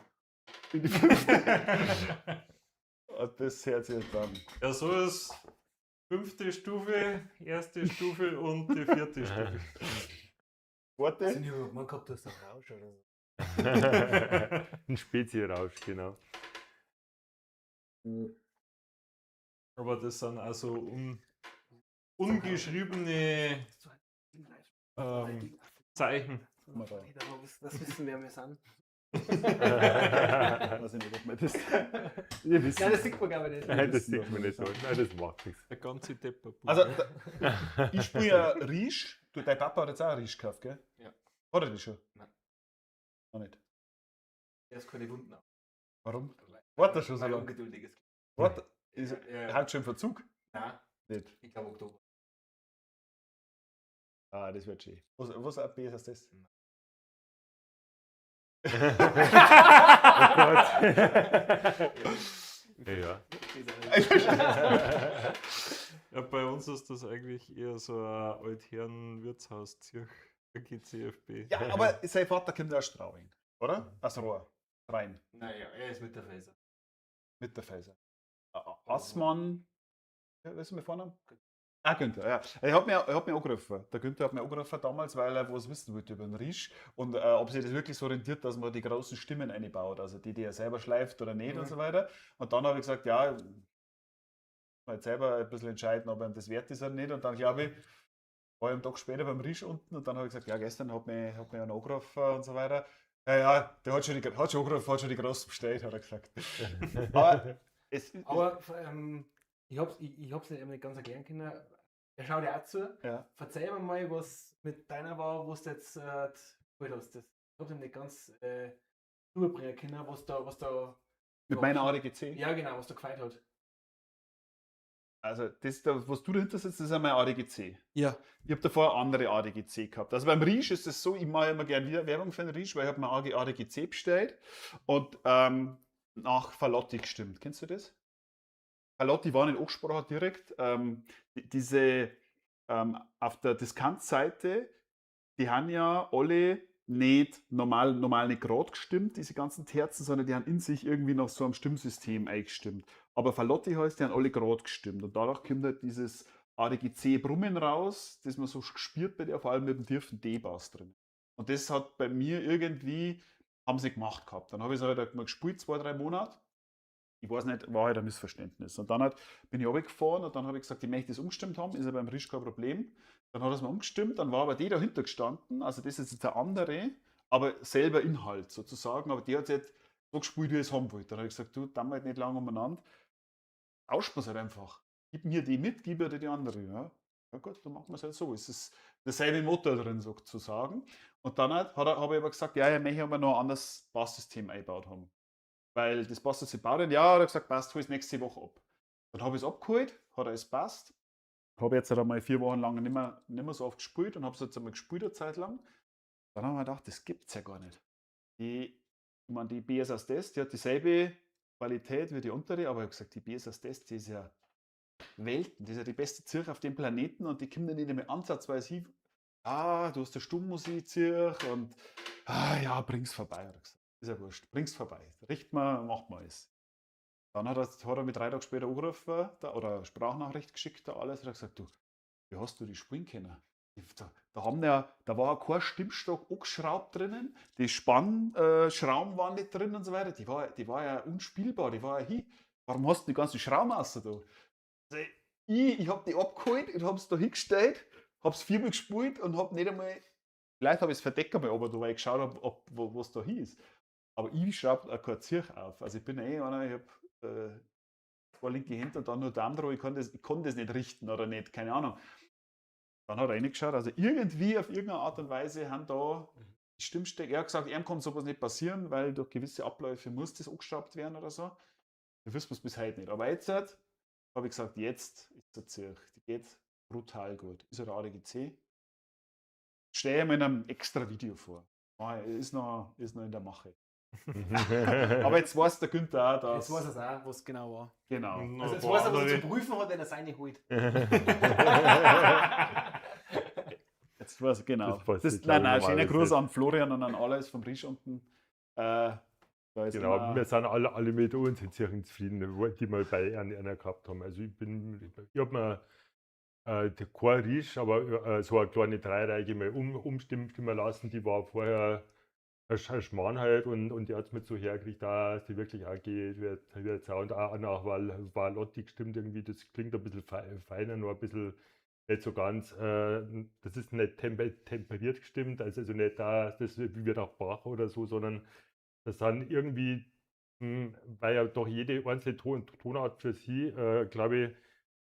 [SPEAKER 2] in die fünfte. Und das hört sich halt dann.
[SPEAKER 1] Ja, so ist fünfte Stufe, erste Stufe und die vierte Stufe.
[SPEAKER 2] Warte.
[SPEAKER 4] Sind ich man gehabt, du hast einen Rausch oder so.
[SPEAKER 3] Ein Spezi-Rausch, genau.
[SPEAKER 1] Aber das sind also ungeschriebene Zeichen.
[SPEAKER 4] Das wissen wir, wer wir sind.
[SPEAKER 2] Weiß ich nicht, ob man das. Ihr wisst.
[SPEAKER 4] Nein, das sieht man gar nicht.
[SPEAKER 3] Nein, das sieht man nicht so. Nein, das macht nichts.
[SPEAKER 1] Der ganze Depper.
[SPEAKER 2] Also, da, ich spiele ja Riesch. Du, dein Papa hat jetzt auch einen Riesch gekauft, gell?
[SPEAKER 4] Ja.
[SPEAKER 2] Hat er die schon?
[SPEAKER 4] Nein.
[SPEAKER 2] Noch nicht.
[SPEAKER 4] Er ist keine Wunden auf.
[SPEAKER 2] Warum? Warte schon so
[SPEAKER 4] Weil er
[SPEAKER 2] lange.
[SPEAKER 4] ungeduldig ist.
[SPEAKER 2] Warte. Ist
[SPEAKER 4] Ja, ja.
[SPEAKER 2] halt schon im Verzug?
[SPEAKER 4] Nein,
[SPEAKER 2] Nicht.
[SPEAKER 4] ich glaube Oktober.
[SPEAKER 2] Ah, das wird schön. Was AP ist das?
[SPEAKER 3] Oh Gott. Ja.
[SPEAKER 1] Ja, bei uns ist das eigentlich eher so ein Altherren-Wirtshaus-Zirch, GCFB.
[SPEAKER 2] Ja, aber sein Vater kommt aus Straubing, oder? Aus Rohr. Rein.
[SPEAKER 4] Naja, er ist mit der Faser.
[SPEAKER 2] Mit der Faser. Assmann. Ja, was ist mein Vorname? Ah, Günther, ja. Er hat mich angerufen. Der Günther hat mich angerufen damals, weil er was wissen wollte über den Riesch und ob sich das wirklich so rentiert, dass man die großen Stimmen einbaut, also die, die er selber schleift oder nicht
[SPEAKER 4] Mhm.
[SPEAKER 2] und so weiter. Und dann habe ich gesagt, ja, halt selber ein bisschen entscheiden, ob ihm das wert ist oder nicht. Und dann glaube ich, war ich einen Tag später beim Riesch unten und dann habe ich gesagt, ja, gestern hat mich einer angerufen und so weiter. Ja, ja, der hat schon angerufen, hat schon die großen bestellt, hat er gesagt. Aber es
[SPEAKER 4] Aber ich hab's nicht ganz erklären können. Er schaut ja auch zu.
[SPEAKER 2] Ja.
[SPEAKER 4] Verzeih mir mal, was mit deiner war, was du jetzt geholt hast. Das, ich hab's ihm nicht ganz rüberbringen können, was da.
[SPEAKER 2] Mit meiner ADGC?
[SPEAKER 4] Ja, genau, was da gefällt hat.
[SPEAKER 2] Also, das, da, was du dahinter sitzt, ist einmal ADGC.
[SPEAKER 4] Ja.
[SPEAKER 2] Ich habe davor eine andere ADGC gehabt. Also beim Riesch ist es so, ich mache immer gerne wieder Werbung für den Riesch, weil ich habe mir ADGC bestellt und nach Falotti gestimmt. Kennst du das? Falotti war nicht angesprochen direkt. Diese auf der Diskantseite, die haben ja alle nicht normal nicht gerade gestimmt, diese ganzen Terzen, sondern die haben in sich irgendwie nach so einem Stimmsystem eingestimmt. Aber Falotti heißt, die haben alle gerade gestimmt. Und dadurch kommt halt dieses ADGC-Brummen raus, das man so gespürt bei der, vor allem mit dem tiefen D-Bass drin. Und das hat bei mir irgendwie, haben sie gemacht gehabt. Dann habe ich es halt mal gespielt, 2, 3 Monate. Ich weiß nicht, war halt ein Missverständnis. Und dann bin ich runtergefahren und dann habe ich gesagt, ich möchte das umgestimmt haben, ist ja beim Risch kein Problem. Dann hat er es mir umgestimmt, dann war aber die dahinter gestanden, also das ist jetzt der andere, aber selber Inhalt sozusagen, aber die hat jetzt so gespielt, wie ich es haben wollte. Dann habe ich gesagt, du, dann halt nicht lange umeinander, tauschen wir es halt einfach. Gib mir die mit, gib mir die andere. Ja, ja gut, dann machen wir es halt so. Es ist derselbe Motor drin sozusagen. Und dann habe ich aber gesagt, ja, ich möchte aber noch ein anderes Basssystem eingebaut haben. Weil das Basssystem baut nicht. Ja, hat er gesagt, passt, hol es nächste Woche ab. Dann habe ich es abgeholt, hat alles passt. Habe jetzt halt einmal 4 Wochen lang nicht mehr so oft gespielt und habe es jetzt einmal gespielt eine Zeit lang. Dann haben wir gedacht, das gibt's ja gar nicht. Ich meine, die BSS Test, die hat dieselbe Qualität wie die untere, aber ich habe gesagt, die BSS Test, die ist ja Welten, die ist ja die beste Zirch auf dem Planeten und die kommt ja nicht einmal ansatzweise hin. Ah, du hast eine Stummmusik-Zirch und ah, ja, bring's vorbei, hat er gesagt. Ist ja wurscht, bring's vorbei. Richt mal, macht mal es. Dann hat er mich 3 Tage später angerufen da, oder Sprachnachricht geschickt, da alles, und hat gesagt, du, wie hast du die spielen können? Da war kein Stimmstock angeschraubt drinnen, die Spannschrauben waren nicht drin und so weiter. Die war ja unspielbar, die war ja hin. Warum hast du die ganzen Schrauben raus da? Also, Ich habe die abgeholt und habe es da hingestellt, habe es viermal gespielt und habe nicht einmal, vielleicht habe ich es verdeckt einmal, aber da, weil ich geschaut habe, was da hin ist. Aber ich schraube auch kein Zirch auf. Also ich bin eh einer, ich habe zwei linke Hände und dann nur Daumen drauf, ich kann das nicht richten oder nicht, keine Ahnung. Dann hat er reingeschaut, also irgendwie auf irgendeine Art und Weise haben da die Stimmstecke, er hat gesagt, ihm kann sowas nicht passieren, weil durch gewisse Abläufe muss das angeschraubt werden oder so. Da wissen wir es bis heute nicht. Aber jetzt habe ich gesagt, jetzt ist der Zirch. Die geht brutal gut. Ist eine ADGC. Stelle ich mir in einem extra Video vor. Ist noch in der Mache. Aber jetzt weiß der Günther auch, dass.
[SPEAKER 4] Jetzt weiß er es auch, was genau war.
[SPEAKER 2] Genau.
[SPEAKER 4] Also jetzt weiß er, was er zu prüfen hat, wenn er seine holt.
[SPEAKER 2] Jetzt weiß er, genau.
[SPEAKER 3] Das
[SPEAKER 2] nein, schöner Gruß an Florian und an alles vom Risch unten.
[SPEAKER 3] Genau, wir sind alle mit uns in Zirchen zufrieden, die wir bei einer gehabt haben. Also ich habe mir kein Risch, aber so eine kleine Dreireihe mal umstimmen lassen, die war vorher ein Schmarrn halt und die hat es mir so hergekriegt, dass die wirklich auch geht, wird Sound auch nach Valotti gestimmt irgendwie, das klingt ein bisschen feiner, nur ein bisschen nicht so ganz, das ist nicht temperiert gestimmt, also nicht da, das wird auch Bach oder so, sondern das sind irgendwie, weil ja doch jede einzelne Tonart für sie, glaube ich,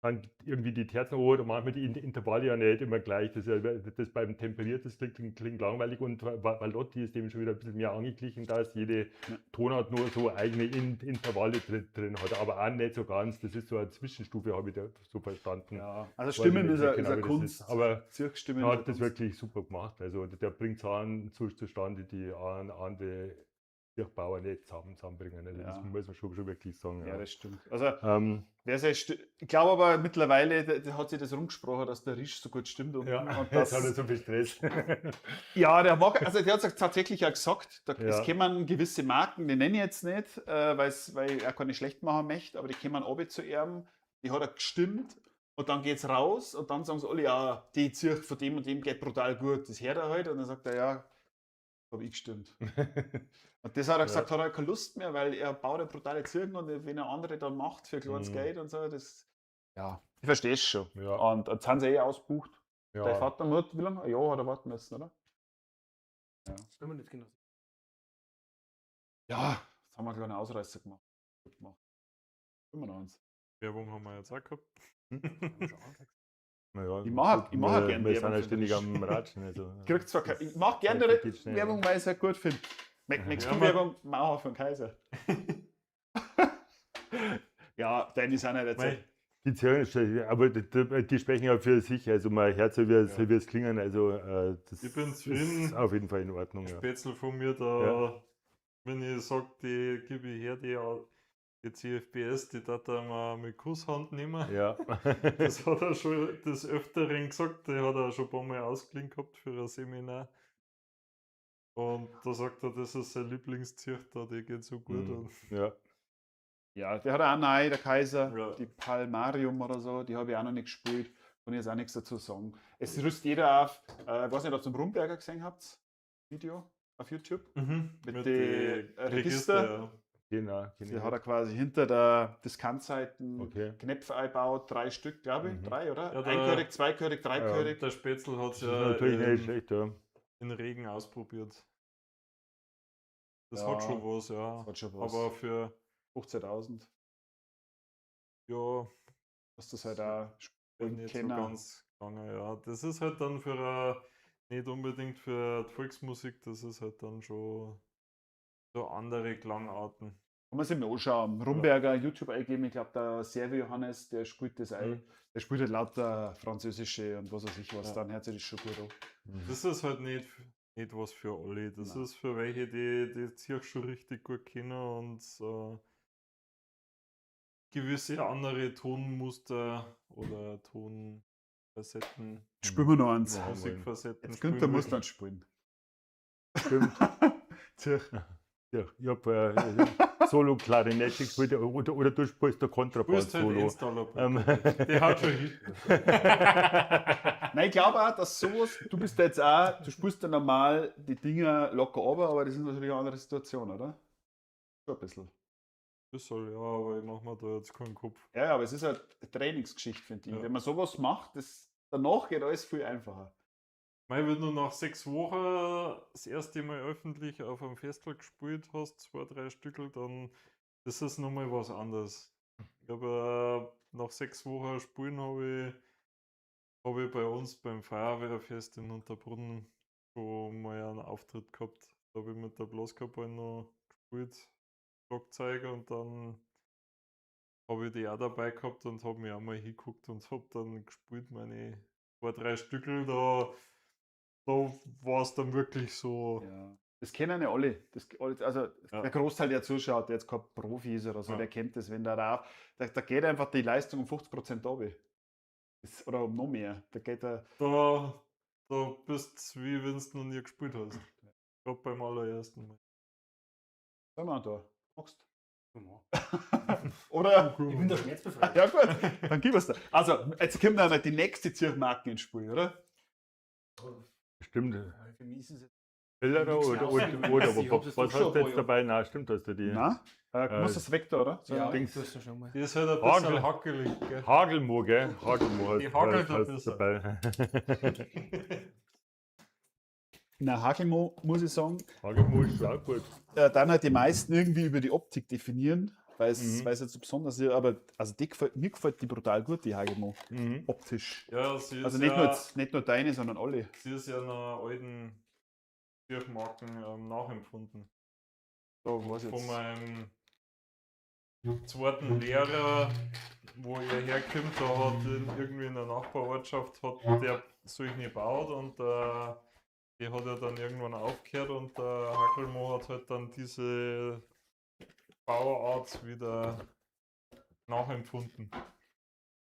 [SPEAKER 3] dann irgendwie die Terzen oder manchmal die Intervalle ja nicht immer gleich. Das, ist ja, das beim Temperiert, das klingt langweilig und Valotti ist dem schon wieder ein bisschen mehr angeglichen, dass jede Tonart nur so eigene Intervalle drin hat, aber auch nicht so ganz. Das ist so eine Zwischenstufe, habe ich da so verstanden.
[SPEAKER 2] Ja, also Stimmen ist genau, eine Kunst.
[SPEAKER 3] Ist, aber er hat das wirklich super gemacht. Also der bringt Sachen zustande, die andere Kirchbauer nicht zusammenbringen. Also ja. Das muss man schon wirklich sagen.
[SPEAKER 2] Ja, das stimmt. Also, ich glaube aber mittlerweile hat sich das rumgesprochen, dass der Risch so gut stimmt. Und,
[SPEAKER 3] ja,
[SPEAKER 2] und
[SPEAKER 3] das hat er so viel Stress.
[SPEAKER 2] Ja, der mag, also der hat es tatsächlich auch gesagt, da, es kämen gewisse Marken, die nenne ich jetzt nicht, weil er keine schlecht machen möchte, aber die kämen runter zu ihm, die hat er gestimmt und dann geht's raus und dann sagen sie alle, ja, die Zirch von dem und dem geht brutal gut, das hört er halt und dann sagt er, ja, habe ich gestimmt. Und das hat er gesagt, hat er keine Lust mehr, weil er baut ja brutale Zirken und wenn er andere dann macht für kleines Geld und so, das. Ja, ich verstehe es schon.
[SPEAKER 3] Ja.
[SPEAKER 2] Und jetzt haben sie eh ausgebucht.
[SPEAKER 3] Ja.
[SPEAKER 2] Dein Vater hat, wie lange? Ein Jahr hat er warten müssen, oder? Ja.
[SPEAKER 4] Das bin mir nicht genau.
[SPEAKER 2] Ja, jetzt haben wir einen kleinen Ausreißer gemacht. 95.
[SPEAKER 1] Werbung haben wir jetzt auch gehabt.
[SPEAKER 3] Naja,
[SPEAKER 2] ich mache gerne
[SPEAKER 3] Wir sind ja ständig am Ratschen. Also,
[SPEAKER 2] krieg zwar ich mache gerne Werbung, weil ich es halt gut finde. Möchtest du Werbung? Mauer von Kaiser. Ja, deine sind halt jetzt.
[SPEAKER 3] Die Zirren, aber die sprechen ja für sich. Also mein Herz, wie es klingen. Also das
[SPEAKER 1] ich bin zufrieden.
[SPEAKER 3] Ist auf jeden Fall in Ordnung.
[SPEAKER 1] Spätzle von mir da, wenn ich sage, die gebe ich her, die CFBS, die darf er mal mit Kusshand nehmen.
[SPEAKER 3] Ja.
[SPEAKER 1] Das hat er schon des Öfteren gesagt, der hat er schon ein paar Mal ausgeliehen gehabt für ein Seminar. Und da sagt er, das ist sein Lieblingszirch da, die geht so gut.
[SPEAKER 3] Mhm. Ja.
[SPEAKER 2] Ja, der hat auch neu, der Kaiser, die Palmarium oder so, die habe ich auch noch nicht gespielt. Kann ich jetzt auch nichts dazu sagen. Es rüstet jeder auf. Ich weiß nicht, ob ihr den Brumberger gesehen habt, Video auf YouTube.
[SPEAKER 1] Mhm.
[SPEAKER 2] Mit den Register.
[SPEAKER 1] Ja.
[SPEAKER 3] Genau.
[SPEAKER 2] Die hat er quasi hinter der Diskantseiten Knöpfe eingebaut, 3 Stück, glaube ich. 3, oder?
[SPEAKER 1] Ja,
[SPEAKER 2] Einchörig, zweichörig, dreichörig.
[SPEAKER 1] Der Spätzl hat es ja
[SPEAKER 3] natürlich nicht schlecht, ja.
[SPEAKER 1] in Regen ausprobiert. Das hat schon was, ja.
[SPEAKER 2] Das hat schon was.
[SPEAKER 1] Aber für
[SPEAKER 2] 15.000.
[SPEAKER 1] Ja.
[SPEAKER 2] Dass das halt auch
[SPEAKER 1] nicht so ganz gegangen, ja. Das ist halt dann für nicht unbedingt für die Volksmusik, das ist halt dann schon so andere Klangarten.
[SPEAKER 2] Kann man sich mal anschauen. Rumberger YouTube eingeben, ich glaube, der Servi Johannes, der spielt das ein. Der spielt halt lauter französische und was weiß ich was, dann hört sich das schon gut an.
[SPEAKER 1] Das ist halt nicht was für alle. Das ist für welche, die sich schon richtig gut kennen und gewisse andere Tonmuster oder Tonfacetten.
[SPEAKER 2] Spielen wir noch eins.
[SPEAKER 1] Musikfacetten.
[SPEAKER 2] Jetzt Günther muss dann spielen.
[SPEAKER 3] Stimmt.
[SPEAKER 2] Zirch.
[SPEAKER 3] Ja, ich habe Solo-Klarinette gespielt oder du spielst der Kontrabass-Solo.
[SPEAKER 1] Halt der hat schon hin.
[SPEAKER 2] Nein, ich glaube auch, dass sowas, du bist jetzt auch, du spielst ja normal die Dinger locker runter, aber das ist natürlich eine andere Situation, oder? Schon ein bisschen.
[SPEAKER 1] Bisschen, ja, aber ich mache mir da jetzt keinen Kopf.
[SPEAKER 2] Ja, aber es ist halt eine Trainingsgeschichte, finde ich.
[SPEAKER 1] Ja.
[SPEAKER 2] Wenn man sowas macht, das, danach geht alles viel einfacher.
[SPEAKER 1] Mei, wenn du nach 6 Wochen das erste Mal öffentlich auf einem Festival gespielt hast, zwei, drei Stückel, dann das ist nochmal was anderes. Ich habe nach 6 Wochen Spielen hab ich bei uns beim Feuerwehrfest in Unterbrunnen schon mal einen Auftritt gehabt. Da habe ich mit der Blaskapelle noch gespielt, Schlagzeuger, und dann habe ich die auch dabei gehabt und habe mich auch mal hingeguckt und habe dann gespielt, meine zwei, drei Stückel. Da war es dann wirklich so.
[SPEAKER 2] Ja. Das kennen ja alle. Das, also der Großteil der Zuschauer, der jetzt kein Profi ist oder so, der kennt das, wenn der rauf, da geht einfach die Leistung um 50% runter. Das, oder um noch mehr. Da geht der,
[SPEAKER 1] Da bist du, wie wenn du noch nie gespielt hast. Gerade beim allerersten Mal.
[SPEAKER 2] Sag mal da. Magst
[SPEAKER 4] Ja.
[SPEAKER 2] Oder?
[SPEAKER 4] Ich bin da schmerzbefreit.
[SPEAKER 2] Ja gut, dann gib es da. Also, jetzt kommt dann die nächste Zirchmarke ins Spiel, oder?
[SPEAKER 3] Stimmt.
[SPEAKER 4] Für mich ist es jetzt
[SPEAKER 3] Schillerer
[SPEAKER 4] Nichts
[SPEAKER 3] oder,
[SPEAKER 4] mehr
[SPEAKER 3] oder
[SPEAKER 4] Ich hab's
[SPEAKER 3] was,
[SPEAKER 4] jetzt
[SPEAKER 3] was
[SPEAKER 4] doch schon
[SPEAKER 3] hast du
[SPEAKER 4] ein
[SPEAKER 3] jetzt
[SPEAKER 4] paar
[SPEAKER 3] dabei? Nein, stimmt, hast du die.
[SPEAKER 2] Nein? Muss das weg da, oder? So,
[SPEAKER 4] Ja,
[SPEAKER 3] Dings.
[SPEAKER 4] du hast ja schon mal.
[SPEAKER 1] Die ist halt ein bisschen
[SPEAKER 3] Hagel.
[SPEAKER 1] hackelig, gell?
[SPEAKER 3] Hagelmo, gell? Hagelmo
[SPEAKER 1] Die hagelt ein
[SPEAKER 3] hast
[SPEAKER 1] bisschen.
[SPEAKER 3] dabei.
[SPEAKER 2] Na, Hagelmo, muss ich sagen,
[SPEAKER 3] Hagelmo ist schon auch gut.
[SPEAKER 2] dann halt die meisten irgendwie über die Optik definieren, weil es weil's jetzt so besonders ist, aber also die gefällt, mir gefällt die brutal gut, die Hagelmo, optisch.
[SPEAKER 1] Ja, sie ist
[SPEAKER 2] Also nicht,
[SPEAKER 1] ja,
[SPEAKER 2] nur, nicht nur deine, sondern alle.
[SPEAKER 1] sie ist ja einer alten Kirchmarken nachempfunden.
[SPEAKER 2] Da weiß ich
[SPEAKER 1] Von
[SPEAKER 2] jetzt.
[SPEAKER 1] meinem zweiten Lehrer, wo er herkommt, da hat irgendwie in der Nachbarortschaft hat der solche gebaut und die hat er dann irgendwann aufgehört und der Hackelmo hat halt dann diese Bauart wieder nachempfunden.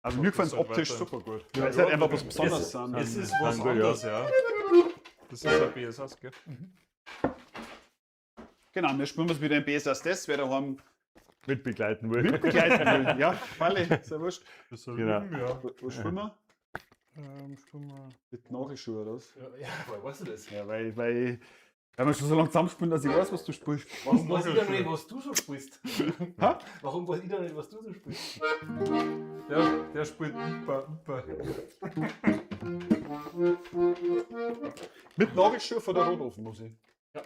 [SPEAKER 2] Also mir gefällt es
[SPEAKER 1] Das ist halt
[SPEAKER 2] optisch
[SPEAKER 1] weiter.
[SPEAKER 2] super gut.
[SPEAKER 1] Ja,
[SPEAKER 2] Weil es
[SPEAKER 1] ja,
[SPEAKER 2] halt einfach was Besonderes sind.
[SPEAKER 1] Es ist was
[SPEAKER 3] Danke, ja.
[SPEAKER 1] anderes, ja. Das ist ein BSS, gell?
[SPEAKER 2] Genau, wir spielen es wieder im BSS, das, wer daheim
[SPEAKER 3] Mitbegleiten will.
[SPEAKER 2] mitbegleiten will. Ja, Falle, ist ja wurscht.
[SPEAKER 1] Das ist ein
[SPEAKER 3] Genau.
[SPEAKER 1] Lügen, ja.
[SPEAKER 2] Wo spielen wir?
[SPEAKER 4] Spielen wir.
[SPEAKER 2] Mit Nagelschuhe, oder was?
[SPEAKER 4] Ja, ja, woher weißt du das?
[SPEAKER 2] Ja, weil wir schon so lange zusammenspielen, dass ich weiß, was du spielst.
[SPEAKER 4] Warum weiß ich dann nicht, was du so spielst?
[SPEAKER 2] Ha?
[SPEAKER 4] Warum weiß ich dann nicht, was du so spielst?
[SPEAKER 1] Der spielt Upa, Upa.
[SPEAKER 2] Mit Nagelschuhe vor der Rotofen, muss ich.
[SPEAKER 4] Ja.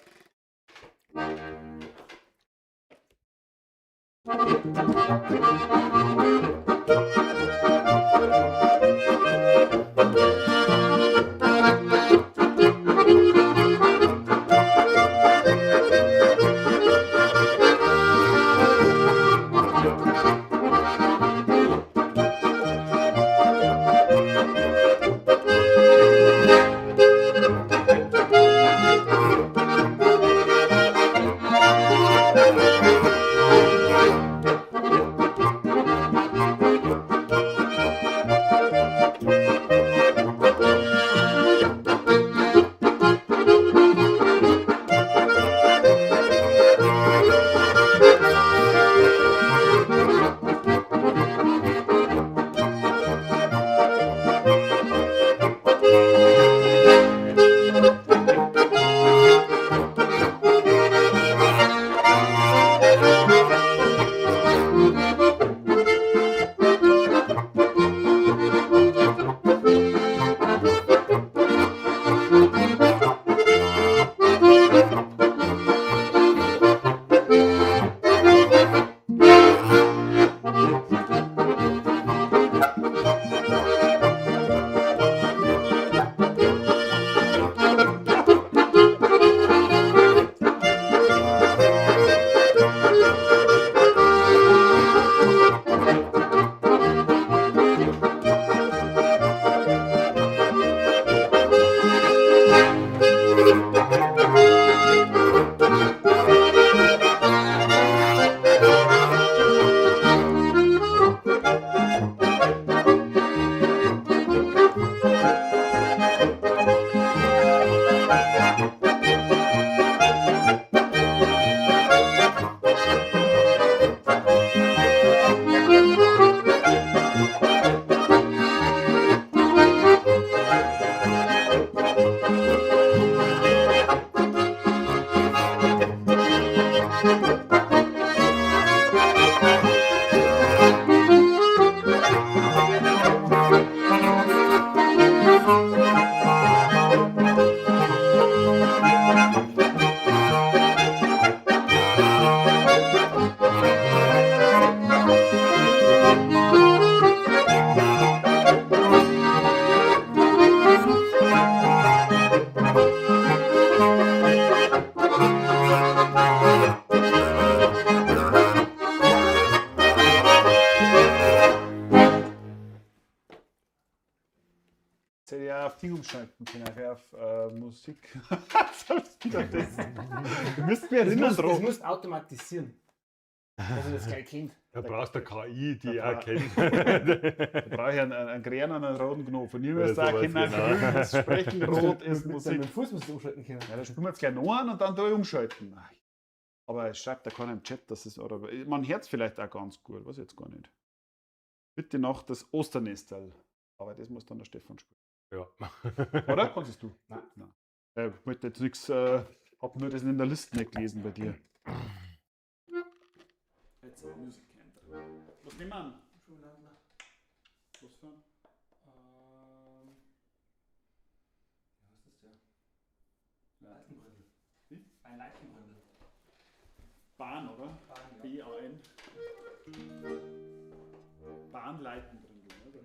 [SPEAKER 2] Hätte ich auch auf Ding umschalten können, auf Musik. Jetzt hab ich wieder das. Du müsst mich
[SPEAKER 4] Das
[SPEAKER 2] erinnern
[SPEAKER 4] musst, das
[SPEAKER 2] drauf.
[SPEAKER 4] musst automatisieren. Dass ich das gleich kennt.
[SPEAKER 3] Da brauchst du eine KI, die
[SPEAKER 2] Da
[SPEAKER 3] erkennt.
[SPEAKER 2] Da brauche ich einen grünen und einen roten Knopf. Und ihr müsst
[SPEAKER 3] Oder
[SPEAKER 2] auch
[SPEAKER 3] sowas,
[SPEAKER 2] können,
[SPEAKER 3] genau.
[SPEAKER 2] grün ist sprechen, rot ist
[SPEAKER 4] Mit
[SPEAKER 2] Musik.
[SPEAKER 4] dem Fuß musst du umschalten können.
[SPEAKER 2] Ja, da spielen wir jetzt gleich noch einen und dann da umschalten. Ach, aber es schreibt da keiner im Chat, dass es, oder man hört es vielleicht auch ganz gut, weiß ich jetzt gar nicht. Bitte noch das Osternestel. Aber das muss dann der Stefan spielen.
[SPEAKER 3] Ja.
[SPEAKER 2] Oder? Kannst du?
[SPEAKER 4] Nein.
[SPEAKER 2] Nein. Ich wollte jetzt nichts, hab nur das in der Liste nicht gelesen bei dir.
[SPEAKER 4] Jetzt.
[SPEAKER 2] Music Was nehmen wir an? Was für ein?
[SPEAKER 4] Ja, was ist das der? Leitenbrindel.
[SPEAKER 2] Wie?
[SPEAKER 4] Ein Leitenbrindel.
[SPEAKER 2] Bahn, oder?
[SPEAKER 4] Bahn, ja.
[SPEAKER 2] B-A-N. Bahnleitenbrindel, oder?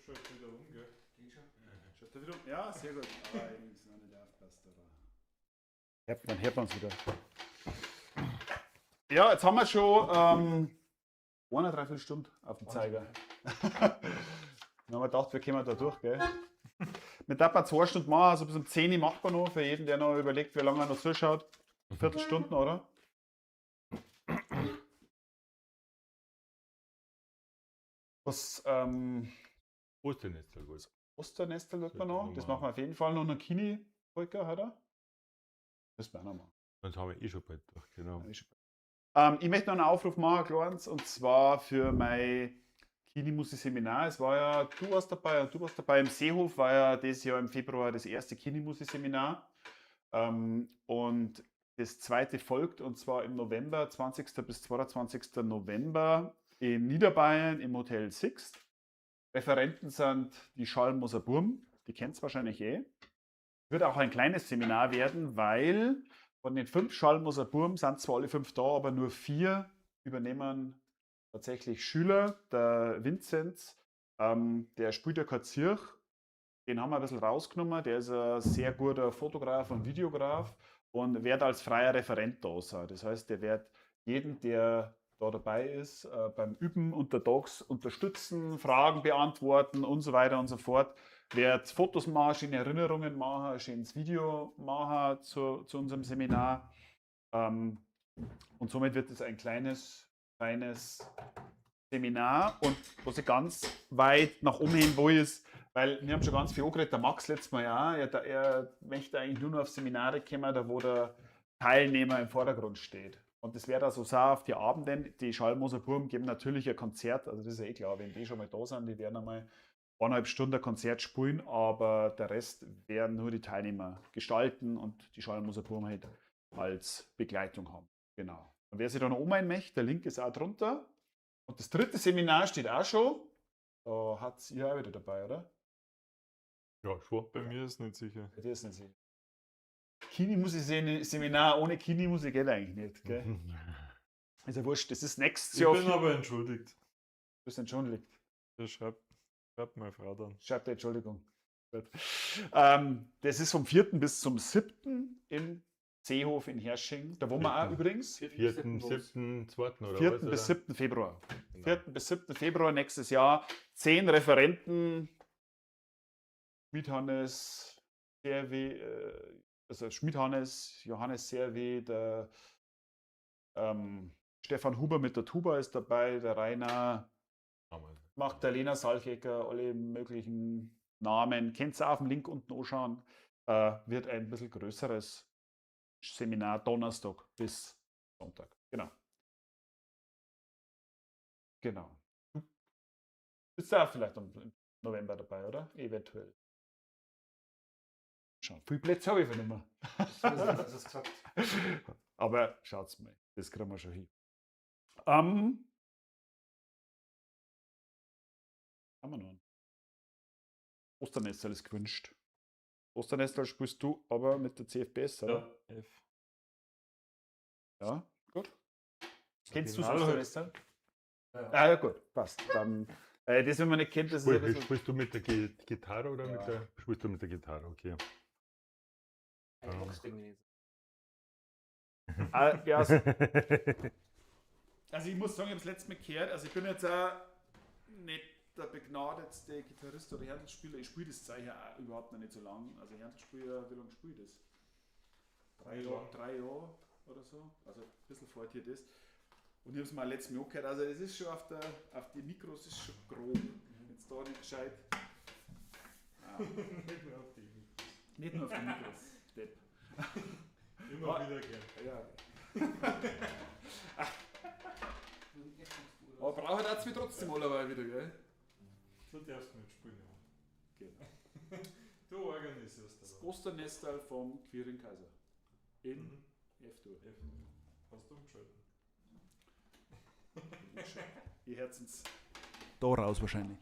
[SPEAKER 2] Schaut wieder um, gell?
[SPEAKER 4] Geht schon.
[SPEAKER 2] Schaut er wieder um? Ja, sehr gut. Ah, ich ist noch nicht aufgepasst, aber. Dann hört man es wieder. Ja, jetzt haben wir schon 1,75 Stunde auf dem Zeiger. Dann haben wir gedacht, wir kommen da durch, gell? Wir dürfen 2 Stunden machen, also bis um 10 Uhr macht man noch, für jeden, der noch überlegt, wie lange er noch zuschaut. Viertelstunden, oder? Was,
[SPEAKER 3] Osternestel, gut.
[SPEAKER 2] Osternestel wird man
[SPEAKER 3] Sollte
[SPEAKER 2] noch.
[SPEAKER 3] man
[SPEAKER 2] Das
[SPEAKER 3] machen.
[SPEAKER 2] machen wir auf jeden Fall noch. Eine Kini-Polka, oder? Das wir auch noch machen.
[SPEAKER 3] Sonst haben wir eh schon bald durch, genau.
[SPEAKER 2] Ich möchte noch einen Aufruf machen, Kleins, und zwar für mein Kinimusi-Seminar. Es war ja, du warst dabei und du warst dabei. Im Seehof war ja dieses Jahr im Februar das erste Kinimusi-Seminar. Und das zweite folgt, und zwar im November, 20. bis 22. November in Niederbayern im Hotel Sixt. Referenten sind die Schalmoser Burm, die kennt's wahrscheinlich eh. Wird auch ein kleines Seminar werden, weil von den 5 Schalmoser Burm sind zwar alle 5 da, aber nur 4 übernehmen tatsächlich Schüler. Der Vinzenz, der spielt ja kein Zirch, den haben wir ein bisschen rausgenommen. Der ist ein sehr guter Fotograf und Videograf. und wird als freier Referent da sein. Das heißt, der wird jeden, der da dabei ist, beim Üben untertags unterstützen, Fragen beantworten und so weiter und so fort. Wird Fotos machen, schöne Erinnerungen machen, ein schönes Video machen zu unserem Seminar. Und somit wird es ein kleines, feines Seminar. Und was ich ganz weit nach oben hin will, ist, weil wir haben schon ganz viel angeredet, der Max letztes Mal ja, er möchte eigentlich nur noch auf Seminare kommen, da wo der Teilnehmer im Vordergrund steht. Und das wäre da so auch auf die Abenden. Die Schallmoser Burm geben natürlich ein Konzert, also das ist ja eh klar, wenn die schon mal da sind, die werden einmal 1,5 Stunden ein Konzert spielen, aber der Rest werden nur die Teilnehmer gestalten und die Schallmoser Burm halt als Begleitung haben. Genau. Und wer sich da noch ummeinen möchte, der Link ist auch drunter. Und das dritte Seminar steht auch schon. Da hat ihr auch wieder dabei, oder?
[SPEAKER 3] Ja, schon.
[SPEAKER 1] Bei mir ist nicht sicher.
[SPEAKER 2] Bei dir ist nicht sicher. Kini-Musik-Seminar ohne Kini-Musik geht eigentlich nicht, gell? Ist ja wurscht, das ist nächstes
[SPEAKER 1] Ich
[SPEAKER 2] Jahr.
[SPEAKER 1] bin aber entschuldigt.
[SPEAKER 2] Du bist entschuldigt.
[SPEAKER 1] Der schreibt meine Frau dann.
[SPEAKER 2] Schreibt Entschuldigung. Gut. Das ist vom 4. bis zum 7. im Seehof in Herrsching. Da wohnen wir auch übrigens.
[SPEAKER 3] 4., 7., 2. oder
[SPEAKER 2] 4.
[SPEAKER 3] was?
[SPEAKER 2] bis
[SPEAKER 3] oder?
[SPEAKER 2] 7. Februar.
[SPEAKER 3] Genau.
[SPEAKER 2] 4. bis 7. Februar nächstes Jahr. 10 Referenten. Schmidhannes, Servi, also Schmidhannes, Johannes Servi, der Stefan Huber mit der Tuba ist dabei, der Rainer Magdalena Salchecker, alle möglichen Namen. Könnt ihr auch auf dem Link unten anschauen. Wird ein bisschen größeres Seminar Donnerstag bis Sonntag. Genau. Genau. Du bist da vielleicht im November dabei, oder? Eventuell. Schauen. Viele Plätze habe ich nicht mehr.
[SPEAKER 4] Das ist gesagt.
[SPEAKER 2] Aber schaut's mal, das kriegen wir schon hin. Haben wir noch einen? Osternestal ist gewünscht. Osternestal spielst du aber mit der CFBS, oder?
[SPEAKER 1] Ja. F.
[SPEAKER 2] Ja, gut. Kennst du das
[SPEAKER 1] Original halt.
[SPEAKER 2] Osternestal?
[SPEAKER 4] Ja.
[SPEAKER 2] Ah, ja, gut, passt. Dann, das, wenn man nicht kennt, das ist ein bisschen.
[SPEAKER 3] Spielst du mit der Gitarre oder
[SPEAKER 2] Ja.
[SPEAKER 3] mit der. Spielst du mit der Gitarre, okay.
[SPEAKER 4] Ich mag's irgendwie nicht.
[SPEAKER 2] Ah, ja, also ich muss sagen, ich habe es letztes Mal gehört. Also ich bin jetzt auch nicht der begnadetste Gitarrist oder Händelspieler. Ich spiele das Zeichen auch überhaupt noch nicht so lange. Also Händelspieler, wie lange spiele ich das? 3 Jahre oder so. Also ein bisschen vor dir das. Und ich habe es mal letztes Mal angehört. Also es ist schon auf die Mikros ist schon grob. Wenn es da nicht gescheit. Ah.
[SPEAKER 1] Nicht nur auf die Mikros.
[SPEAKER 2] Nicht nur auf die Mikros. Depp.
[SPEAKER 1] Immer wieder gern.
[SPEAKER 2] Ja. Aber brauche ich mich trotzdem allerweil wieder, gell?
[SPEAKER 1] Du darfst mitspielen, ja.
[SPEAKER 2] Genau.
[SPEAKER 1] Du organisierst
[SPEAKER 2] Das
[SPEAKER 1] das.
[SPEAKER 2] Osternestal vom Quirin Kaiser. In
[SPEAKER 1] Mhm.
[SPEAKER 2] F-Dur.
[SPEAKER 1] F. Hast du umgeschalten?
[SPEAKER 2] Ihr Herzens. Da raus wahrscheinlich.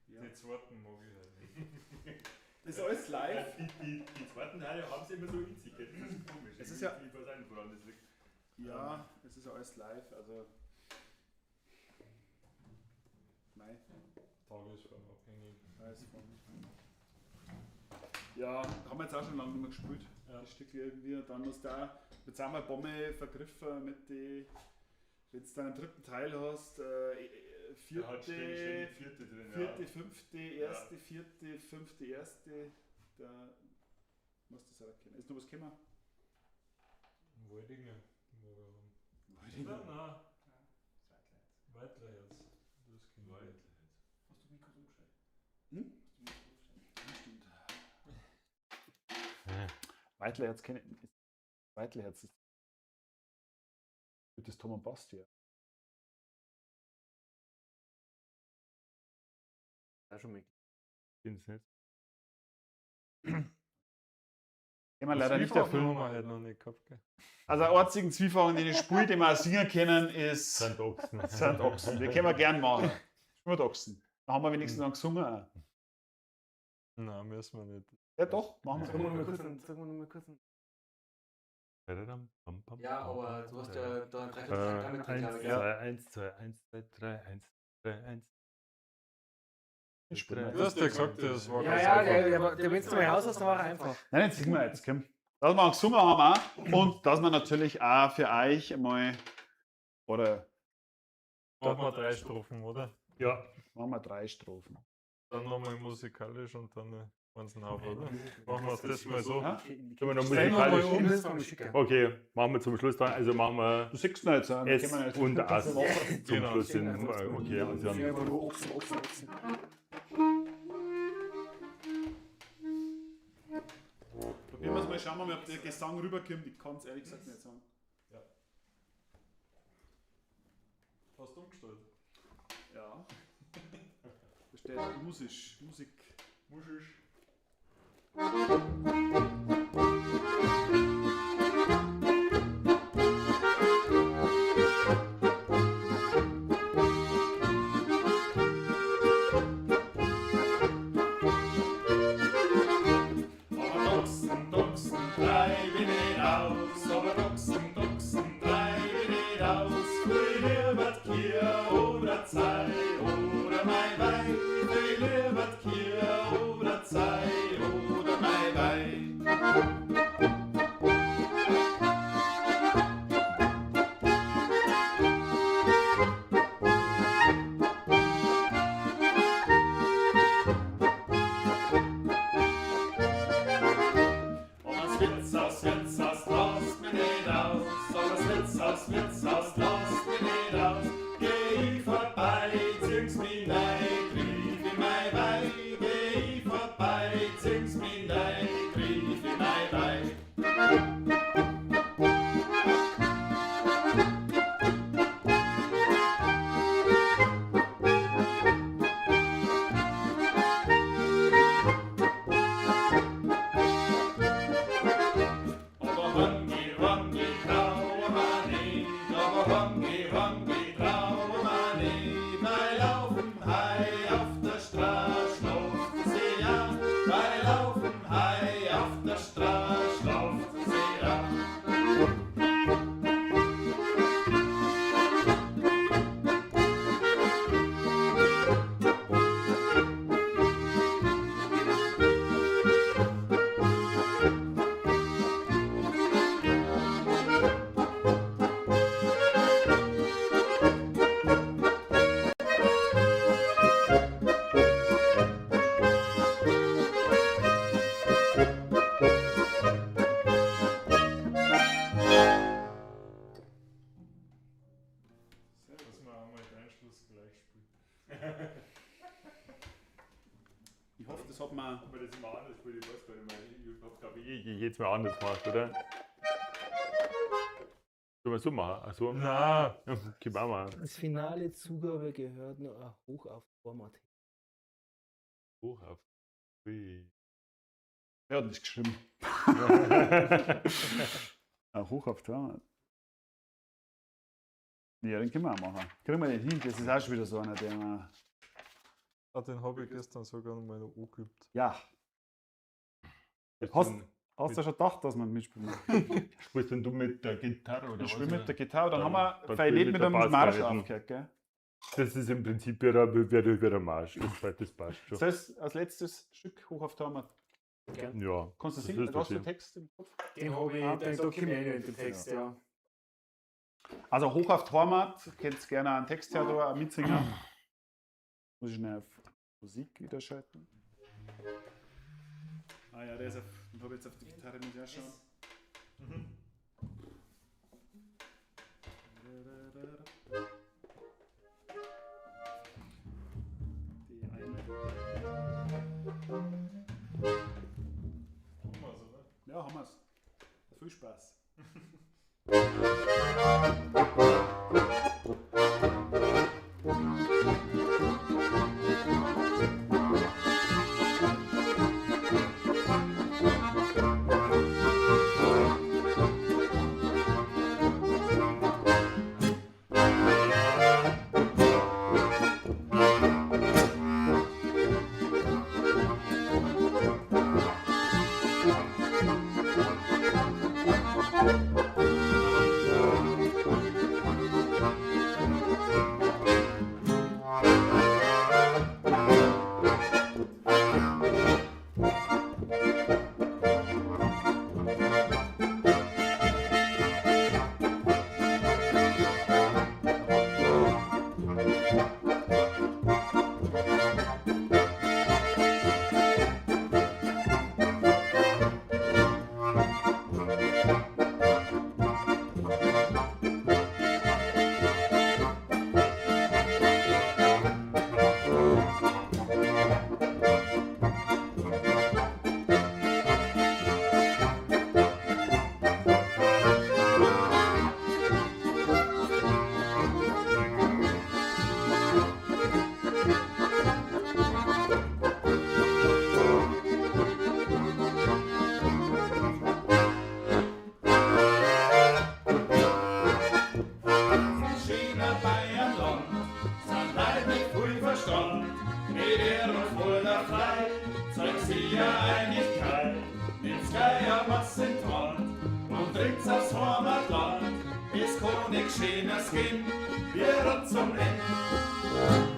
[SPEAKER 1] Die zweiten mag ich halt nicht.
[SPEAKER 2] Das ist alles live.
[SPEAKER 3] Die zweiten Teile haben sie immer so in sich, gell? Das ist komisch.
[SPEAKER 2] Es ist ja-
[SPEAKER 3] Ich weiß auch nicht, woran das liegt.
[SPEAKER 2] Ja, es ist ja alles live, also. Nein,
[SPEAKER 1] Tagesformabhängig.
[SPEAKER 2] alles von. Ja, haben wir jetzt auch schon lange nicht mehr gespielt.
[SPEAKER 1] Ja.
[SPEAKER 2] Das Stück irgendwie. Und dann musst du auch, jetzt haben wir Bombe vergriffen mit die, wenn du dann einen dritten Teil hast,
[SPEAKER 3] Da hat ständig
[SPEAKER 2] vierte,
[SPEAKER 3] die vierte drin.
[SPEAKER 2] vierte,
[SPEAKER 3] ja.
[SPEAKER 2] fünfte, erste, vierte, fünfte, erste, da musst du es auch kennen. Ist noch was gekommen?
[SPEAKER 1] Waldinger. Mag ich haben. Nein, nein. Weitlerherz. Das kenn ich.
[SPEAKER 3] Wald.
[SPEAKER 4] Hast du Mikro umgestellt?
[SPEAKER 2] Hm? Stimmt. Weitlerherz kenne ich. Weitlerherz ist. Das Tom und Basti. Ja.
[SPEAKER 4] Ja, schon möglich.
[SPEAKER 3] Find's nicht.
[SPEAKER 2] Kann man leider nicht
[SPEAKER 1] Zwiefach
[SPEAKER 2] erfüllen.
[SPEAKER 1] haben wir halt noch nicht gehabt, gell?
[SPEAKER 2] Also einen einzigen Zwiefachen, den ich spiele, den wir auch singen können, ist
[SPEAKER 3] Sind Ochsen.
[SPEAKER 2] sind Ochsen. Den können wir gern machen. Spielen wir Ochsen. Da haben wir wenigstens noch gesungen. Auch.
[SPEAKER 1] Nein, müssen wir nicht.
[SPEAKER 2] Ja doch, machen
[SPEAKER 4] Sag mal
[SPEAKER 2] wir.
[SPEAKER 4] noch mal kurz, sag mal noch mal kurz. Ja, aber du hast ja da ein Dreiviertel damit drin, glaube
[SPEAKER 3] 1,
[SPEAKER 4] ich. gell?
[SPEAKER 3] 2, 1, 2, 1, 2, 3, 1, 3, 1.
[SPEAKER 2] Spielen wir
[SPEAKER 1] Du hast ja gesagt, das war
[SPEAKER 4] Ja,
[SPEAKER 1] ganz
[SPEAKER 4] ja,
[SPEAKER 1] einfach.
[SPEAKER 4] der, wenn du mal Haus hast, dann war er einfach.
[SPEAKER 2] Nein, jetzt singen wir jetzt, komm. Dass wir auch gesungen haben auch. Und dass wir natürlich auch für euch mal, oder
[SPEAKER 1] Machen wir 3 Strophen, oder?
[SPEAKER 3] Ja,
[SPEAKER 2] machen wir 3 Strophen.
[SPEAKER 1] Dann nochmal musikalisch und dann eins nach, oder? Machen wir es das mal so.
[SPEAKER 2] Ja?
[SPEAKER 3] sollen wir noch
[SPEAKER 1] Stell noch mal
[SPEAKER 3] musikalisch.
[SPEAKER 1] um.
[SPEAKER 4] Das war mal schicker.
[SPEAKER 3] Okay, machen wir zum Schluss dann. Also machen wir
[SPEAKER 2] Du siehst noch jetzt, auch,
[SPEAKER 3] S
[SPEAKER 2] können wir nicht.
[SPEAKER 3] und As zum
[SPEAKER 1] Genau.
[SPEAKER 3] Schluss hin. Okay, also
[SPEAKER 4] Ja,
[SPEAKER 3] dann
[SPEAKER 4] aber nur Ochsen, Ochsen, Ochsen.
[SPEAKER 2] Probieren wir es mal, schauen wir mal, ob der Gesang rüberkommt. Ich kann es ehrlich gesagt nicht sagen.
[SPEAKER 1] Hast du umgestellt?
[SPEAKER 2] Ja. Da steht musisch, Musik.
[SPEAKER 1] Musisch.
[SPEAKER 2] Aber Ochsen, Ochsen, treib ich nicht aus. Aber Ochsen, Ochsen, treib ich nicht aus. Viel lieber Kier oder Zei oder mein Wein. Viel lieber Kier oder Zei oder mein Wein. Aber das Wirtshaus, Wirtshaus, lasst mich nicht aus. Aber das Wirtshaus, Wirtshaus, lasst mich nicht aus. Geh ich vorbei, zieh's mich nein, triff ich mein Wein. Geh ich vorbei, zieh's mich nein, triff ich mein Wein. Ich hoffe, das hat man.
[SPEAKER 3] Aber das ist immer anders, ich weiß gar nicht mehr. Ich hab, glaube ich, jedes Mal anders gemacht, oder? Sollen wir so machen? Ach so.
[SPEAKER 1] Nein.
[SPEAKER 3] Können wir auch machen.
[SPEAKER 4] Als finale Zugabe gehört noch ein Hoch auf Format.
[SPEAKER 3] Hoch auf. Ui.
[SPEAKER 2] Wer hat das geschrieben? Ah, hoch auf Torwart. Ja, den können wir auch machen. Kriegen wir den hin? Das ist auch schon wieder so einer, der man.
[SPEAKER 1] Ah, den habe ich gestern sogar noch mal noch angeübt.
[SPEAKER 2] Ja. Hast du schon gedacht, dass man mitspielen macht?
[SPEAKER 3] Spielst denn du mit der Gitarre oder
[SPEAKER 2] Ich
[SPEAKER 3] was?
[SPEAKER 2] spiele mit der Gitarre, dann
[SPEAKER 3] Dann-
[SPEAKER 2] haben wir
[SPEAKER 3] dann
[SPEAKER 2] vielleicht
[SPEAKER 3] spiel ich
[SPEAKER 2] nicht
[SPEAKER 3] mit
[SPEAKER 2] mit
[SPEAKER 3] der
[SPEAKER 2] dem Marsch
[SPEAKER 3] Bassklarinette.
[SPEAKER 2] aufgehört, gell?
[SPEAKER 3] Das ist im Prinzip ja wieder Marsch. Das passt schon.
[SPEAKER 2] Das heißt, als letztes Stück hoch auf Torwart.
[SPEAKER 3] Ja.
[SPEAKER 2] Kannst du
[SPEAKER 3] Das
[SPEAKER 2] singen?
[SPEAKER 3] ist
[SPEAKER 2] Hast du
[SPEAKER 3] okay.
[SPEAKER 2] den Text im Kopf?
[SPEAKER 4] Den habe ich,
[SPEAKER 2] Ah,
[SPEAKER 4] den, da
[SPEAKER 2] den
[SPEAKER 4] komme ich nicht in den Text, ja.
[SPEAKER 2] Also hoch auf Torwart, könnt gerne einen Text her, da, einen mitsingen. Muss ich schnell auf Musik wieder schalten. Ah ja, der ist auf, den habe ich jetzt auf die Gitarre, muss ich auch schauen. Die eine. Ja, haben wir's. Viel Spaß. Schöner Bayernland, sind Leute mit viel Verstand, mit Ehr und voller Frei, zeigt sie ja Einigkeit, nimmt's gleich a was in die Hand und trinkt's aufs Heimatland, es kann nicht schöneres geben, wir zum Ende.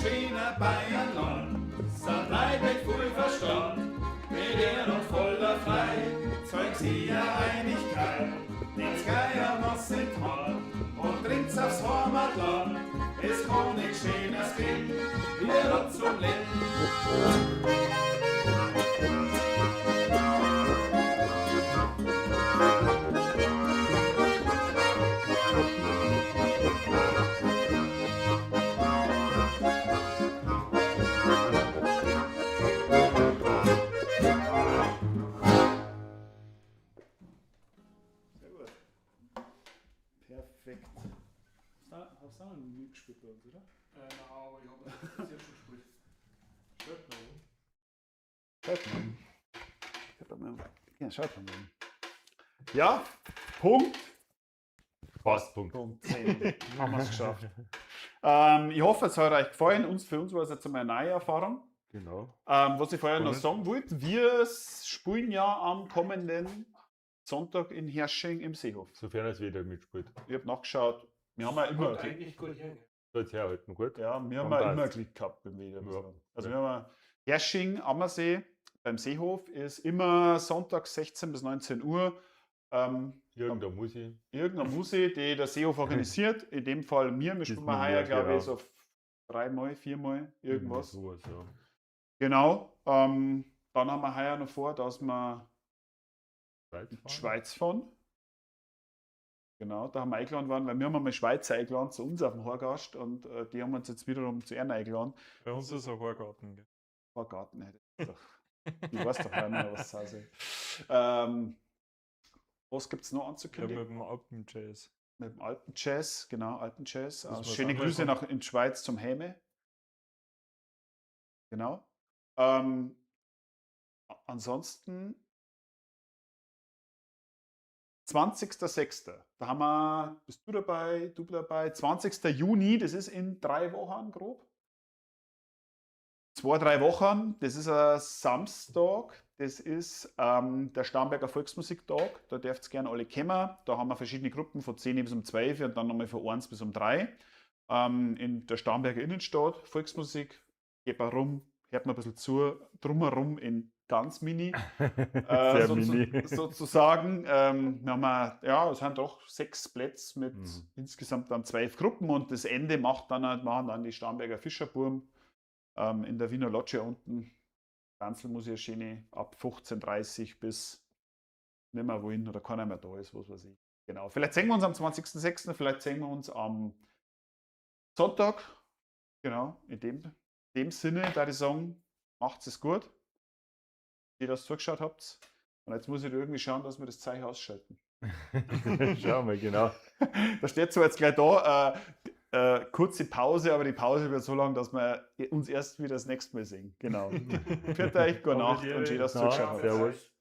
[SPEAKER 2] Schöner Bayernland, sind Leute mit viel Verstand, mit Ehr und voller Frei, zeigt sie ja Einigkeit, nimmt's gleich was in die Hand und trinkt's aufs Heimatland, es kann nicht schöneres geben, wir zum Leben. Sehr gut. Perfekt. Hast du auch noch nie gespielt bei uns, oder?
[SPEAKER 4] Nein, aber ich habe das jetzt schon gespielt.
[SPEAKER 2] Schaut mal. Ja, schaut mal. Ja, Punkt.
[SPEAKER 3] Fast Punkt.
[SPEAKER 2] Punkt 10. Haben wir es geschafft. Ich hoffe, es hat euch gefallen. Für uns war es jetzt einmal eine neue Erfahrung.
[SPEAKER 3] Genau.
[SPEAKER 2] Was ich vorher noch sagen wollte, wir spielen ja am kommenden Sonntag in Herrsching im Seehof.
[SPEAKER 3] Sofern das Wetter mitspielt.
[SPEAKER 2] Ich habe nachgeschaut, wir haben ja immer
[SPEAKER 4] Kommt
[SPEAKER 2] Glück,
[SPEAKER 4] eigentlich gut her.
[SPEAKER 3] Soll's herhalten, gut.
[SPEAKER 2] ja, wir haben
[SPEAKER 3] Dann
[SPEAKER 2] ja immer
[SPEAKER 3] passt.
[SPEAKER 2] Glück gehabt beim Wetter.
[SPEAKER 3] Ja.
[SPEAKER 2] Also wir haben ja Herrsching, Ammersee beim Seehof ist immer Sonntag 16 bis 19 Uhr.
[SPEAKER 3] Irgendein Musi.
[SPEAKER 2] Irgendeine Musi, die der Seehof organisiert. In dem Fall wir spielen
[SPEAKER 3] Diesmal
[SPEAKER 2] heuer,
[SPEAKER 3] wir,
[SPEAKER 2] glaube ich,
[SPEAKER 3] genau.
[SPEAKER 2] so dreimal, viermal, irgendwas.
[SPEAKER 3] Sowas, ja.
[SPEAKER 2] Genau. Dann haben wir heuer noch vor, dass wir
[SPEAKER 3] Schweiz
[SPEAKER 2] in die
[SPEAKER 3] fahren?
[SPEAKER 2] Schweiz fahren. Genau, da haben wir eingeladen worden, weil wir haben einmal Schweizer eingeladen zu uns auf dem Horgast und die haben uns jetzt wiederum zu ihnen eingeladen.
[SPEAKER 1] Bei uns ist ein Horgarten. Gell?
[SPEAKER 2] Horgarten hätte ich doch. Ich weiß doch nicht mehr, was zu Hause ist. Was gibt es noch
[SPEAKER 1] Ja,
[SPEAKER 2] anzukündigen?
[SPEAKER 1] mit dem Alpenjazz.
[SPEAKER 2] Mit dem Alpenjazz, genau, Alpenjazz.
[SPEAKER 1] Müssen wir's
[SPEAKER 2] Schöne
[SPEAKER 1] auch mal
[SPEAKER 2] Grüße
[SPEAKER 1] machen.
[SPEAKER 2] nach in die Schweiz zum Häme. Genau. Ansonsten 20.06. Da haben wir, bist du dabei, du dabei, 20. Juni, das ist in 3 Wochen grob. 2, 3 Wochen, das ist ein Samstag, das ist der Starnberger Volksmusiktag, da dürft ihr gerne alle kommen. Da haben wir verschiedene Gruppen von 10 bis um 12 und dann nochmal von 1 bis um 3. In der Starnberger Innenstadt, Volksmusik, geht man rum, hört man ein bisschen zu, drumherum in ganz mini.
[SPEAKER 3] Sehr mini.
[SPEAKER 2] Sozusagen. Wir haben auch, ja, es sind doch 6 Plätze mit insgesamt dann 12 Gruppen und das Ende machen dann die Starnberger Fischerburm in der Wiener Loggia unten. Tanzelmusik schöne ab 15:30 bis nicht mehr wohin oder keiner mehr da ist, was weiß ich. Genau. Vielleicht sehen wir uns am 20.06., vielleicht sehen wir uns am Sonntag. Genau, in dem Sinne, da ich sagen, macht's es gut, die das zugeschaut habt. Und jetzt muss ich irgendwie schauen, dass wir das Zeichen ausschalten.
[SPEAKER 3] Schauen wir, genau.
[SPEAKER 2] Da steht zwar jetzt gleich da, kurze Pause, aber die Pause wird so lang, dass wir uns erst wieder das nächste Mal sehen. Genau. Pfiat euch, gute Nacht und schön, dass ihr zugeschaut habt.
[SPEAKER 3] Servus.